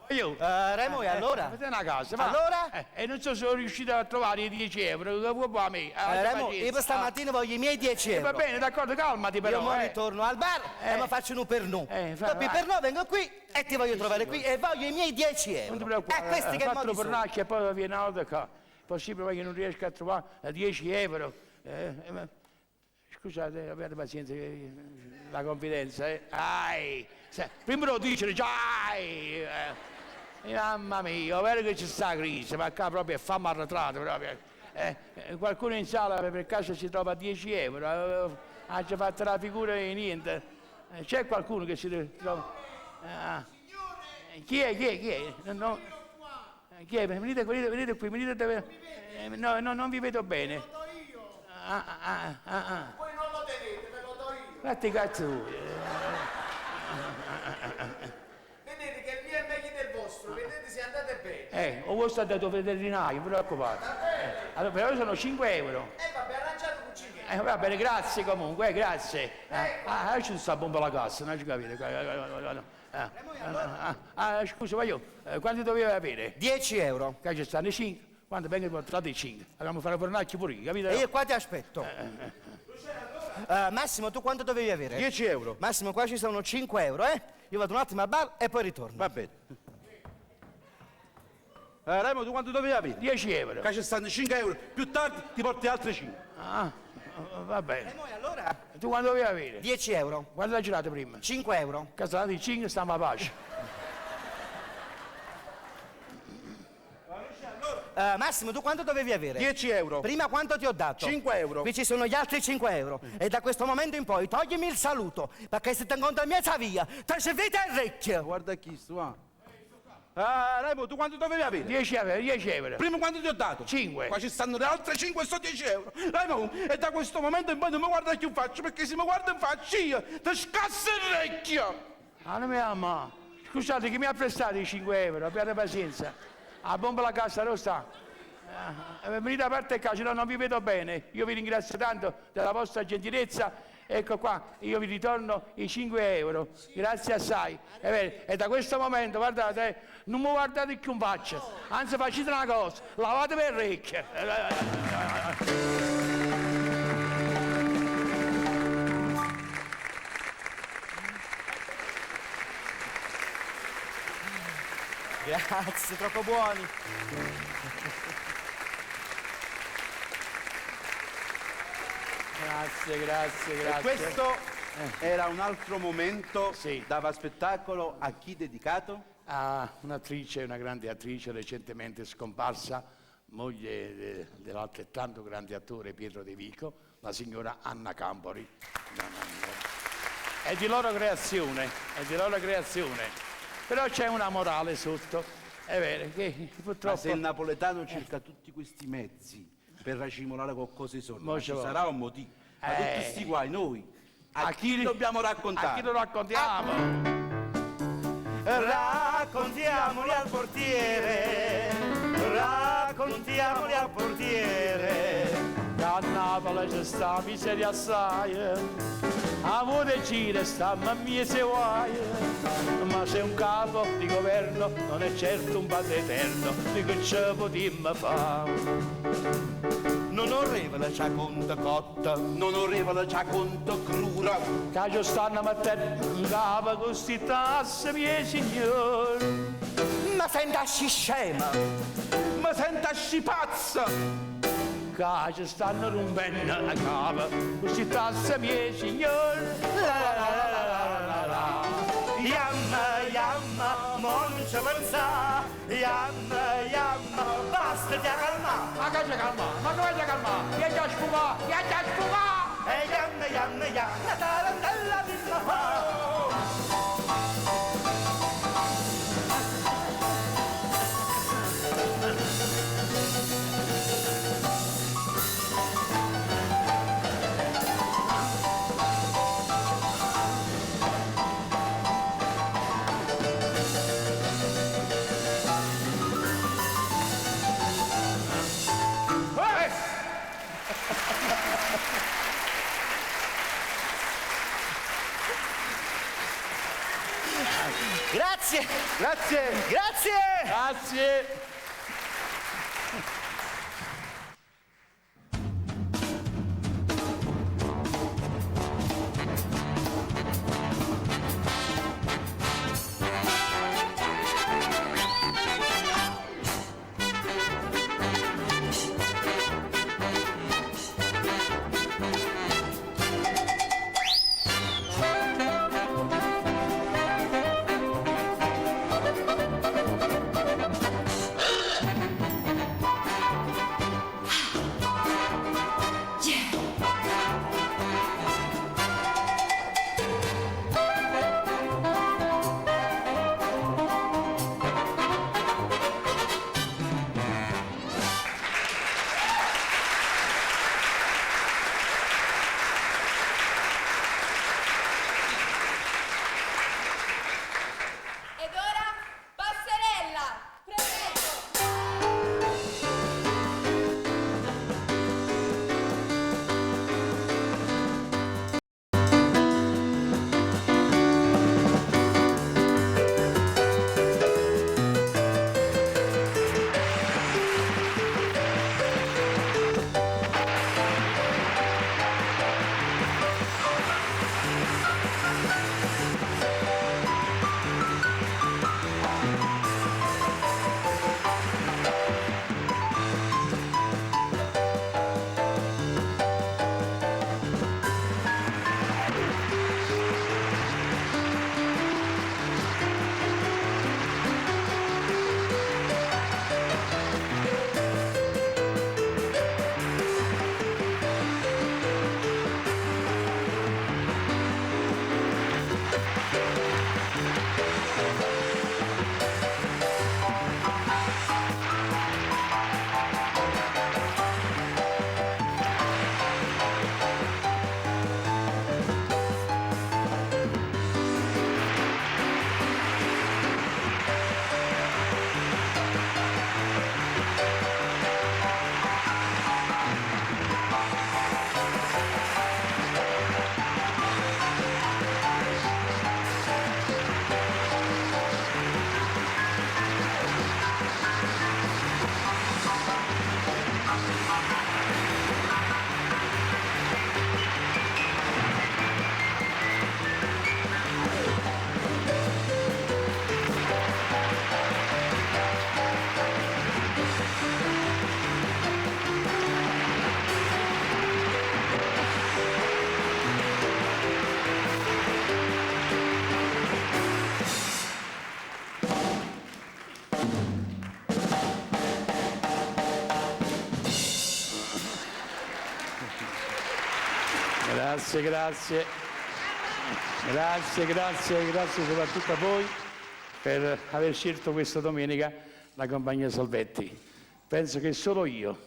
Io. Eh, Remo, e allora? Fate una casa, va. Allora? Eh, e non so se sono riuscito a trovare i 10 euro, che vuoi a me? Eh, Ah, Remo, pazienza. io per stamattina voglio i miei 10 Eh, euro. va bene, d'accordo, calmati però. Io mo eh. ritorno al bar Eh. e mi faccio un per nu. Eh, fa- Dopo il vai. per no vengo qui e ti voglio trovare qui e voglio i miei 10 euro. Non ti preoccupare, Eh, questi che fatelo modi per sono? nacchia e poi viene un'altra qua. Possibile che non riesca a trovare eh, 10 euro. Eh, eh, ma- Scusate, abbiate pazienza, eh, la confidenza. Eh. Ai, se- prima lo dice già, ai, eh. Mamma mia, è vero che c'è sta crisi, ma qua proprio è fame arretrata proprio. Eh, eh, qualcuno in sala per caso si trova 10 euro, eh, ha già fatto la figura di niente. Eh, C'è qualcuno che si trova? Ah. Eh, Chi è? Chi è? Chi è? No, no. Eh, Chi è? Venite, venite, venite qui, venite dove... eh, no, no, non vi vedo bene. Ah, ah, ah, ah, ah. Voi non lo tenete, ve lo do io. Fatti cazzo voi. Vedete che il mio è meglio del vostro, vedete se andate bene. Eh, o voi state dove veterinario, non vi preoccupate. Allora, però sono 5 euro. E vabbè, arrangiato con 5 Eh, va bene, grazie comunque, grazie. Ah, ah, ci sta bomba la cassa, non ci capite. Ah, ah, ah, scusa, voglio, quanti dovevi avere? 10 euro. Che ci stanno 5. Quando vengono portati 5. Abbiamo fatto fornaccio pure io, capito? E io qua ti aspetto. Massimo, tu quanto dovevi avere? 10 euro. Massimo, qua ci sono 5 euro, eh? Io vado un attimo al bar e poi ritorno. Va bene. Raimo, tu quanto dovevi avere? 10 euro. Qua ci stanno 5 euro. Più tardi ti porti altri 5. Ah, va bene. E noi allora? Tu quanto dovevi avere? 10 euro. Quanto hai girato prima? 5 euro. Che sono andati 5, stiamo a pace. Massimo, tu quanto dovevi avere? 10 euro. Prima quanto ti ho dato? 5 euro. Qui ci sono gli altri 5 euro. E da questo momento in poi toglimi il saluto, perché se ti incontro in mezza via, ti servite il orecchio. Guarda chi sto, ah. Ah, Raimo, tu quanto dovevi avere? 10 euro, 10 euro. Prima quanto ti ho dato? 5. Qua ci stanno le altre 5 e sono 10 euro. Raimo, e da questo momento in poi non mi guarda più in faccia, perché se mi guarda in faccia io ti scasso il orecchio. Ah, non mi ama. Scusate, chi mi ha prestato i 5 euro? Abbiate pazienza. A bomba la cassa, dove sta? Venite a parte casa, no, non vi vedo bene. Io vi ringrazio tanto della vostra gentilezza. Ecco qua, io vi ritorno i 5 euro. Grazie assai. È vero, e da questo momento, guardate, non mi guardate più in faccia. Anzi, facete una cosa, lavatevi le orecchie. Grazie, troppo buoni. Grazie, grazie, grazie. E questo era un altro momento, dava spettacolo a chi dedicato? A un'attrice, una grande attrice recentemente scomparsa, moglie dell'altrettanto grande attore Pietro De Vico, la signora Anna Campori. È di loro creazione, è di loro creazione. Però c'è una morale sotto, è vero, che purtroppo... Ma se il napoletano cerca tutti questi mezzi per racimolare qualcosa di soldi, Mo ma ci ci vuole. sarà un motivo. Ma tutti questi guai noi, a chi li dobbiamo raccontare? A chi lo raccontiamo? Raccontiamoli al portiere, raccontiamoli al portiere. Che a Napoli c'è sta miseria assai, a vuote gira sta mamma mia se vuoi, ma se un capo di governo non è certo un padre eterno, di che ce potremmo fare? Non orrevole c'ha conto cotta, non orrevole c'ha conto crura. Che ci stanno mettendo in capo questi tasse, miei signori. Ma senta sci scema, ma senta sci pazza. Che ci stanno rompendo la capo questi tasse, miei signori. La la la la la la la. Yamma, yamma, mo non ci pensa. Yamma, yamma, basta ti calma. Ma che c'è calma? Ma come c'è calma? Vieni a sfumare, vieni a sfumare! E yamma, yamma, yamma, tarantella di papà. Grazie. Grazie. Grazie. Grazie. Thank you. Grazie, grazie. Grazie, grazie, grazie soprattutto a voi per aver scelto questa domenica la compagnia Salvetti. Penso che solo io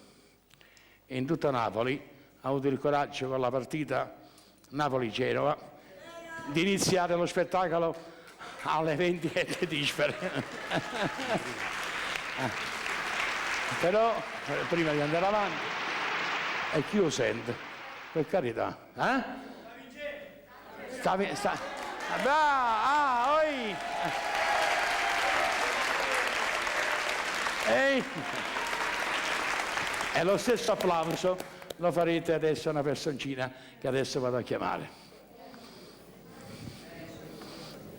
in tutta Napoli ho avuto il coraggio con la partita Napoli-Genova di iniziare lo spettacolo alle 20 e dispere. Però prima di andare avanti, e chi lo sente? Per carità, eh? Sta, sta, ah, ah, oi! Ehi! E lo stesso applauso lo farete adesso a una personcina che adesso vado a chiamare.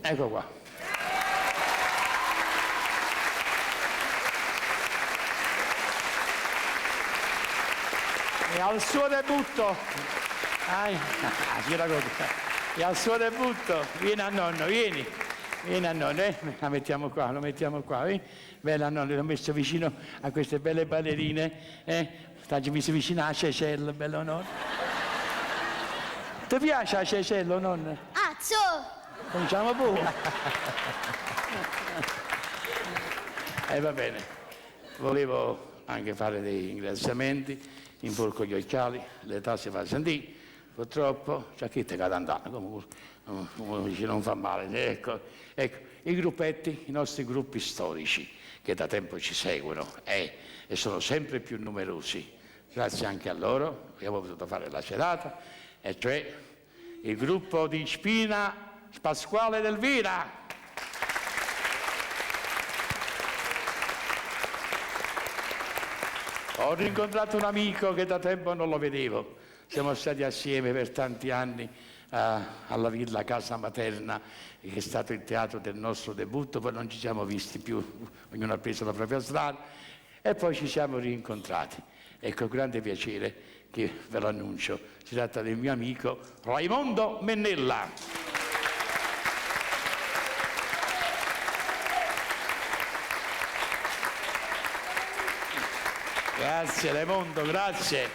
Ecco qua. E al suo debutto, ah, e al suo debutto, vieni a nonno, vieni, vieni a nonno, eh? La mettiamo qua, lo mettiamo qua, eh? Bella nonno, l'ho messo vicino a queste belle ballerine, eh? T'ho messo vicino a Cecella, bello nonno. Ti piace la Cecella, nonno? Azzo! Cominciamo pure. E va bene, volevo anche fare dei ringraziamenti, inforco gli occhiali, l'età si fa sentire, purtroppo, c'è chi te cade andando, comunque non fa male, ecco, ecco, i gruppetti, i nostri gruppi storici che da tempo ci seguono e sono sempre più numerosi, grazie anche a loro abbiamo potuto fare la serata, e cioè il gruppo di Spina Pasquale Delvira. Ho rincontrato un amico che da tempo non lo vedevo, siamo stati assieme per tanti anni alla Villa Casa Materna, che è stato il teatro del nostro debutto, poi non ci siamo visti più, ognuno ha preso la propria strada e poi ci siamo rincontrati. E con grande piacere che ve lo annuncio, si tratta del mio amico Raimondo Mennella. Grazie Raimondo, grazie,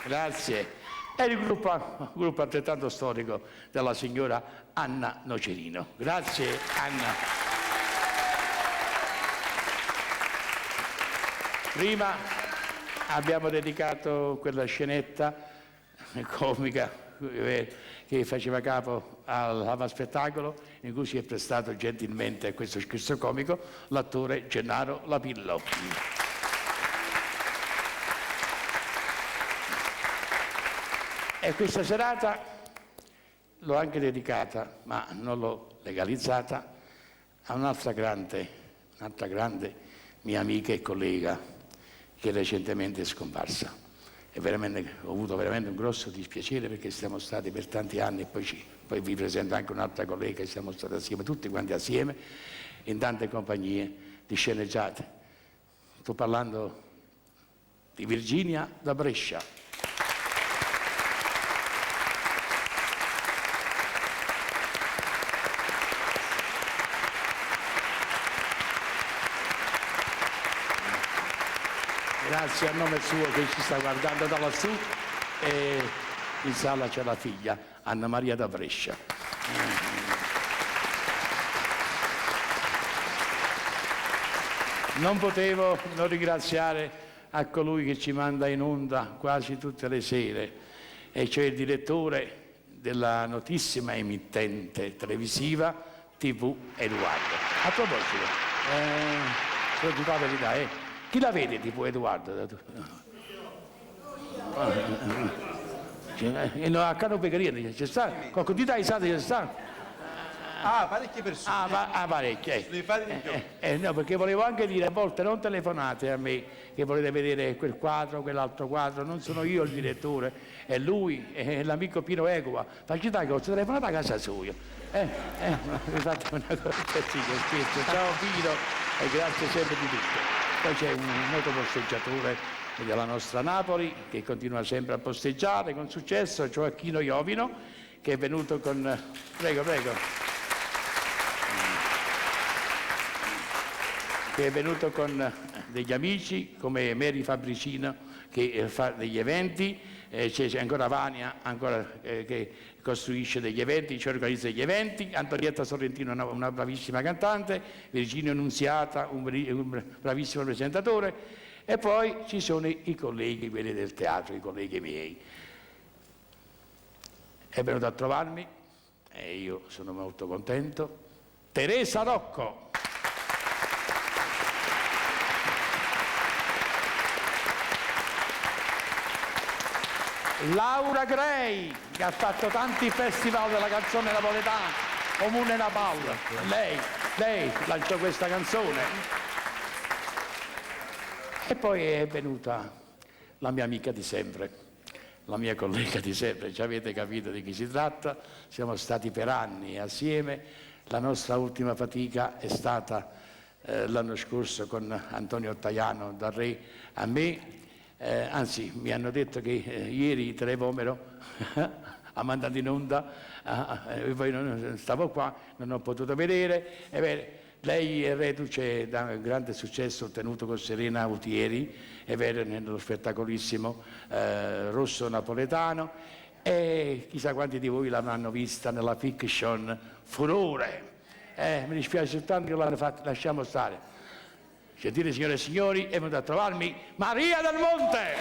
grazie. E il gruppo altrettanto storico della signora Anna Nocerino. Grazie Anna. Prima abbiamo dedicato quella scenetta comica che faceva capo all'avaspettacolo in cui si è prestato gentilmente a questo scherzo comico l'attore Gennaro Lapillo. E questa serata l'ho anche dedicata, ma non l'ho legalizzata, a un'altra grande mia amica e collega che recentemente è scomparsa. E veramente, ho avuto veramente un grosso dispiacere perché siamo stati per tanti anni, e poi vi presento anche un'altra collega, siamo stati assieme, tutti quanti assieme, in tante compagnie di sceneggiate. Sto parlando di Virginia da Brescia. Grazie a nome suo che ci sta guardando da lassù, e in sala c'è la figlia Anna Maria da Brescia. Non potevo non ringraziare a colui che ci manda in onda quasi tutte le sere, e cioè il direttore della notissima emittente televisiva TV Edoardo. A proposito, eh, te dico la verità, eh, chi la vede TV Edoardo? Eh, no, a Cano Pecorino c'è sta? Qualcuno di aizato c'è sta? Ah, parecchie persone. Ah, ah, parecchie. Le fate di più. No, perché volevo anche dire, a volte non telefonate a me che volete vedere quel quadro, quell'altro quadro, non sono io il direttore, è lui, è l'amico Pino Egoa. Facite una cosa, telefonate a casa sua. Fate una cosa, sì, che scherzo. Ciao Pino e grazie sempre di tutto. Poi c'è un noto posteggiatore della nostra Napoli che continua sempre a posteggiare con successo, Gioacchino Iovino, che è venuto con... Prego, prego. Che è venuto con degli amici come Mary Fabricino che fa degli eventi, c'è ancora Vania ancora, che costruisce degli eventi, ci organizza degli eventi, Antonietta Sorrentino una bravissima cantante, Virginio Nunziata un bravissimo presentatore, e poi ci sono i colleghi, quelli del teatro, i colleghi miei. È venuto a trovarmi e io sono molto contento. Teresa Rocco. Laura Grey, che ha fatto tanti festival della canzone napoletana, Comune Napal. Lei lanciò questa canzone. E poi è venuta la mia amica di sempre, la mia collega di sempre, già avete capito di chi si tratta, siamo stati per anni assieme, la nostra ultima fatica è stata l'anno scorso con Antonio Ottaiano da Re a me. Anzi, mi hanno detto che ieri Televomero ha mandato in onda, poi non stavo qua, non ho potuto vedere. Ebbene, lei è reduce da un grande successo ottenuto con Serena Autieri, è vero, nello spettacolissimo Rosso Napoletano, e chissà quanti di voi l'avranno vista nella fiction Furore. Mi dispiace soltanto che l'hanno fatta, lasciamo stare. Gentili signore e signori, è venuta a trovarmi Maria Del Monte!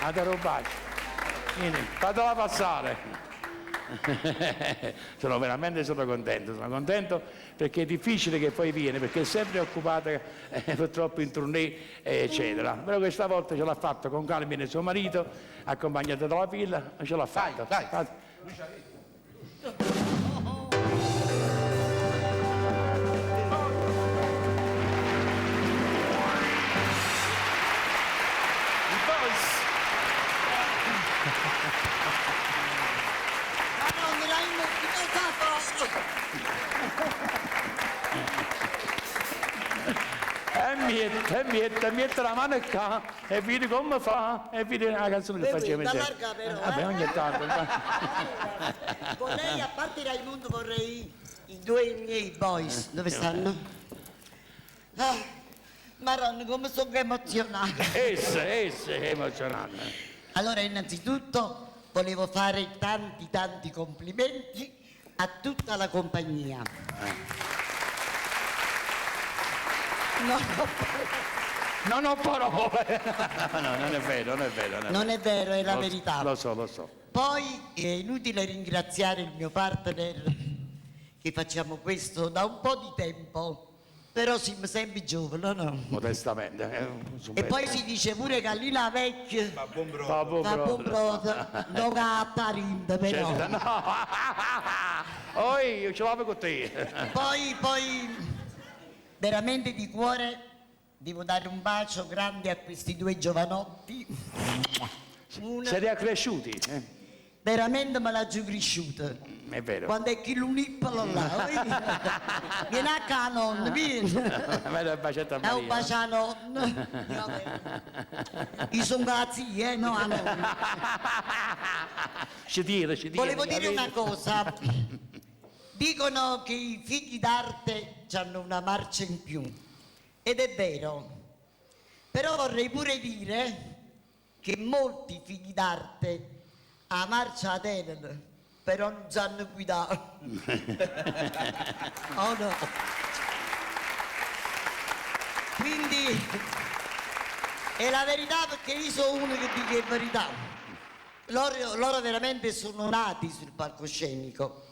A dare un bacio. Vieni, fatela passare. Sono veramente sono contento, sono contento perché è difficile che poi viene, perché è sempre occupata purtroppo in tournée, eccetera. Però questa volta ce l'ha fatta con Carmine, suo marito, accompagnato dalla figlia, ce l'ha fatta. Dai, dai. E mette la mano qua e vedi come fa e vedi la canzone che faceva. Vabbè, ogni tanto. Vorrei, a parte Raimondo, vorrei i due miei boys. Dove stanno? Ah, Maronna, come sono emozionata. Essa è emozionata. Allora, innanzitutto volevo fare tanti, tanti complimenti a tutta la compagnia. Non ho parole. No, non è vero, non è vero. Non è vero, è la verità. Lo so, lo so. Poi è inutile ringraziare il mio partner, che facciamo questo da un po' di tempo, però siamo sempre giovani, no? Modestamente. E poi si dice pure che lì la vecchia fa buon brodo. Fa buon brodo. Non ha parinda, però. Certo, no. Oi, io ce l'avevo con te. Poi, veramente di cuore devo dare un bacio grande a questi due giovanotti. Siete accresciuti? Eh? Veramente me l'ha giù cresciuta. È vero. Quando è chi l'unippolo là, vieni a ca nonna, vieni. Ma è un bacetto a Maria. È un bacio a nonna. Io sono la zia, no a nonna. Ci tiene, ci tiene. Volevo dire una cosa. Dicono che i figli d'arte hanno una marcia in più. Ed è vero. Però vorrei pure dire che molti figli d'arte 'a marcia 'a teneno, però nun sanno guidà. O no? Quindi è la verità perché io sono uno che dice 'e verità. Loro, loro veramente sono nati sul palcoscenico.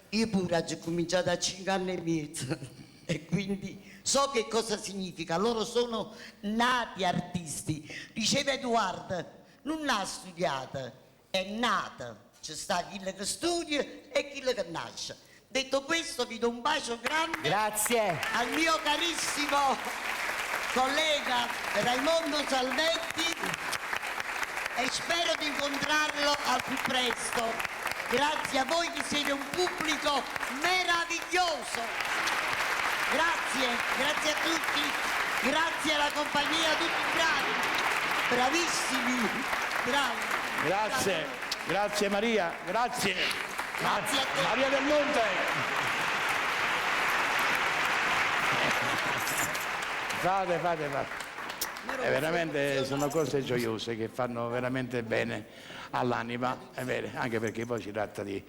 Io pure aggio cominciato a 5 anni e mezzo e quindi so che cosa significa. Loro sono nati artisti. Diceva Eduardo, nun ha studiato, è nato. Ce sta chi che studia e chi che nasce. Detto questo vi do un bacio grande. Grazie. Al mio carissimo collega Raimondo Salvetti e spero di incontrarlo al più presto. Grazie a voi che siete un pubblico meraviglioso. Grazie, grazie a tutti, grazie alla compagnia, tutti bravi, bravissimi, bravi. Grazie, grazie Maria, grazie. Grazie a te. Maria del Monte. Fate, fate, fate. Eh, veramente sono cose gioiose che fanno veramente bene all'anima, è vero, anche perché poi si tratta di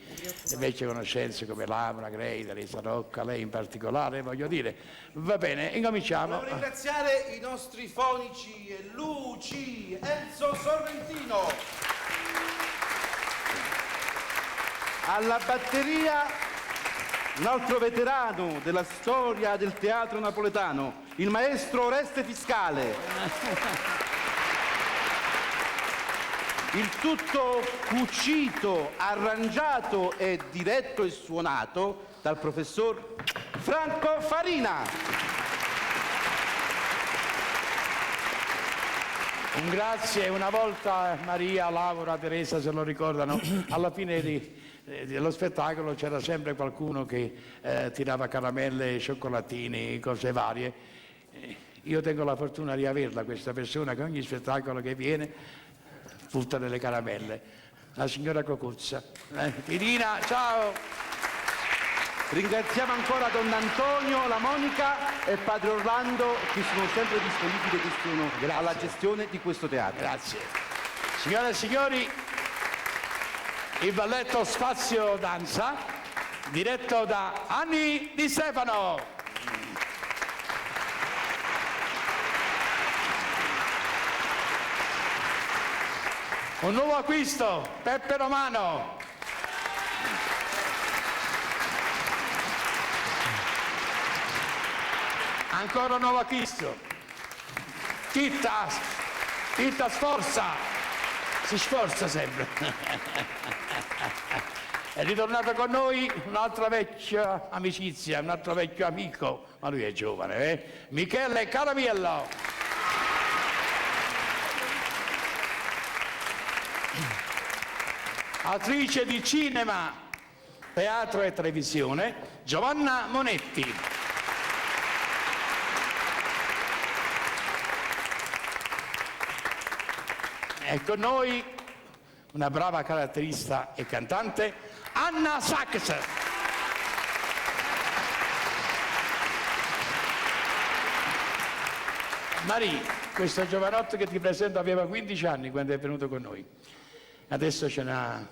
vecchie conoscenze come Laura, Grey, Teresa Rocca, lei in particolare, voglio dire. Va bene, incominciamo. Volevo ringraziare i nostri fonici e luci, Enzo Sorrentino. Alla batteria un altro veterano della storia del teatro napoletano, il maestro Oreste Fiscale. Il tutto cucito, arrangiato e diretto e suonato dal professor Franco Farina. Un grazie, una volta Maria, Laura, Teresa se lo ricordano, alla fine di- eh, dello spettacolo c'era sempre qualcuno che eh, tirava caramelle, cioccolatini, cose varie. Eh, Io tengo la fortuna di averla questa persona che ogni spettacolo che viene butta delle caramelle. La signora Cocuzza. Eh, Irina, ciao! Ringraziamo ancora Don Antonio, la Monica e Padre Orlando che sono sempre disponibili e che sono alla gestione di questo teatro. Grazie. Signore e signori, il balletto Spazio Danza, diretto da Anni Di Stefano. Un nuovo acquisto, Peppe Romano. Ancora un nuovo acquisto. Titta, Titta sforza, si sforza sempre. È ritornato con noi un'altra vecchia amicizia, un altro vecchio amico, ma lui è giovane, eh? Michele Caramiello. Attrice di cinema, teatro e televisione, Giovanna Monetti. E con noi una brava caratterista e cantante, Anna Sachs. Marie, questo giovanotto che ti presento aveva 15 anni quando è venuto con noi. Adesso ce n'ha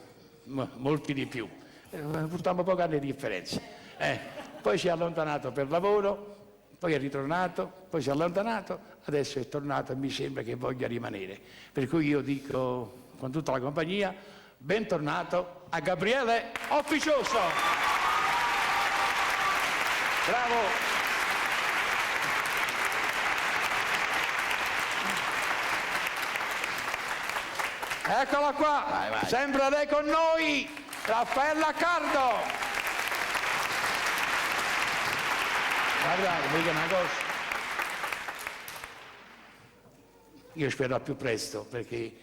molti di più. Eh, Purtroppo pochi anni di differenza. Eh, poi si è allontanato per lavoro, poi è ritornato, poi si è allontanato, adesso è tornato e mi sembra che voglia rimanere. Per cui io dico con tutta la compagnia, bentornato a Gabriele Officioso. Bravo! Eccola qua, sempre lei con noi, Raffaella Cardo. Guardate, vi dico una cosa. Io spero al più presto perché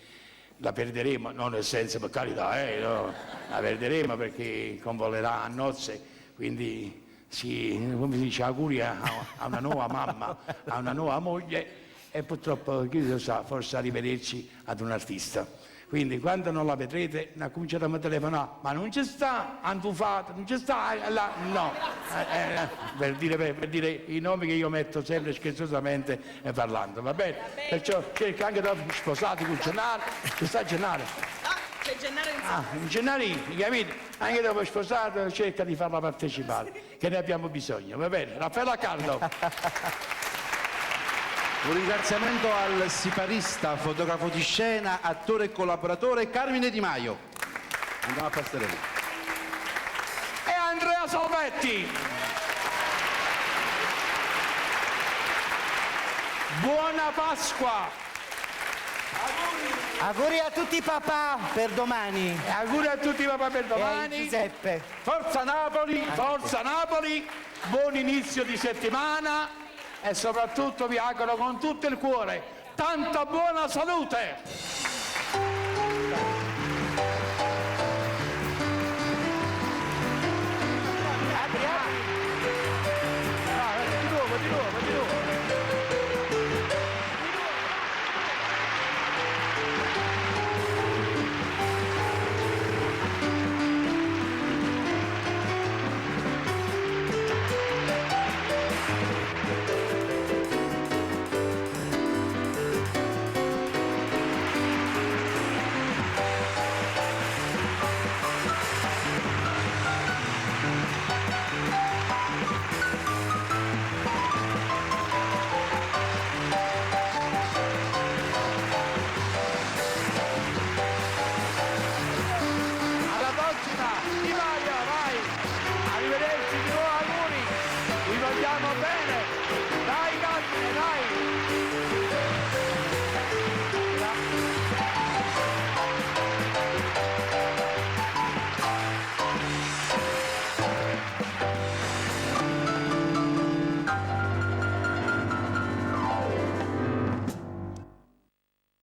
la perderemo, non nel senso per carità, eh, no, la perderemo perché convolerà a nozze, quindi si, come si dice, auguri a, a una nuova mamma, a una nuova moglie e purtroppo chi lo sa, forse arrivederci ad un artista. Quindi quando non la vedrete, cominciate a mi telefonare, ma non ci sta Antufato, non ci sta eh, là, no. Eh, eh, per, dire, per, per dire i nomi che io metto sempre scherzosamente eh, parlando, va bene? Perciò cerca anche dopo sposati con Gennaro, ci sta Gennaro. Ah, c'è Gennaro in Ah, Gennarino, capite? Anche dopo sposato cerca di farla partecipare, che ne abbiamo bisogno, va bene? Raffaella Carlo. Un ringraziamento al siparista, fotografo di scena, attore e collaboratore Carmine Di Maio. Andiamo a passerella. E Andrea Salvetti. Buona Pasqua! Auguri a tutti i papà per domani. Auguri a tutti i papà per domani. E Giuseppe. Forza Napoli, forza Napoli, buon inizio di settimana e soprattutto vi auguro con tutto il cuore tanta buona salute.